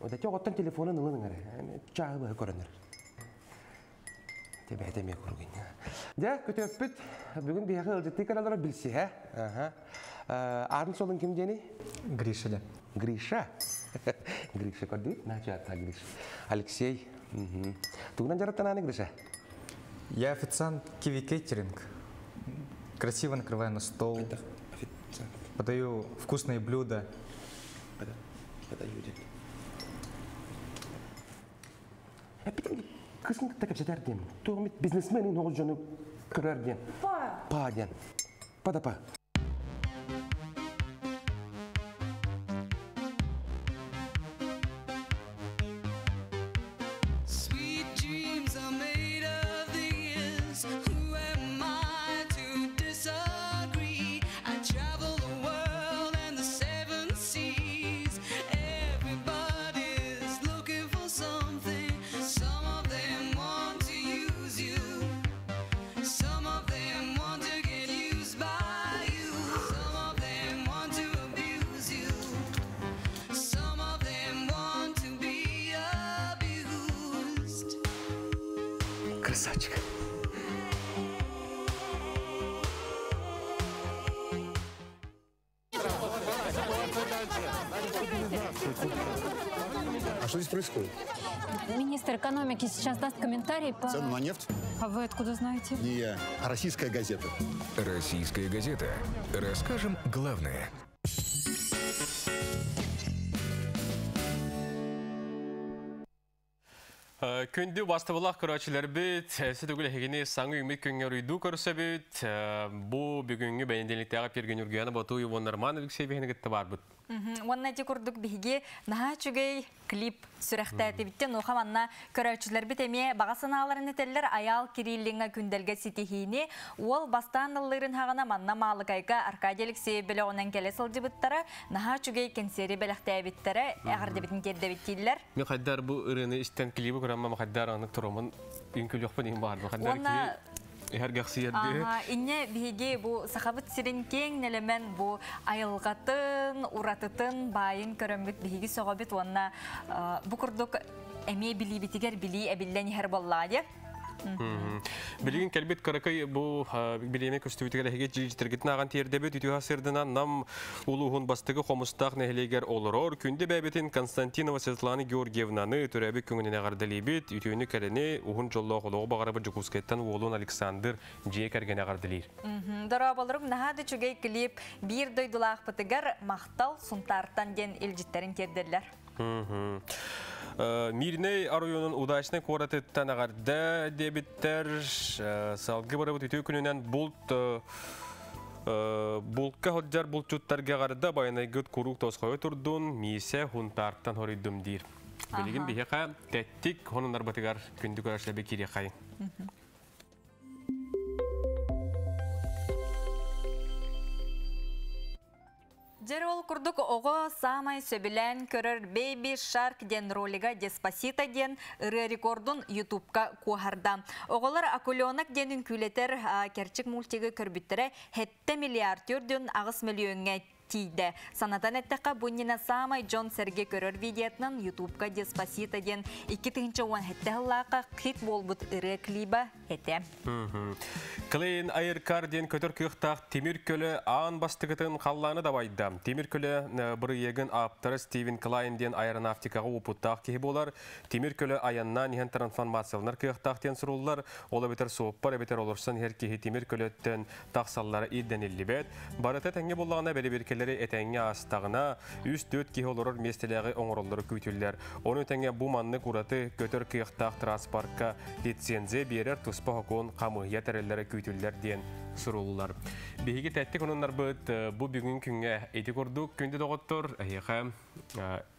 Ода оттон телефонун ылын ыңары. Чаğı быһы көрөнөр. Тебәтә ме күргән. Дә, көтөппүт. Бүгүн биһиги ылдьыттыы кэлэллэр билсиһэ. Аха. Арын солун ким дени? Гриша да. Гриша. Гриша көрдү? Начата Гриша. Алексей. Тугунан жараттананы Гриша? Я официант Киви Кейтеринг. Красиво накрываю на стол. Подаю вкусные блюда. Подаю. Кысын кытта кэпсэтэр диэн. Тугумит бизнесмен ин оҕус дьону көрөр диэн. Па. Па диэн. Па да па. Sweet dreams are made of these. Who am I to disagree? I travel the world and the seven seas. Everybody's looking for something. Some of them want to use you. Some of them want to get used by you. Some of them want to abuse you. Some of them want to be abused. Красавчик. А что здесь происходит? Министр экономики сейчас даст комментарий по... Цену на нефть? А вы откуда знаете? Не я, а российская газета. Российская газета. Расскажем главное. Күндү бастыбылақ көрәчілер бит, сәтігіл әгені саңы үміт көңгер үйду көрсі бит, бу бүгінгі бәйінделіктегі перген үргені бату Иван Норманович себехіне кетті бар бұт. Онна ти курдук биһиги наһаа үчүгэй клип сүрэхтээти биттен оха манна көрөөчүлэр бит эмиэ баҕа санааларын этэллэр аял Кириллинга күндэлгэ ситиһиини уол бастаан ыллыырын хаҕана манна Маалыкайга Аркадий Алексеев бөлөҕүнэн кэлэ сылдьыбыттара наһаа үчүгэй кэнсиэри бэлэхтээбиттэрэ эҕэрдэбитин тиэрдэбиттииллэр. Мен хайдар бу ырыны истен клибы көрөммө хайдар аны туромун үҥкүлүөхпүн иһин баар. Хайдар Уонна Эһэргэхсийэрди. Аха, инне биһиги бу сахабыт сирин киэҥ нэлэмэн бу айылҕатын, уратытын, баайын көрөммүт биһиги сөҕөбүт уонна бу курдук эмиэ билиибитигэр билии эбиллэн иһэр буоллаҕа диэ. Билигин кэлбит кыракый бу билиэме көстүбүтүгэр эһиги дьиджитергитин ааҕан тиэрдэбит үтүө сырдынан нам улууһун бастыгы хомустаах нэһилиэгэр олорор күндү бэйбитин Константинова Светлана Георгиевнаны төрөөбүт күҥүнэн эҕэрдэлиибит үтүөнү кэрэни уһун дьоллоох олоҕу баҕарабыт Дьокуускайтан уолун Александр дьиэ кэргэнэ эҕэрдэлиир. Дорооболоруҥ наһаа да үчүгэй клип биир дойдулаахпытыгар махтал Сунтаартан диэн илдьиттэрин тиэрдэллэр. Мирнэй оройуонун Удачнай куоратыттан эҕэрдэ диэбиттэр. Салгыы барыбыт үтүө күнүнэн булт булка сылдьар булчуттарга эҕэрдэ байанайгыт куруук тосхойо турдун миисэ хунтаартан хоруйдум диир. Билигин биһиэхэ тэттик хонунарбытыгар күндү көрөшлэби кириэхэй. Дьэр ол курдук оҕо саамай сөбүлээн көрөр Baby Shark диэн ролига Деспасито диэн ырыа рекордун Ютубка куоһарда. Оҕолор Акуленок диэн үҥкүүлэтэр кэрчик мультигы көрбүттэрэ сэттэ миллиард төрдүн аҕыс мөлүйүөҥҥэ тиийдэ. Санатан эттэххэ, бу иннинэ саамай дьон-сэргэ көрөр видеотынан Ютубка Деспасито диэн 2017 сыллаахха хит буолбут ырыа клиба этэ. Клейн Айркар диэн көтөр кыахтаах тимир көлө аан бастыгытын халлааны дабайда. Тимир көлө бырыйыгын ааптара Стивен Клайн диэн аэронавтикаҕа уопуттаах киһи буолар. Тимир көлө айаннаан иһэн трансформацияланар кыахтаах диэн суруллар. Ол эбэтэр суоппар эбэтэр олорсон иһэр киһи тимир көлөттөн тахсаллара ирдэниллибэт. Барыта тэҥҥэ буоллаҕына бэрэбиэркэлэри этэҥҥэ аастаҕына үс-төрт киһи олорор миэстэлээҕи оҥороллоро күүтүллэр. Ону тэҥэ бу маннык ураты көтөр кыахтаах транспортка лицензия биэрэр туспа хокуон хамыыһыйа тэриллэрэ күүтүллэр диэн суруллар. Биһиги тэттик онуннарбыт бу бүгүн күҥҥэ ити курдук күндү доҕоттор эһиэхэ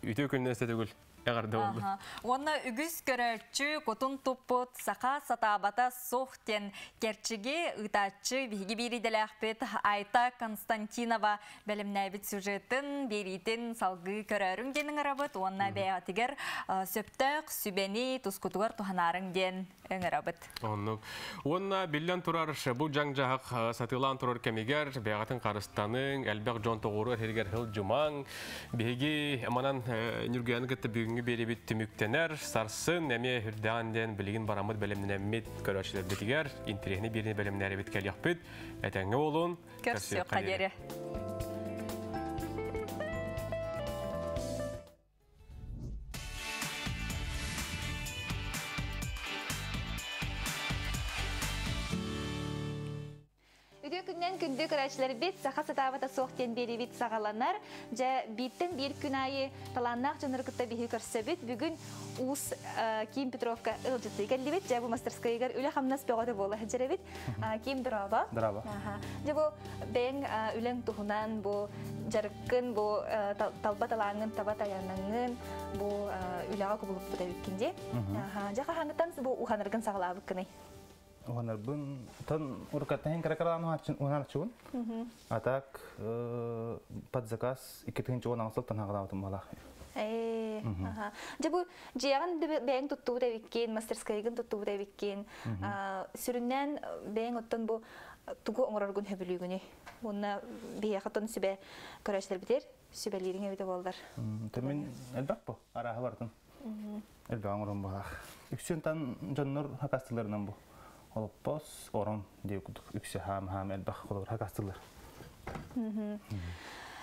үтүө күннэн сэтигүл эҕэрдэ болду. Уонна үгүс көрөөччү кутун туппут саха сатаабата суох диэн кэрчиги ыытааччы биһиги биир идэлээхпит Айта Константинова бэлэмнээбит сюжетын биэриитин салгыы көрөөрүҥ диэн ыҥырабыт уонна бэйэҕитигэр сөптөөх сүбэни тускутугар туһанаарыҥ диэн ыҥырабыт. Оннук. Уонна биллэн турар бу дьаҥ-дьаһах сатыылаан турар кэмигэр, бэйэҕитин харыстаныҥ, элбэх дьон тоҕуоруһар сиригэр сылдьымаҥ. Биһиги манан Ньургуйаны кытта бүгүҥҥү биэриибит түмүктэнэр. Сарсын эмиэ үрдээн диэн билигин бараммыт бэлэмнэммит көрөөччүлэрбитигэр интэриэһинэй биэриини бэлэмнээрибит кэлиэхпит. Этэҥҥэ буолун. Көрсүөххэ диэри. Үтүө күннэн күндү көрөөччүлэрбит, саха сатаабата суох диэн биэриибит саҕаланар. Дьэ, бииртэн биир күн аайы талааннаах дьоннору кытта биһи көрсөбүт. Бүгүн Уус Ким Петровка ыалдьыттыы кэллибит. Дьэ, бу мастерскайыгар үлэ-хамнас бөҕөтө буола сылдьар эбит. Ким дорообо. Дорообо. Дьэ, бу бэйэҥ үлэҥ туһунан, бу дьарыккын, бу талба талааҥҥын таба тайанаҥҥын, бу үлэҕэ кубулуппут эбиккин дии. Дьэ, хаһааҥҥыттан бу уһанаргын саҕалаабыккыный? Уһанарбын тон урукаттан кыра-кыралаан уһаначчыбын. А так под заказ 2016 сылтан хаҕалаабытым буолаах. Дьэ бу дьиэҕин бэйэҥ туттубут эбиккин, мастерскайгын туттубут эбиккин. Сүрүннээн бэйэҥ оттон бу тугу оҥороргун сөбүлүүгүнүй? Уонна биһиэхэ оттон сүбэ көрөөччүлэрбитигэр сүбэлиириҥ эбитэ буоллар. Мин элбэх бу арааһы бартын. Элбэх оҥорон баһаах. Үксүн тан дьоннор хакастыларынан бу. Олоппос, орон диye курдук үксэ хаам-хаам элбэх холобур хакастылар.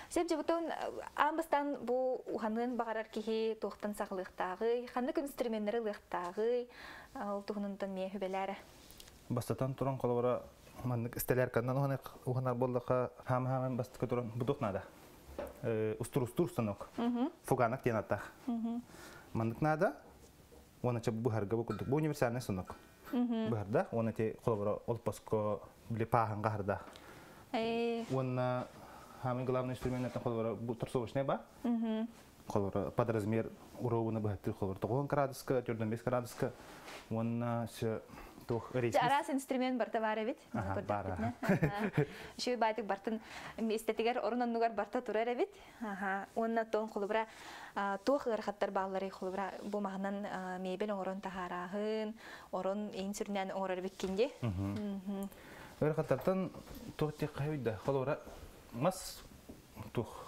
Сөп дьыбытын аан бастаан бу уханыан баҕарар киһи туохтан саҕалыахтааҕый, ханнык инструменнары ылыахтааҕый, ол туһунан миэ хүбэлээрэ. Бастатан туран холобура маннык истэлэрканнан уһанар буоллаха хаам-хааман бастакы туран будук надо. Устур-устур станок. Фуганок диэн аттаах. Маннык надо, уонна чэ быһарга бу курдук. Бу универсальный станок. Быһарда, уонна ти холобура олпоско били пааһанга харда. Уонна самый главный инструмент это холобура бу торцовочный ба. Холобура под размер уровня быһаттыр холобура 9 градуска, 4-5 градуска. Уонна все туох рейс. Араас инструмент барта бар эбит. Бар. Үчүгэй баайтык бартын миэстэтигэр орун оннугар барта турар эбит. Уонна тон холобура туох ыарахаттар баалларый холобура бу маһынан мебель оҥорон таһаарааһын, орон иин сүрүнээн оҥорор эбиккин дии. Ыарахаттартан туох диэххэ да холобура мас туох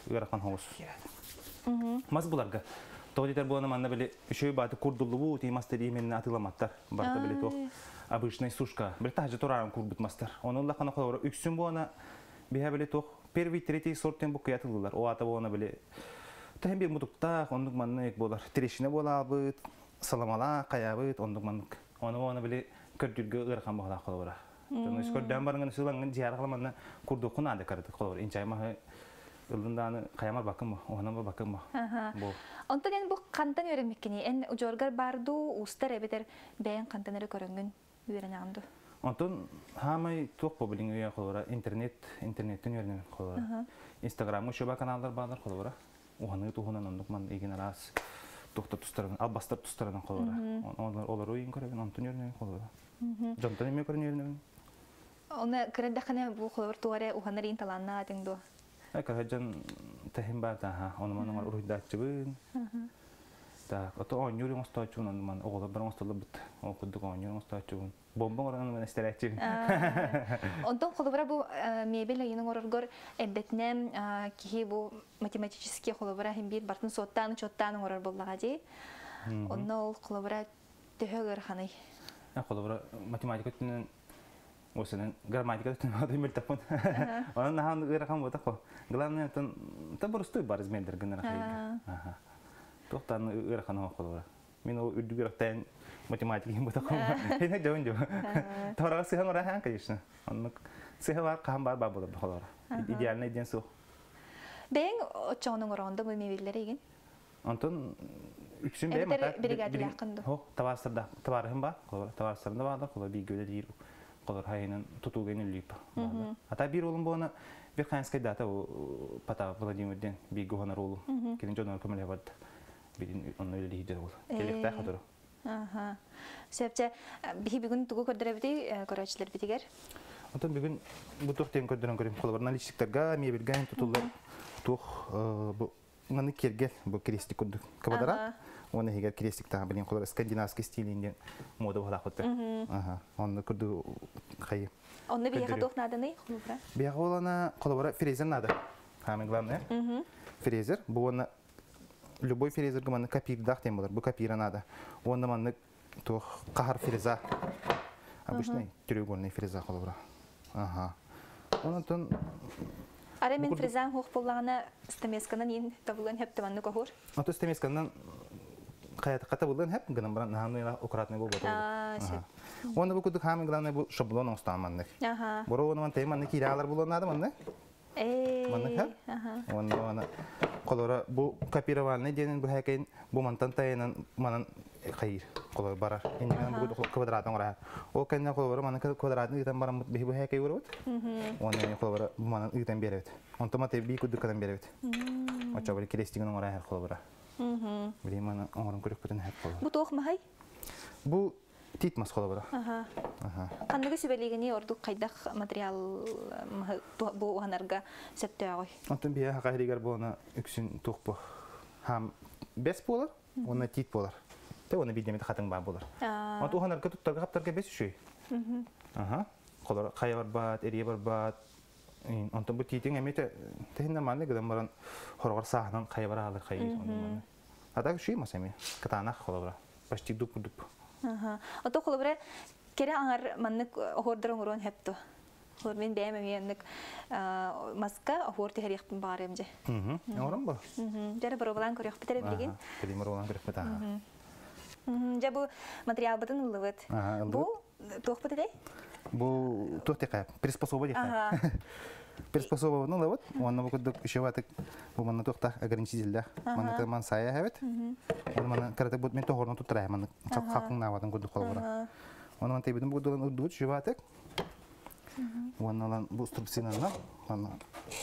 ыарахан хоҕус. Мас буларга. Тоҕо диэтэр буолана манна били үчүгэй бааты курдуллубу тии мас именно атыыламаттар. Барыта били туох обычный сушка. Били таһдьа турааран курбут мастар. Ону ыллаххына холобура үксүн буолана биһэ били туох первый, третий сорт диэн буккуйа атыллылар. О аата буолана били тэһин бир мутуктаах, оннук маннык буолар. Трещина буолаабыт, саламалаах, хайаабыт, оннук маннык. Ону буолана били көрдүүргэ ыарахан баҕалаах холобура. Дьону көрдөөн барыңын сылаңын дьиэҕэ халаманна курдуккун аада караты холобура. Инчай маһы ыллын дааны хаямар бакын бу, оһонон бакын бу. Бу. Онтон эн бу хантан үөрэммиккини? Эн удьуоргар баарду, уустар эбэтэр бэйэҥ хантан эрэ көрөҥҥүн үөрэнэҕин дуу? Онтон хаамай туох бу билиҥ үйэ холобура интернет, интернеттен үөрэнэбин холобура. Инстаграмҥа шоба каналлар баалар холобура. Уһаныы туһунан оннук ман игин араас туохта тустарынан, албастар тустарынан холобура. Олору иин көрөбүн, онтон үөрэнэбин холобура. Дьонтон эмиэ көрөн үөрэнэбин. Оны кырырдахына бу холобур туоре уһанар иин талааннаа атыҥ дуо? Кыһадьан тэһин бар да, оны манан уруйдааччыбын. Так, ото оонньуур оҥостооччубун, оны ман оҕолор бар оҥостоллорбут. Ол курдук оонньуур оҥостооччубун. Бомба оҥорон мен эстерээччибин. Онтон холобура бу мебель ыйын оҥороргор эрдэтинэ киһи бу математический холобура иһин биир бартын суоттаан учуоттаан оҥорор буоллаҕа дии. Онно ол холобура төһө ыараханый? Холобура математика өттүнэн осынан грамматика өттүнэн ады мөлтөхпүн. Онон наһаа ыарахан буотах го. Главное тон та боростуой бар размердер гыннар хайга. Туохтан ыарахан холобура. Мин ол үрдүк үрэхтэн математика им буотах. Хene жон жо. Тора сыһан орахан, конечно. Оннук сыһа бар хаан бар бар болор холобура. Идеальный ден суох. Бэйэҥ оччоҕун оҥороҕун да бу мебеллэри игин? Онтон үксүн бэйэм Эбэтэр бригадалааххын дуу? Хо, табаарыстарда табаарыһым бар, холобура табаарыстарым да бааллар, холобура бииргэ үлэлиир холобура хайынан тутууга үлэлиир. Ата биир уолум буолана Верхоянскай дата Потап Владимир диэн бииргэ уһанар уолум. Кини дьонугар көмөлөһө барда. Билин онно үлэлиир уол. Келиэхтээх хотуру. Сөпчэ, биһи бүгүн тугу көрдөрөбүтүй көрөөччүлэрбитигэр? Онтон бүгүн бу туох диэн көрдөрөн көрүм. Холобура наличниктарга, мебельгэ тутуллар туох бу маны кергел бу крестик курдук квадрат. Оны егер крестик тағы білін қолар скандинавский стилінден мода болақ өтті. Оны күрді қайы. Онны бияға тоқ наданы, холобура? Бияға олана холобура фрезер надо. Самое главное. Фрезер. Бу оны любой фрезер гыманы копирдах тем болар. Бу копира надо. Оны маны тух қахар фреза. Обычный треугольный фреза холобура. Ага. Онтон Ара мен фрезан хух боллағына стамесканан ен табылын хөп таманны кохур. Ото стамесканан каята ката булын хөп гынан баран наханы аккуратный бу болот. Оны бу кудук хамын главное бу шаблон оңстан маннык. Боро оны ман тейманны киралар булын нады манны. Маннык хөп. Оны оны колора бу копировальный денин бу хәкәйн бу мантан тайынан манан хайыр колор барар. Инде бу квадратын ора. О кәнне колора манан квадратын итен барам бу хәкәй урут. Оны колора бу манан итен берет. Онто мате би кудукадан берет. Оча бер крестигин ора хәр колора. Билим мана оңорун көрүп бүтүн хәр колора. Бу тоох махай? Бу титмас колора. Кандыгы сүбелигини ордук кайдах материал бу уханарга септөөгөй. Онтон бия хакайригер буна үксүн тух бу. Хам бес болар, оны тит болар. Те оны бидемет хатын ба болар. Онт уханарга туттарга хаптарга бес үшүй. Аха. Колор кая барбат, эрие барбат. Онтон бу титин эмете техин маны гыдан баран хоргор сахнан кая бар алыр кай. Ата үшүй масами. Катана холобра. Почти дуп-дуп. Ото холобра кере аңар маннык охордорон урон хепту. Холор мен бәйм эми маска охор техерихпин барым же. Орон бу. Жара баробалан көрөк битере билген. Билим баробалан көрөк бит. Жа бу материал бытын ыллыбыт. Бу туох бут этэй? Бу туох текай, приспособа декай. Приспособа ну лабыт, онна бу кудук еще ватык бу манна туохта ограничительдах. Манна ман сая хабит. Оны мана карата бут мен тохорну туттарай манна хакын наватын кудук холбора. Оны ман тебидин бу дулан удут жибатык. Онна бу струбцинанна манна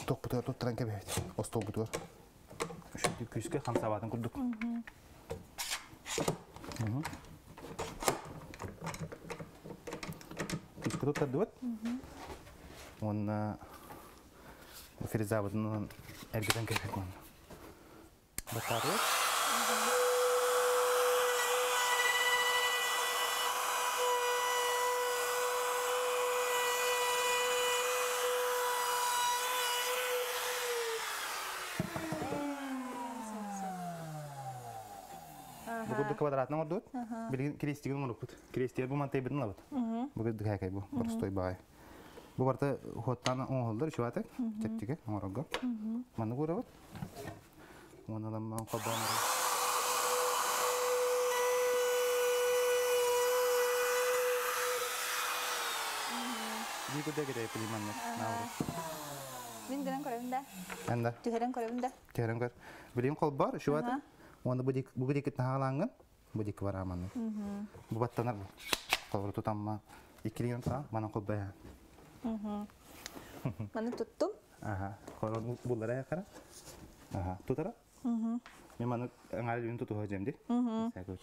тох бутар туттаран кебет. Остол бутар. Үшүнтү күскө хамсабатын кудук. Күскө туттардыбыт. Онна фрезабытын эргеден керек оны. Батарып. Бу квадратны ордут. Билген крестигин ордут. Крестигин бу мантай битин алат. Бу дыхакай бу простой бай. Бу барта хоттан оңолдор чуатык, чептиге оңорго. Маны көрөбөт. Оны ламан кабан. Диго дегеде пилиманны. Мин гынан көрөм да. Анда. Түһәрен көрөм да. Түһәрен көр. Билим кол бар, чуатык. Оны бу дик бу дик тахаланган, бу дик бар аманы. Бу баттанар бу. Колор тутамма. Икилген та, мана кол бая. Маны туттум. Ага. Колор буллара якара. Ага. Тутара? Мен маны аңар туту хожем ди. Сәкөч.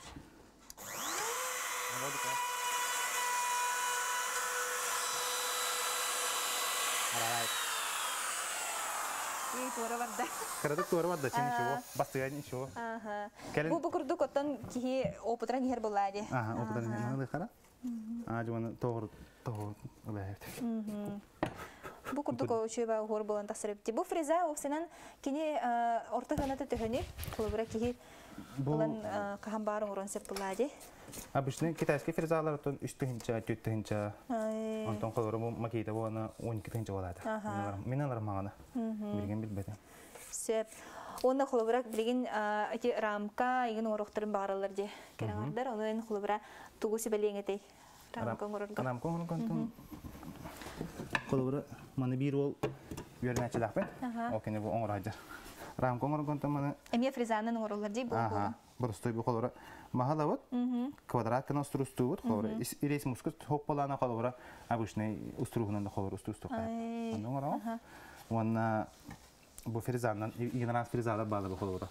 И туара барда. Карадык туара барда, чи ничего. Бастыга ничего. Ага. Бу бу курдук оттон кихи опытран ихер булади. Ага, опытран ихер кара. А, жуаны тоғыр, тоғыр, ылайт. Бу курдук очуйба хор болан тасырып. Бу фреза оксенан кини орта ханата төһөнү, кулубура кихи болан кахан барын урон сеп булади. Обычный китайский фрезалар тон 3 тыһынча, 4 тыһынча. Онтон колору бу макета бу ана 12 тыһынча болады. Мен алар мағана. Билген билбетем. Сеп. Оны холобура билген эти рамка еген орохторун баралар де. Кераңардар оны эн холобура тугу себелеңетей. Рамка оңорорго. Рамка оңоргонтон холобура маны бир ол көрнәче дакпен. Окене бу оңорajар. Рамка оңоргонтон маны Эме фрезанын оңоролар де бу. Ага. Простой бу холобура махалават. Квадрат кына устурустубут холобура. Ирес мускус хоппалана холобура обычный устругунан да холобура устурустук. Аны оңороо. Онна бу фрезандан игнорant фрезалар балы бу холобура.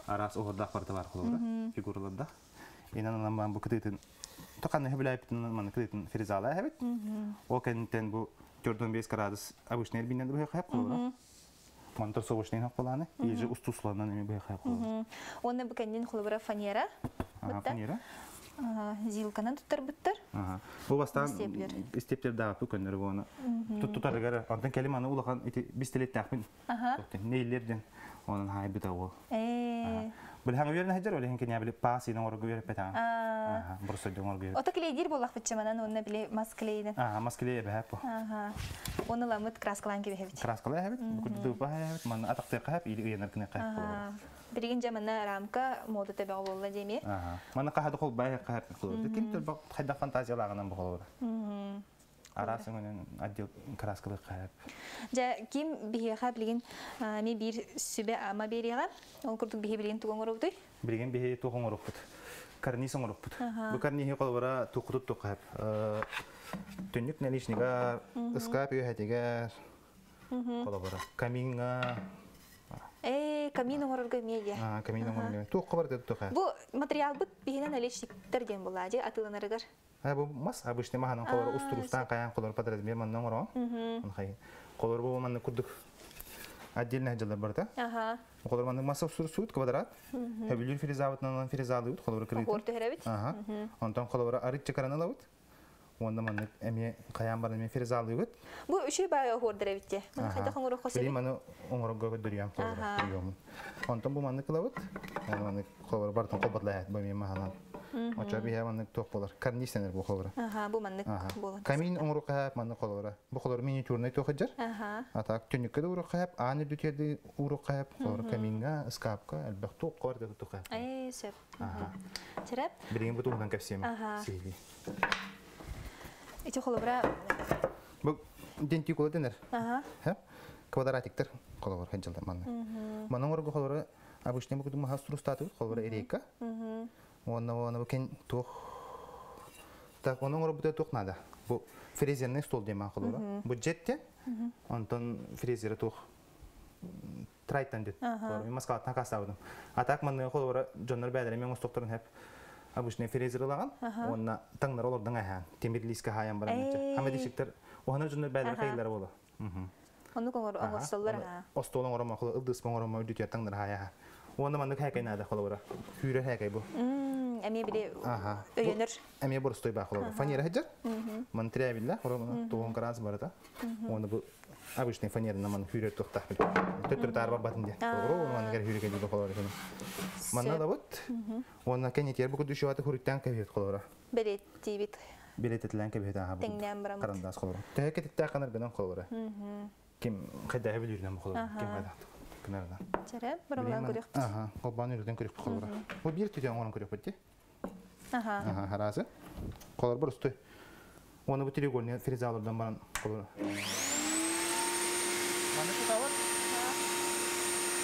Арас оғырда парты бар холобура. Фигураларда. Инан ламбан бу кытытын токанны хөбүләп маны кытытын фрезала хәбит. О кентен бу 4-5 градус обычный биннен бу хәп холобура. Монтор соғышнен хақ боланы, ежі устусланан эми бай хақ боланы. Онна бу кәндин холобура фанера. Фанера. Зилканан туттар буттар. Бу бастан истептер дагы бу көннөр буны. Туттарыгар антан келим аны улахан ити бистелет тахмин. Нейлерден онун хай бит ол. Бил хаңы берин хаҗар оле хинке нябили пас инен оргу берип бетан. Бурса дөн оргу. Ото клейдир боллах битчеманан онна биле мас клейден. Мас клей бе хап. Оны ламыт краскалан кебе хебит. Краскалай хебит. Бу күдү ба хебит. Ман атакты хеп или уенер кне хеп. Билигин жамана рамка мода тебе болла деме. Мана кахады кол бай кахап кол. Ким төр бак хайда фантазиялагынан бу холор. Арасын менен отдел краскалы кахап. Жа ким бихеха билигин ми бир сүбе ама берига. Ол курдук бихе билигин тугон оробдуй. Билигин бихе тугон оробдут. Карниз оробдут. Бу карнихи колбара тукутуп тукап. Түннүк наличнига, ыскап үйәтигә колбара. Каминга Камин оңорорго медиа. Камин оңорорго. Туох бар деп туха. Бу материал бут биһинен наличниктер ден була, же атыланарыгар. Бу мас обычный маханан колор устурустан каян колор под размер маннан оро. Он хай. Колор бу манны курдук. Отдельно жылдар бар да. Колор манны маса устурсут квадрат. Хөбүлүр фрезавытнан фрезалыут колор кырыт. Охор төһөрөбүт. Онтон колор арыт чакаран алабыт. Онда манны эме каян бар эме фрезалыут. Бу үчү бай охор деребитте. Маны кайда хоңоро хосеби. Били маны оңорго көдөрүям колор. Онтон бу манны кылабыт. Маны колор бартын колбатлайт бу мен маханан. Оча бия манны ток болар. Карнисенер бу колор. Бу манны болар. Камин оңоро кап манны колора. Бу колор миниатюрный тохаҗар. Атак түнүккә дә уры кап, аны дүтәдә уры кап, колор каминга, скапка, әлбәк ток кор да ток. Сөп. Терәп. Билген бу туган капсем. Сейли. Ити холобра. Бу дентикула денер. Квадратиктер колор хаҗалда манны. Манның оргы холоры обычный бу кудума хастурустаты холора эрека. Онна кен тух. Так, оның оргы тух надо. Бу фрезерный стол дейман холора. Бу жетте. Онтон фрезері тух трайтан дет. Мен Москвадан кастабыдым. А так манны холора жоннор бәдәре мен остокторун хеп обычный фрезер лаган. Онна таңнар олордың ахан. Темир лиска хаян баран. Хама дишиктер. Охана жоннор бәдәре кыйлар бола. Оны коңор оңостоллар ха. Остолон орома холо ылдыс оңорома үдүтө таңнар хая. Онда манны хәкәй нада холора. Хүрә хәкәй бу. Әме биле өйөнөр. Әме борстой ба холора. Фанера хаҗар. Ман трябилла холора тугон карас барата. Онда бу обычный фанера наман хүрә тохта. Төттөр тар бар батын ди. Холора ман гер хүрә кәди холора. Манна да бут. Онда кенетер бу күдү шуаты хүрүттән кәбет холора. Белет тибит. Белет этлән кәбет аха. Теңнән барам. Карандас холора. Төһә канар гынан холора. Ким кайда билирден бу холора. Ким кайда. Кынарда. Чәрә, бараман көрөк. Колбаны үрден көрөк холора. Бу бир түтен орын көрөк бит. Харасы. Колор бар үстü. Оны бу треугольный фрезалардан баран колор. Маны тутабыт.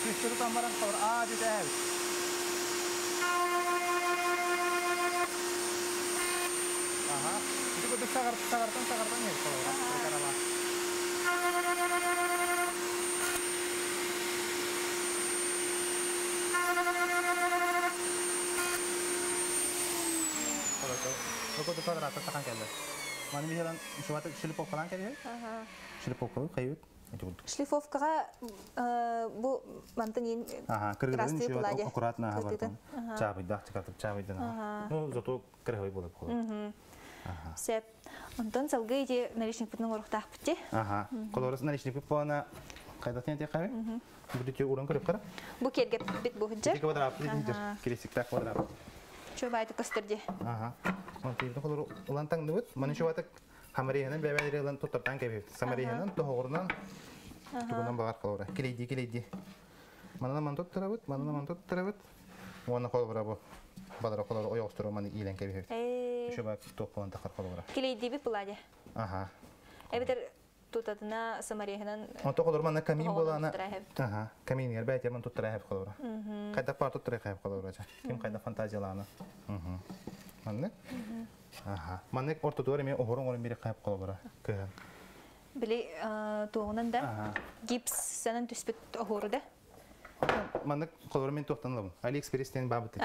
Күстү тутан баран колор. А, диде. Ити кудук сагартан сагартан ел колор. Карама. Бу квадрат тахан келди. Маны бихелан шуаты шлифовкалан келди. Шлифовка кайыт. Шлифовкага бу мантын ен кыргызын шуаты аккуратно хабартын. Чабыйда чыгартып чабыйдан. Ну, зато кыргый болот болот. Сеп. Онтон салгы иде наличник бутның орухтах битте. Колорус наличник бутына кайда тен кайы? Бу дүтө урын көрүп кара. Бу келгеп бит бу хинжер. Квадрат хинжер. Келесикте квадрат. Чөбайды көстөрдү. Онтон колор улан таңдыбыт. Маны шуаты хамарыянан бәбәләре туттартан кебет. Самарыянан тохорунан тугунан багар колора. Келейди, келейди. Манана ман туттарабыт, манана ман туттарабыт. Оны колора бу. Бадара колора ойоктуру маны илен кебет. Шөбә топ болан тахар колора. Келейди бит булади. Эбитер тутатына самарыянан. Онто колор мана камин болана. Камин гер бәйтер ман туттара хеп колора. Кайда пар туттара хеп колора. Ким кайда фантазияланы. Манны? Манны ортодор эме охорон орын бири кайып колора. Кыһын. Били тугунан да гипс санан түспүт охору да. Манны колор мен токтан Алиэкспресстен бабыт.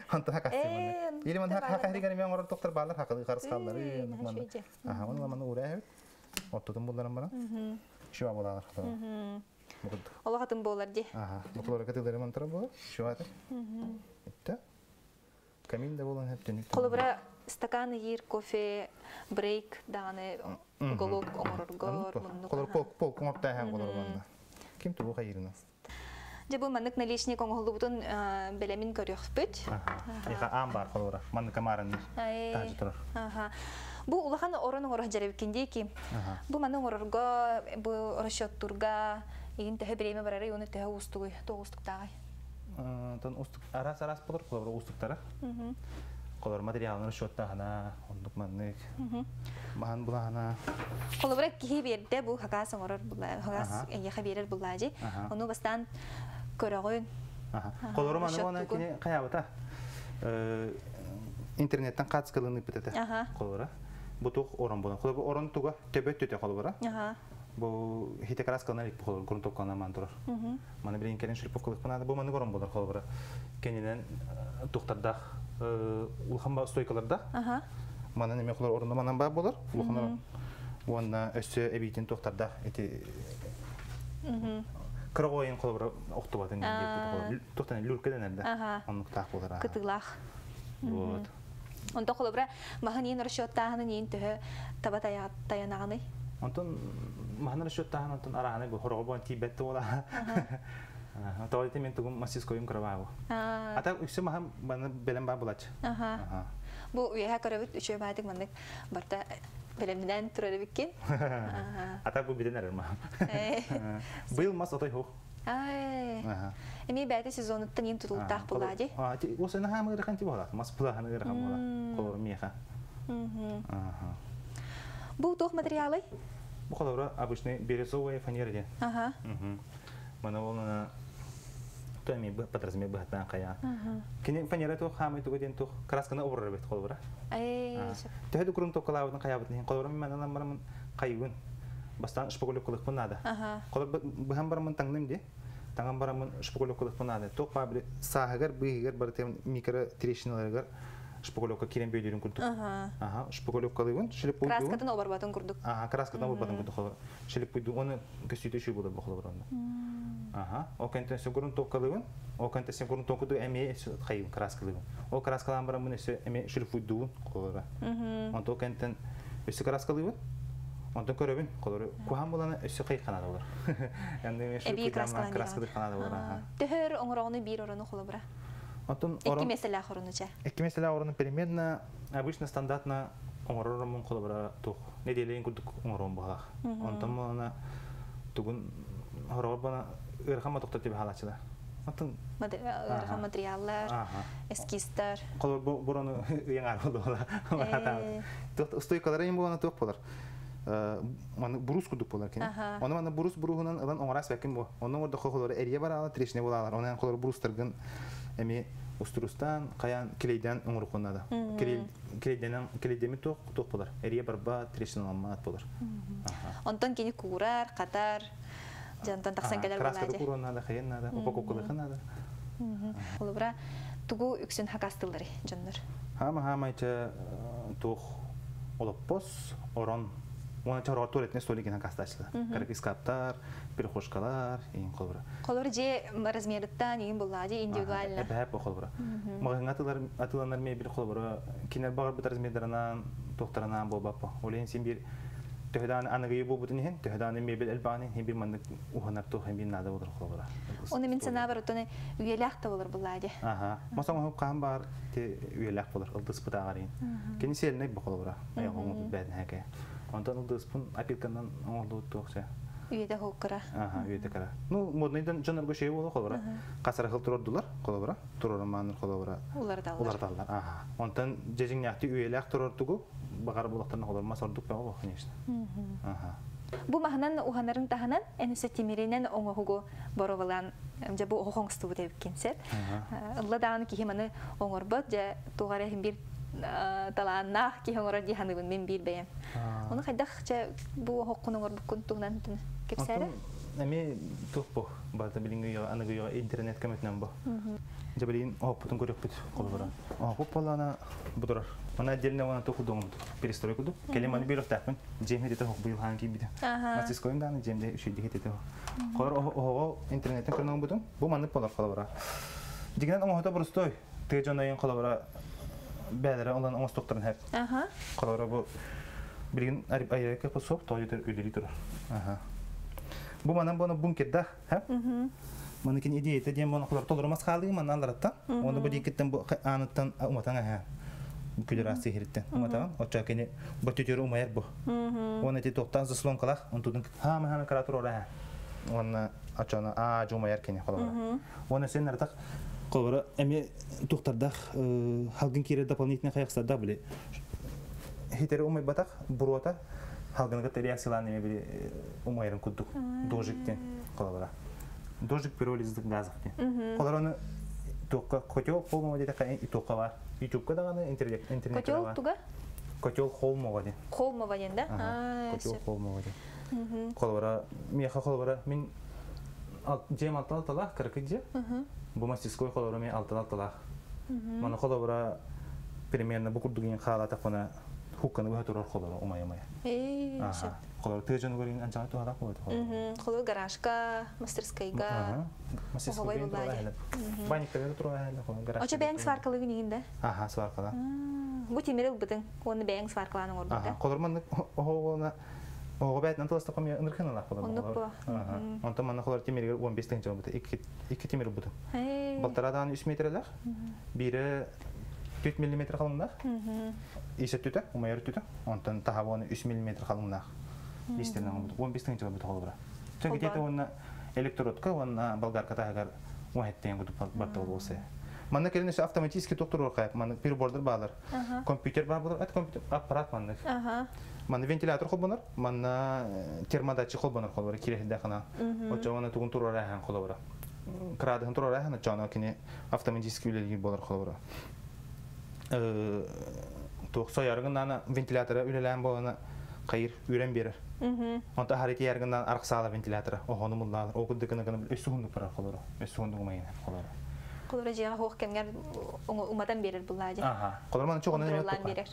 Анта хакасы манны. Или ман хак хак мен орын токтор балар хакы карыс каллары. Оны маны ура хеп. Ортодон буларым бара. Шуа булалар. Олох атын буолар дии. Аха. Бу колора кытылары мантара буолар. Шуата. Итте. Камин да болан хеп түнүк. Холобура стакан ыйыыр кофе, брейк даҕаны уголок оҥороргор муннук. Колор пол пол коңортаахан колор манна. Ким тубу хайырына. Дьэ бу маннык наличник оҥоһуллубутун бэлэмин көрүөхпүт. Эха аан бар холора. Маннык камаранныр. Таһы турар. Бу улахан орон оҥорох дьэрэбиккин дии ки. Бу маны оҥорорго, бу расчеттурга игин төһө бириэмэ барарый, уну төһө уустугуй, туох уустуктааҕый? Тон устук арас арас болор холобура устуктара. Холор материалын расчеттаһына, оннук маннык. Маһан булаһына. Холобура киһи биэрдэ бу хакаас оҥорор була, хакаас эйиэхэ биэрэр буллаажи. Ону бастаан көрөҕүн. Холору маны оны кини хаябыта. Интернеттен катскалыны питете. Холора. Бу тух орон болан. Холобура орон туга төбөт төтө холобура. Бу хите краскалана илик холобура грунтовкалана ман турар. Маны билин келин шлифовкалык бу маны горон болар холобура. Кенинен тухтардах улахан ба стойкаларда. Маны неме холор орунда манан бар болар. Улахан уонна өссө эбитин тухтардах эти кыргойын холобура октубатын деп тухтан люркеден эрде. Оннуктаах болар. Кытылах. Вот. Онто холобура маһын иин расчеттааһынын иин төһө таба таянаҕыный? Онтон маһын расчеттааһын онтон арааны бу хорого буан тиибетте буола. Тоҕо мен тугум мастерскойум кырабаа бу. Ата үксэ маһын баны белем бар булач. Бу үөһэ көрөбүт үчүгэй баатык маннык барта белемнен турар эбиккин. Ата бу биден эрер маһын. Быйыл мас отой хух. Эми бәйти сезонуттан иин тутулуктаах булаади. Осына хаамы ырыхан ти буолат. Мас пулахан ырыхан буолат. Колор миэха. Бу туох материалы? Бу холобура обычный бирюзовая фанера ден. Мана ол Төми под размер быһаттан кая. Кини фанера туох хаамай тугу ден туох красканы оборор бет холобура. Төһө дукурун токкалаабытын каябытын холобура мен манан барамын кайыбын. Бастан шпаголёвкалык надо. Холобура быһан барамын таңным ди. Таңан барамын шпаголёвкалык надо. Туох ба били сааһыгар быыһыгар барытым микро трещиналарыгар шпаголёвка кирен бөйдүрүн курдук. Аха, шпаголёвкалыгын шлеп пуйду. Краскатын оборбатын курдук. Аха, краскатын оборбатын курдук холобура. Шлеп пуйду, оны көстүтө шүй болор бу холобура онда. Аха, о кентен сөгөрүн токкалыгын, о кентен сөгөрүн токуду эми хайын краскалыгын. О краскалан барамын өсө эми шлеп пуйдуун холобура. Онто кентен өсө краскалыгын, онтон көрөбүн холобура. Кухан буланы өсө кай канада болор. Энди шлеп пуйду краскалык канада болор. Төһөр оңорону бир орону холобура. Онтон Эки меселе орону ча. Эки меселе орону примерно обычно стандартно оңорорумун холобура тух. Неделейин курдук оңорон булах. Онтон мына тугун хорогор бана ырхама токтот деп халачыла. Онтон Ырхан материаллар, эскизтар. Колор бурону ыяңар болду була. Стойкалар эми болана туох болар. Маны бурус курдук болар экен. Оны маны бурус буруһунан ылан оңорас бәкин бу. Оның орда холор эрие бар ала трешне болалар. Онан холор бурустаргын эми устурустан каян келейден оңорукунада. Келейденен келейдеми туох туох болар. Эрие барба трешне алмат болар. Онтон кини курар, катар, жантан тахсан келер Краска булаажы. курунада, хайыннада, упаковкалыхынада. Олубра тугу үксүн хакастылары жоннор. Хама хамайча тух олоппос орон. Оны чарор туалетне столигин хакастачла. Карак искаптар, перехошкалар, ин колбура. Колор же размерыттан ин булаажы индивидуально. Эбэп колбура. Магын атылар атыланар мебель колбура. Кинер багар бут размердарынан, тохтаранан болбаппа. Олен син бир төһөдааны аныгы бу бутун иһин, төһөдааны мебель элбааны хин бир маннык уханар тух хин бир нада болор колбура. Оны мин санаа бар отоны үйелээх та болор булаажы. Аха. Масан хop каан бар те үйелээх болор ылдыс бутаагарин. Кини селнек бу колбура. Аягын бәдин хэке. Онтон ылдыспын опилканан оңолду туохча. Үйедэ хоуккара. Аха, үйедэ кара. Ну, модныйдан жонорго шей боло колбура. Касара хыл турордулар колбура. Турорманыр колбура. Улардаллар. Улардаллар. Аха. Онтон жежиңнякты үйелээх турордугу багар булактан колбура сордук баа, конечно. Аха. Бу маханан уханарын таханан энесе тимиринен оңоһугу боровалан жа бу охоңстубу деп кинсер. Ылла дааны кихи маны оңорбот жа тугаре бир талааннаах кихи оңорор диханыбын мен бир бэйэм. Оны хайдах жа бу охоккун оңорбуккун тугунан кепсәре? Эми тух бу барда билиңги аныгы интернет көмөтүнөн бу. Жабилин оһоппутун көрөкпүт холбора. Оһоппут болана будурар. Мана отдельно вона туху доңумут. Перестройку ду. Келем аны бир офтапын. Жем хетете хок быйыл хан кийбит. Мастерскойым даны жемде үшүйдү хетете. Холор охого интернеттен көрнөн бутум. Бу манып болар холбора. Дигенен оңохото простой. Тыга жонайын холбора бәлере ондан оңостуктарын хеп. Холбора бу билген айрык посоп тойдыр үлери турар. Аха. Бу манан буны бункерда, ха? Маныкин идея дем буны холор толормас халы манан алараттан. Оны бу дикеттен бу аныттан уматан аха. Күлөр асы хириттен уматан. Оча кени бу төтөр умаяр бу. Оны ти токтан заслонкалах, он тудун хама хама каратур ора. Оны ачана а жумаяр кени холор. Оны сен артак Колора эми тухтардах халгын кире дополнительный каяксарда биле. Хитер умай батах буруата халгынга реакциялан эми биле умайрын куддук дожиктен колора. Дожик пиролиздик газыктен. Колора оны тоққа котел холмова дете кай тоққа бар. Ютубка даганы интернет интернет Котел туга? Котел холмова де. Холмова ден, да? Котел холмова де. Колора меха колора мен жем алтал талах кыркыджы. Бу мастерской холора мен алтал талах. Мана холора примерно бу курдугин халата кона хукканы бу турар холора умай умай. Холора тыжын көрүн анча туара болот. Холор гаражка, мастерскойга. Мастерскойга турар. Баникка турар холор гараж. Очо бәң сваркалыгы нигинде? Аха, сваркала. Бу темир бутын, оны бәң сваркаланың ордунда. Аха, холор ман оголна Ого бәт нантылас тақым ынырхын алақ болады. Оннук бу. Онтон манна холор темиргер 15 тыгынча бут. Екі темир бут. Балтарадан 3 метрлер. Бири 4 миллиметр қалыңдақ. Исе түтө, умайыр түтө. Онтон тахабы 3 миллиметр қалыңдақ. Истернен бут. 15 тыгынча бут холор. Чөнки тете онна электродка, онна болгарка тагар уһеттен гутуп барта болса. Манна келин автоматически токтур кайып, манна прибордор баалар. Компьютер бар булар, эт компьютер аппарат манна. Манна вентилятор холбонор, манна термодатчик холбонор холбор, кирехде хана. Очо оны тугун турар ахан холбор. Крадын турар ахан очо кини автоматически үлелги болор холбор. Токсо яргыннан вентилятора үлелән болана кайыр үрен берер. Онта харити яргыннан арксала вентилятора. Охону муллар, о кудыкына кына өссү хундук барар холбор. Өссү хундук майын холбор. Колора жега хоох кемгер уматан берер буллади. Аха. Колор мана чогона неме берер.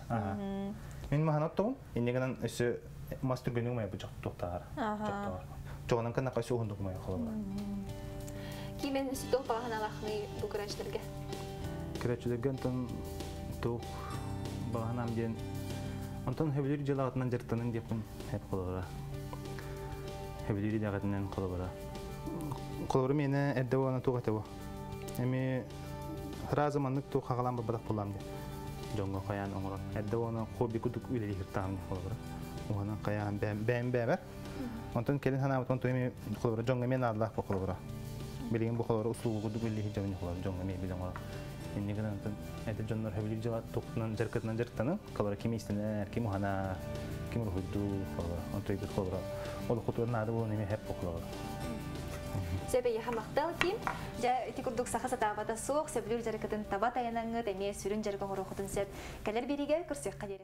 Мен маханат тогум, иннегенен өсө мастер гөнү май бу токтар. Аха. Чогонан кана кайсы хундук май холбор. Кимен өсө тох баганалахны бу күрәчләргә. Күрәчләргә антон тох баганам ден. Антон хебилер жылагатынан жыртанын депин хеп колора. Хебилер дагатынан колора. Колор мени эрде болана тугаты бу. Эми разы маннык ту хагалан бабадак булам де. Жоңго каян оңорон. Эрде оны хобби кудук үлели хиртам колора. Угана каян бэм бэм бэбер. Онтон келин ханабыт онто эми колора жоңго мен адлах бу колора. Билигин бу колора услугу кудук үлели хижабын колора жоңго мен билен колора. Иннигин онтон эте жоннор хебилер жала туктунан жаркытынан жарктанын колора ким истенер, ким ухана, ким рухуду колора. Онто ибит колора. Ол кутур нады бу неме хеп колора. Сөбе яхамақтал ким, жа ити курдук саха сатабата суох, сөбүлүр жарыкытын таба таянаңы, теме сүрүн жарыкын орохутун сөп, кәлер бериге күрсөк кадері.